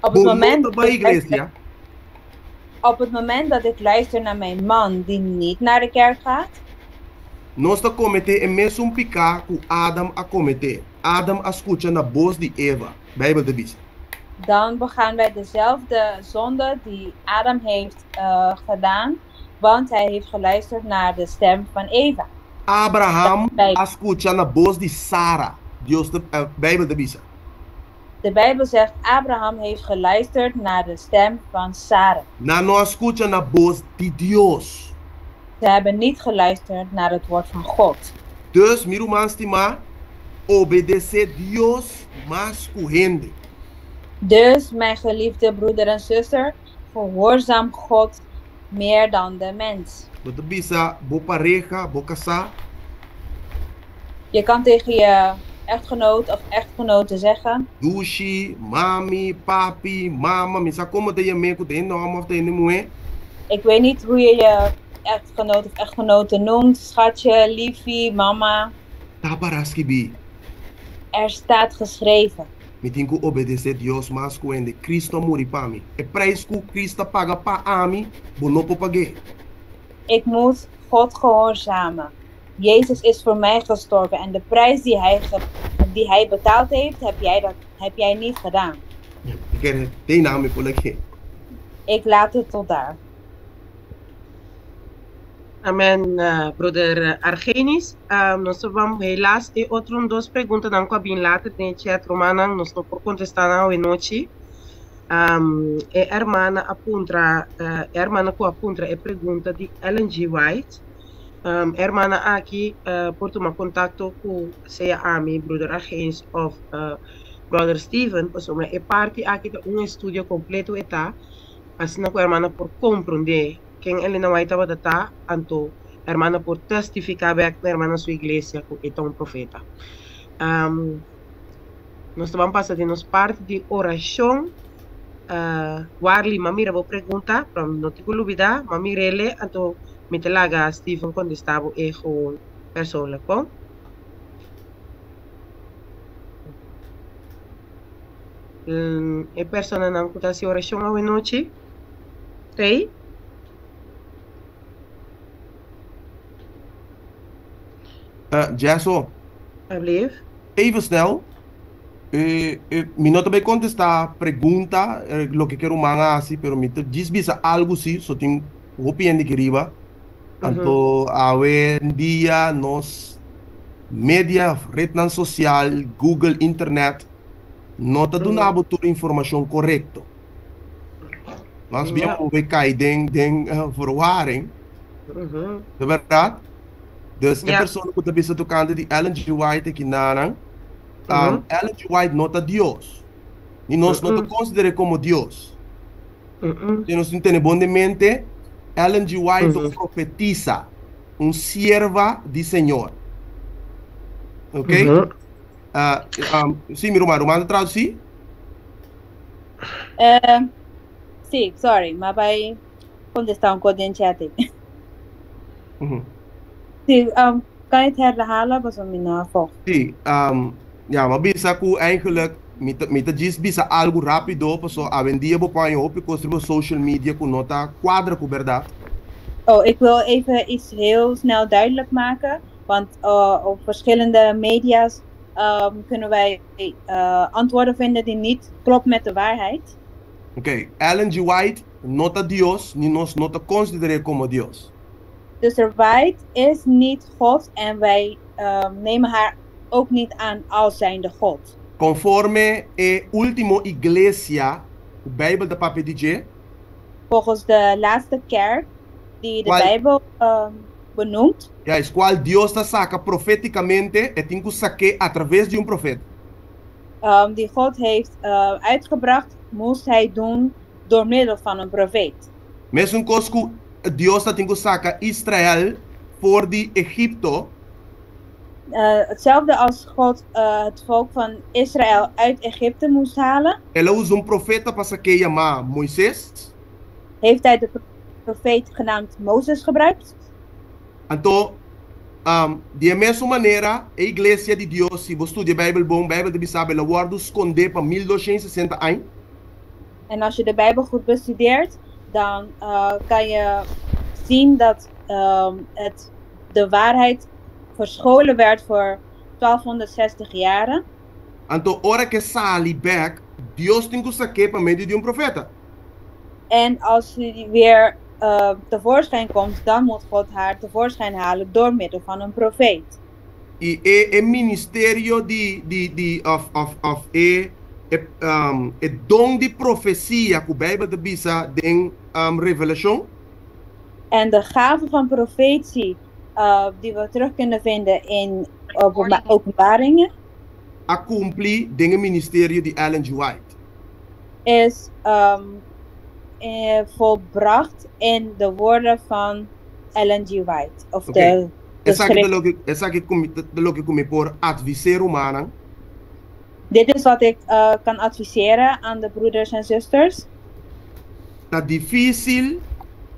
Op het bo moment no ta bai dat ik luister, iglesia, op het moment dat ik luister naar mijn man die niet naar de kerk gaat, nos ta kometé e mesun piká ku Adam a kometé. Adam a skucha na bos di Eva. Beibel ta bisa. Dan begaan wij dezelfde zonde die Adam heeft gedaan, want hij heeft geluisterd naar de stem van Eva. Abraham Bij, a skucha na bos di Sara. Dios de, Beibel ta bisa. De Bijbel zegt: Abraham heeft geluisterd naar de stem van Sarah. Nan no a skucha na bos di Dios. Ze hebben niet geluisterd naar het woord van God. Dus, mi ruman stimá, obedesé Dios mas ku hende. Dus, mijn geliefde broeder en zuster, gehoorzaam God meer dan de mens. Bo ta bisa, bo pareha, bo kasá, Je kan tegen je echtgenoot of echtgenote zeggen: Dushi, mami, papi, mama, mi sa kon bo ta yam'é ku ta hòmber òf ta muhé. Ik weet niet hoe je je echtgenoot of echtgenote noemt, schatje, liefie, mama. Ta pará skibí. Er staat geschreven. Mi tin ku obedesé Dios mas ku hende. Kristu a muri pa mi. E preis ku Kristu a paga pa ami, bo no por pag'é. Ik moet God gehoorzamen. Jezus is voor mij gestorven en de prijs die hij betaald heeft, heb jij niet gedaan. Mi ke tin nami por aki. Ik laat het tot daar. Amen, broeder Argenis. Nos ta bai, helaas, e otro dos preguntanan ku a bin later den chat, rumannan, nos no por kontestá nan awe nochi. E ruman a puntra, e ruman ku a puntra e pregunta di Ellen G. White. E ruman aki por tuma kontakto ku sea ami, broeder Argenis òf brother Steven, pasobra e parti aki ta un estudio kompleto e ta, asina ku e ruman por komprondé ken Elena White tabata ta, anto e ruman por testifiká bèk na e ruman su iglesia ku e ta un profeta. Nos ta bai pasa di nos parti di orashon. Warly, m'a mira bo pregunta, pero no tin ku lubidá, m'a mir'é, anto mi ta laga Steven kontestá bo e gewoon persoonlijk, bon? E personanan ku ta hasi orashon awe nochi? Tei? Jesso, Alsjeblieft. Even snel. Mi no ta bai kontestá pregunta, loke ku ruman a hasi, pero mi ta djis bisa algu si, so tin hopi hende aki riba. Anto, awendia nos Media, retnan sosial, Google, internet, no ta duna bo tur informashon korekto. Mas bien bo bai kai den verwarring. Ta bèrdat? Dus e persona ku ta bisa tokante di Ellen G. White aki nanan, Ellen G. White no ta Dios. Ni nos no ta konsider'é komo Dios. Si nos tin tene bon den mente, Ellen G. White ta un profetisa, un sierva di Señor. Ok? Sí, mi ruman, ruman ta tradusí? Sí, sorry, m'a bai contesta un kos den chat ei. Sí, kan je het herhalen? Pasobra mi no a volg. Sí, ya, m'a bisa ku eigenlijk mi ta, mi ta djis bisa algu rápido, pasobra awendia bo por haña hopi kos riba social media ku no ta kuadra ku bèrdat. Oh, ik wil even iets heel snel duidelijk maken, want op verschillende media's kunnen wij antwoorden vinden die niet klopt met de waarheid. Oké, Ellen G. White no ta Dios, ni nos no ta konsider'é komo Dios. Zuster White is niet God en wij nemen haar ook niet aan als zijnde God. Konforme e último iglesia ku Beibel ta papia di dje. Volgens de laatste kerk die de Bijbel benoemt. Juist, kual Dios ta saka profétikamente, e tin ku sak'é atraves di un profeta. Die God heeft uitgebracht, moest hij doen door middel van een profeet. Mesun kos ku Dios ta tin ku saka Israel for di Egipto. Hetzelfde als God het volk van Israël uit Egypte moest halen. El a usa un profeta pa sak'é yamá Moises. Heeft hij de profeet genaamd Mozes gebruikt. Anto, di e mesun manera, e iglesia di Dios, si bo studia Bijbel bon, Bijbel ta bisa bo el a wòrdu skondé pa 1260 aña. En als je de Bijbel goed bestudeert, dan kan je zien dat het de waarheid verscholen werd voor 1260 jaren. Anto ora ku e sali bèk, Dios tin ku sak'é pa medio di un profeta. En als sie weer tevoorschijn komt, dan moet God haar tevoorschijn halen door middel van een profeet. I e e ministerio di di di òf òf òf e e e don di profesia ku Beibel ta bisa den Revelashon. En de gave van profetie die we terug kunnen vinden in Openbaringen. A kumpli den e ministerio di Ellen G. White. Is volbracht in de woorden van Ellen G. White of de de Esaki ta schrift. loke esaki ku mi ta loke ku mi por advis'é rumannan. Dit is wat ik kan adviseren aan de broeders en zusters. Ta difísil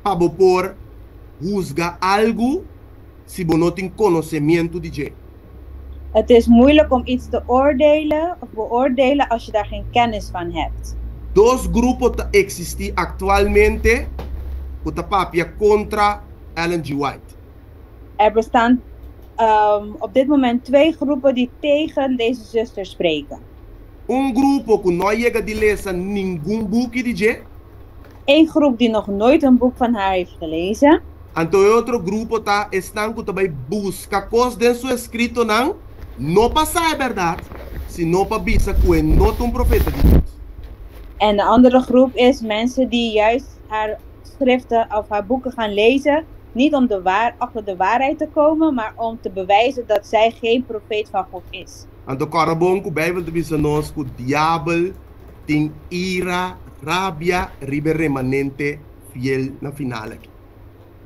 pa bo por husga algu si bo no tin konosemientu di dje. Het is moeilijk om iets te oordelen of beoordelen als je daar geen kennis van hebt. Dos grupo ta eksistí aktualmente ku ta papia kontra Ellen G. White. Er bestaan op dit moment twee groepen die tegen deze zuster spreken. Un grupo ku no a yega di lesa ningun buki di dje. Eén groep die nog nooit een boek van haar heeft gelezen. Anto e otro grupo ta esnan ku ta bai buska kos den su eskritonan, no pa sa e bèrdat, sino pa bisa ku e no ta un profeta di Dios. En de andere groep is mensen die juist haar schriften of haar boeken gaan lezen, niet om de waar, achter de waarheid te komen, maar om te bewijzen dat zij geen profeet van God is. Anto kòrda bon ku Beibel ta bisa nos ku Diabel tin ira, rabia, riba e remanente fiel na final aki.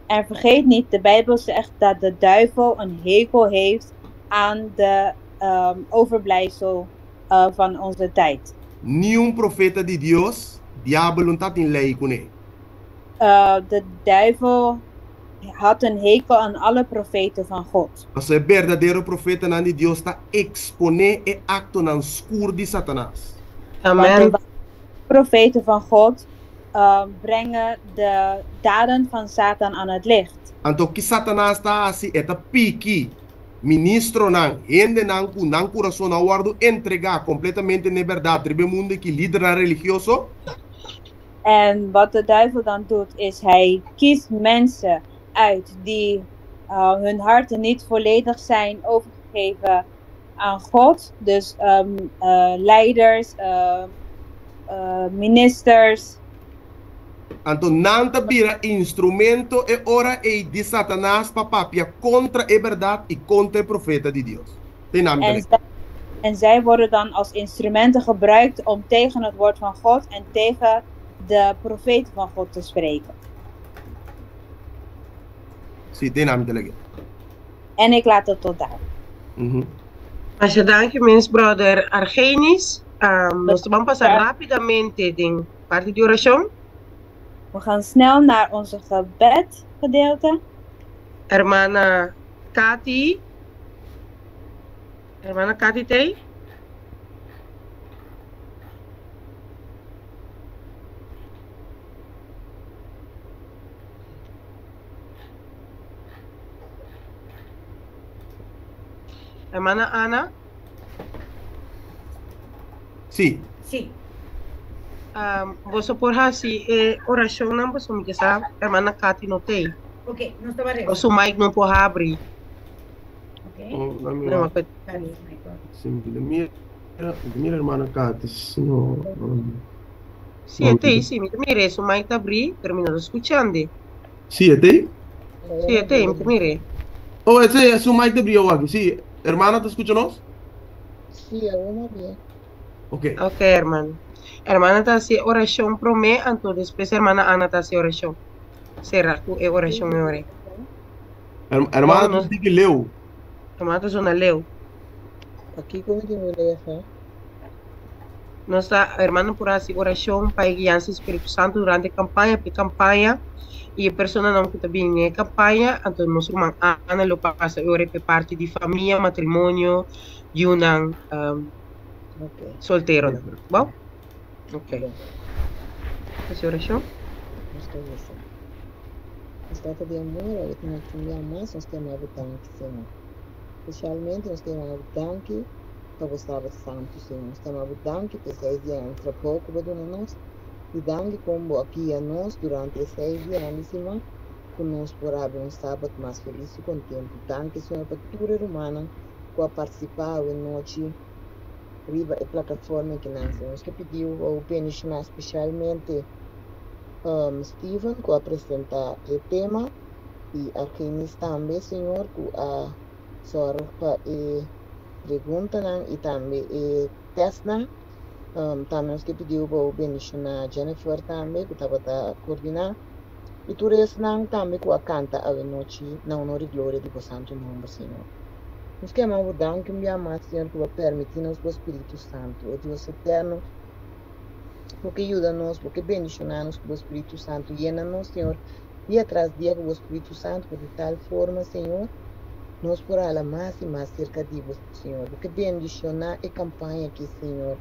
En vergeet niet, de Bijbel zegt dat de duivel een hekel heeft aan de overblijfsel van onze tijd. Niun profeta di Dios, Diabel no ta tin lei kuné. De duivel had een hekel aan alle profeten van God. Pasobra e berdadero profetanan di Dios ta eksponé e aktonan skur di Satanas. Want de Amen. ware profeten van God brengen de daden van Satan aan het licht. Anto ki Satanas ta hasi? E ta piki ministronan, hendenan ku nan kurason a wòrdu entregá kompletamente n'e bèrdat riba e mundu i ki lidernan religioso. En wat de duivel dan doet, is hij kiest mensen uit die hun harten niet volledig zijn overgegeven. geven aan God. Dus leiders, ministers. Anto nan ta bira instrumento e ora ei di Satanas pa papia kontra e bèrdat i kontra e profeta di Dios. Te nan En, en zij worden dan als instrumenten gebruikt om tegen het woord van God en tegen de profeten van God te spreken. Sí, te nan mi En ik laat het tot daar. Masha danki mes, brother Argenis. Nos ta bai pasa rápidamente den parti di orashon. We gaan snel naar onze gebedgedeelte. Hermana Kati. Hermana Kati t'ei. Hermana Ana. Sí. Sí. Bo por hasi e orashon, bo mi ke sa hermana Kati no t'ei. Ok, nos ta O su mic no por habri. Ok. Oh, No, no, pero- Sí, mira, mira, hermana Kati, sí, no, no. Sí, t'ei, sí, mira, su mic ta habrí, pero mi no ta skuchando. Sí, t'ei? Sí, t'ei, mira. Oh, esei ta su mic ta habrí aki. Sí, hermana, ta skucha nos? Sí, awor bien. Ok. Ok, hermana. Hermana ta hasi orashon promé, anto despues hermana Ana ta hasi orashon. Sera ku e orashon awor? Hermana, No, no. Ku leu. Hermana ta zona leu. Aki kon tin lesa? Nos hermana por hasi orashon pa guiansa Spiritu Santu durante e kampaña, pa kampaña i e personanan ku ta bin den kampaña, anto nos ruman Ana lo pasa ora pa parti di famia, matrimonio, i un soltero. Bon? Ok. Hasi orashon? Nos kuminsá. Nos Tata di amor, awor nos ta mas, nos ta yama danki, Señor. Spesialmente nos ta yama danki pa bo Santu, Señor. Nos ta yama danki pa 6 dianan di trabou ku bo a duna nos. I danki kon bo a guia nos durante e 6 dianan di siman, ku nos por habri un sabat mas felis i kontentu. Danki, Señor, pa tur rumannan ku a partisipá e anochi riba e plataforma ku nos. Nos ke pidi bo bendishoná spesialmente Steven, ku a presentá e tema, i Argenis tambe, Señor, ku a sòru pa e preguntanan i tambe e testnan. Tambe nos ke pidi bo bendishoná Jennifer tambe, ku tabata koordiná. I tur esnan tambe ku a kanta anochi na honor i gloria di bo santu nòmber, Señor. Nos ke yama danki un bia mas, Señor, ku bo a permití nos bo Spiritu Santu, o Dios eterno, bo ke yuda nos, bo ke bendishoná nos ku Spiritu Santu, yena nos, Señor, dia tras dia ku Spiritu Santu, di tal forma, Señor, nos por hala mas i mas serka di bo, Señor. Bo ke bendishoná e kampaña aki, Señor.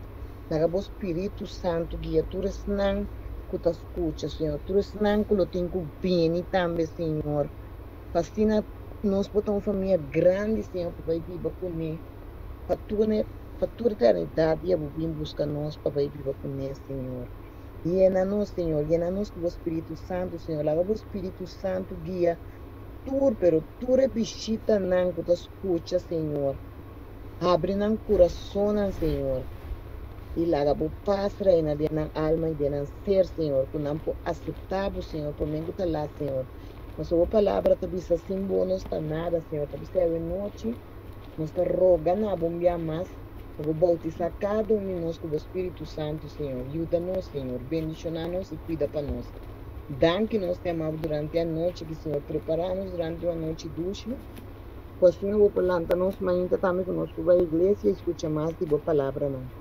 Laga bo Spiritu Santu guia tur esnan ku ta skucha, Señor. Tur esnan ku lo tin ku bini tambe, Señor. Pa asina nos por ta un famia grandi, Señor, pa bai biba kuné. Pa tur eternidat, i bin buska nos pa bai biba kuné, Señor. Yena nos, Señor, yena nos ku Spiritu Santu, Señor. Laga Spiritu Santu guia tur, pero tur bishitanan ku ta skucha, Señor. Habri nan kurason, Señor. I laga bo pas reina den nan alma i den nan ser, Señor. Ku nan por aseptá, Señor, pa mi la, Señor. Mas bo palabra ta bisa sin bo no ta nada, Señor. Ta bisa anochi, nos ta roga na bo un bia mas, pa boutisá kada un di nos ku Spiritu Santu, Señor. Yuda nos, Señor. Bendishoná nos i kuida pa nos. Danki nos ta yama durante e anochi, ku Señor prepará nos durante e anochi dushi. Pues Señor, bo lanta nos mainta tambe ku nos bai iglesia i skucha mas di bo palabranan.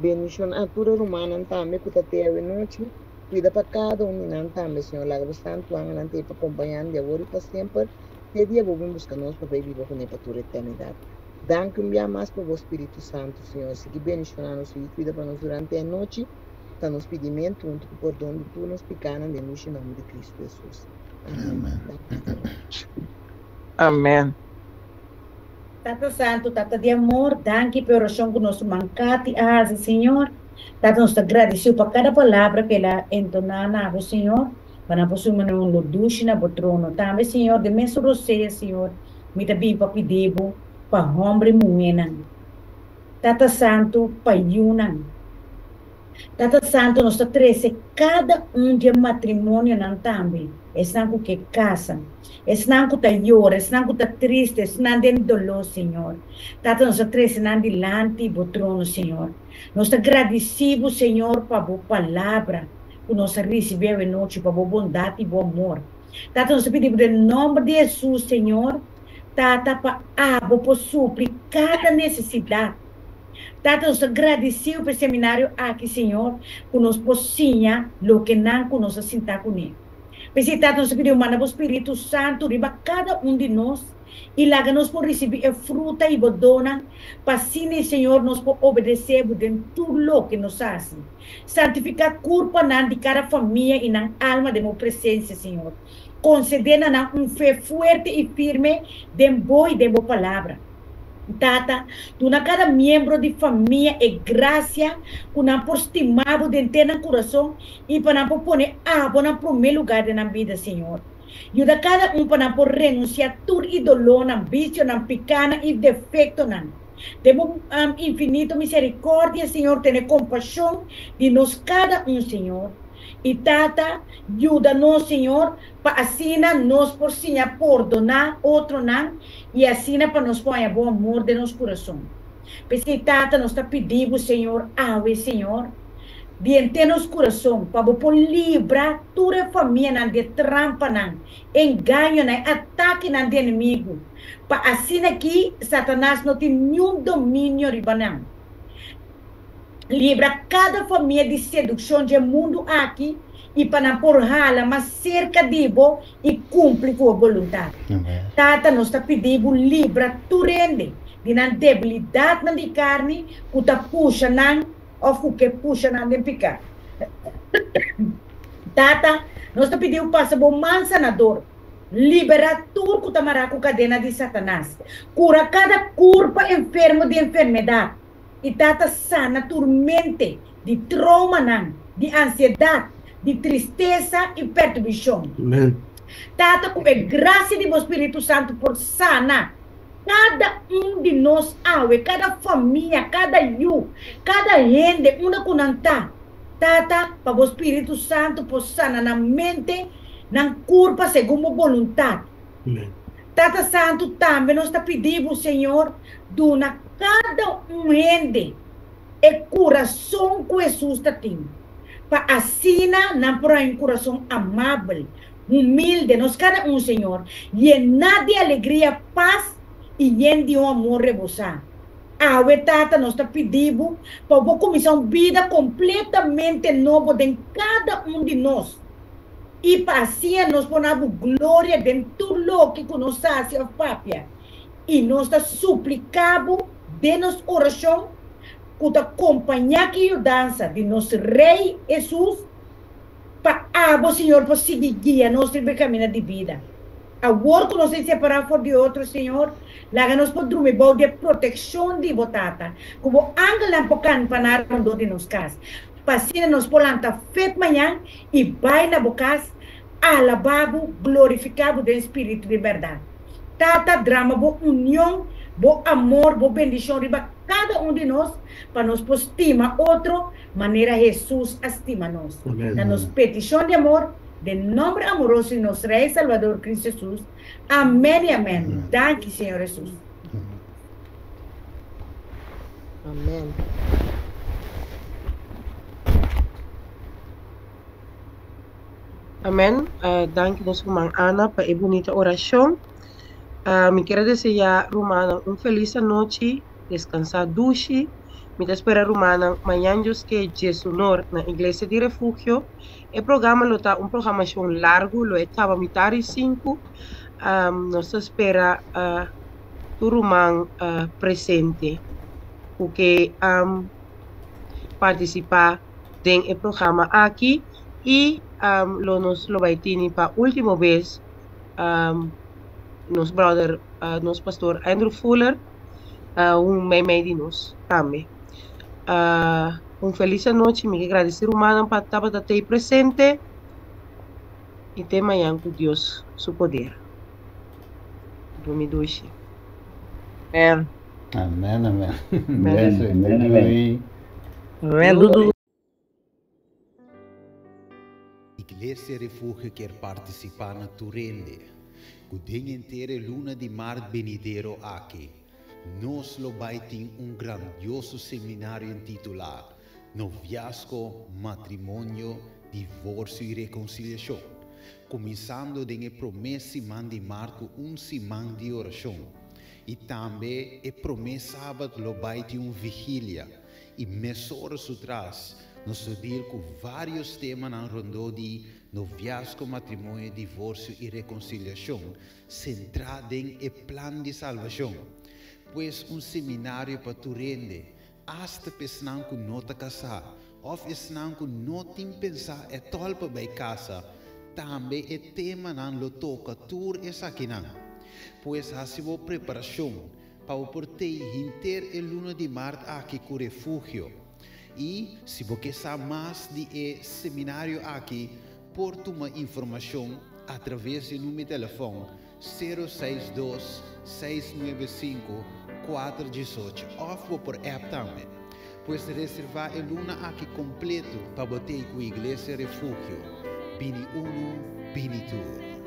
Bendishoná tur rumannan tambe ku ta te anochi. Kuida pa kada un di nan tambe, Señor. Laga bo santu angelnan pa kompañá di awor i pa semper. Te dia bo bin buska nos pa biba kuné pa tur eternidat. Danki un bia mas pa bo Spiritu Santu, Señor. Sigui bendishoná nos i kuida pa nos durante e anochi. Ta nos pidimentu huntu ku pordon di tur nos pikánan den nòmber di Kristu Hesus. Amèn. Amèn. Tata Santu, Tata di amor, danki pa e orashon ku nos ruman Kati a hasi, Señor. Tata, nos ta gradesido pa kada palabra ku el a entoná na bo, Señor, pa nan por suma un oló dushi na bo trono. Tambe, Señor, den mesun rosea, Señor, mi ta bin pa pidi bo. pa hòmber i muhénan. Tata Santu, pa yunan. Tata Santu, nos ta trese kada un di e matrimonionan tambe, esnan ku ke kasa, esnan ku ta yora, esnan ku ta triste, esnan den doló, Señor. Tata, nos ta trese nan dilanti Bo trono, Señor. Nos ta gradisí Bo, Señor, pa Bo palabra ku nos a risibí awe nochi, pa Bo bondat i Bo amor. Tata, nos ta pidi Bo den nòmber di Hesus, Señor, Tata, pa Abo por supli kada nesesidat. Tata, nos ta gradisí Bo pa e seminario aki, Señor, ku nos por siña loke nan ku nos a sintá kuné. P'esei, Tata, nos ta pidi Bo manda Bo Spiritu Santu riba kada un di nos i laga nos por risibí e fruta i Bo donnan, pa asina, Señor, nos por obedesé Bo den tur loke nos hasi. Santifiká kurpanan di kada famia i nan alma den Bo presensia, Señor. Konsedé na nan un fe fuerte i firme den Bo i den Bo Palabra. Tata, duna kada miembro di famia e grasia ku nan por stima Bo den te nan kurason i pa nan por pone Abo na promé lugá den nan bida, Señor. Yuda kada un pa nan por renunsiá tur idolonan, bisionan, pikánan i defektonan. Den Bo infinito miserikòrdia, Señor, tene kompashon di nos kada un, Señor. I Tata, yuda nos, Señor, pa asina nos por siña pordoná otronan i asina pa nos por haña Bo amor den nos kurason. P'esei, Tata, nos ta pidi Bo, Señor, awe, Señor, di henter nos kurason, pa Bo por libra tur e famianan di e trampanan, engañonan, e atakenan di enemigu, pa asina ki Satanas no tin niun dominio riba nan. Libra kada famia di sedukshon dje mundu aki i pa nan por hala mas serka di Bo i kumpli ku Bo boluntat. Tata, nos ta pidi Bo libra tur hende di nan debilidatnan di karni ku ta pusha nan òf ku ke pusha nan den piká. Tata, nos ta pidi Bo pasa Bo man sanador, liberá tur ku ta mará ku kadena di Satanas, kura kada kurpa enfermo di enfermedat, I Tata sana tur mente di troumanan, di ansiedat, di tristesa i perturbishon. Amen. Tata, ku e grasia di Bo Spiritu Santu por sana kada un di nos awe, kada famia, kada yu, kada hende, unda ku nan ta. Tata, pa Bo Spiritu Santu por sana nan mente, nan kurpa segun Bo boluntat. Amen. Tata Santu, tambe nos ta pidi Bo, Señor, duna kada un hende e kurason ku Hesus ta tin, pa asina nan por haña un kurason amabel, humilde, nos kada un, Señor, yená di alegria, pas i yen di un amor rebosá. Awe, Tata, nos ta pidi Bo pa Bo kuminsá un bida kompletamente nobo den kada un di nos. I pa asia nos por na bo gloria den tur loke ku nos hasi òf papia. I nos ta supliká bo den nos orashon ku ta kompañá ki yudansa di nos Rei Hesus, pa abo, Señor, por sigui guia nos riba e kaminda di bida. Awor ku nos ta separá for di otro, Señor, laga nos por drumi bou di e protekshon di bo Tata, ku bo angelnan por kampaná rondó di nos kas, pa asina nos por lanta fet mañan i bai na bo kas, alabá bo, glorifiká bo den spiritu di bèrdat. Tata, drama bo union, bo amor, bo bendishon riba kada un di nos, pa nos por stima otro manera Hesus a stima nos. Na nos petishon di amor, den nòmber amoroso di nos Rei i Salbador Kristu Hesus. Amèn i amèn. Danki, Señor Hesus. Amèn. Amèn. Danki nos ruman Ana pa e bunita orashon. Mi kier a deseá rumannan un felis anochi, deskansá dushi. Mi ta spera rumannan mañan Dios ke djesunor na Iglesia di Refugio. E programa lo ta un programashon largu, lo e kaba mitar di sinku. Nos ta spera tur ruman presente ku ke partisipá den e programa aki i lo nos lo bai tini pa ultimo bes nos brother, nos pastor Andrew Fuller un meimei di nos tambe. Un felis anochi, mi ke gradisi rumannan pa tabata tei presente i te mañan ku Dios su poder. Drumi dushi. Amen. Amen, amen. Amen. Blessings. Amen, amen. Doei. Amen. Doei, doei. Iglesia Refugio kier partisipá na tur hende ku den henter e luna di mart benidero aki nos lo bai tin un grandioso seminario intitulá Noviazgo, Matrimonio, Divorsio i Rekonsiliashon, kuminsando den e promé siman di mart ku un siman di orashon i tambe e promé sabat lo bai tin un vigilia i mesora su tras nos lo deal ku vários temanan rondó di noviazgo, matrimonio, divorsio i rekonsiliashon sentrá den e plan di salbashon. Pues un seminario pa tur hende, asta pa esnan ku no ta kasá òf esnan ku no tin pensá ètòl pa bai kasa, tambe e temanan lo toka tur esakinan. Pues hasi bo preparashon Pa bo por tei henter e luna di mart aki ku Refugio. I si bo ke sa mas di e seminario aki, por tuma informashon atraves di number di telefòn sero seis dos, seis nuebe sinku, kuater diesocho òf bo por app tambe. Pues reservá e luna aki kompleto pa bo tei ku Iglesia Refugio. Bini unu, bini tur.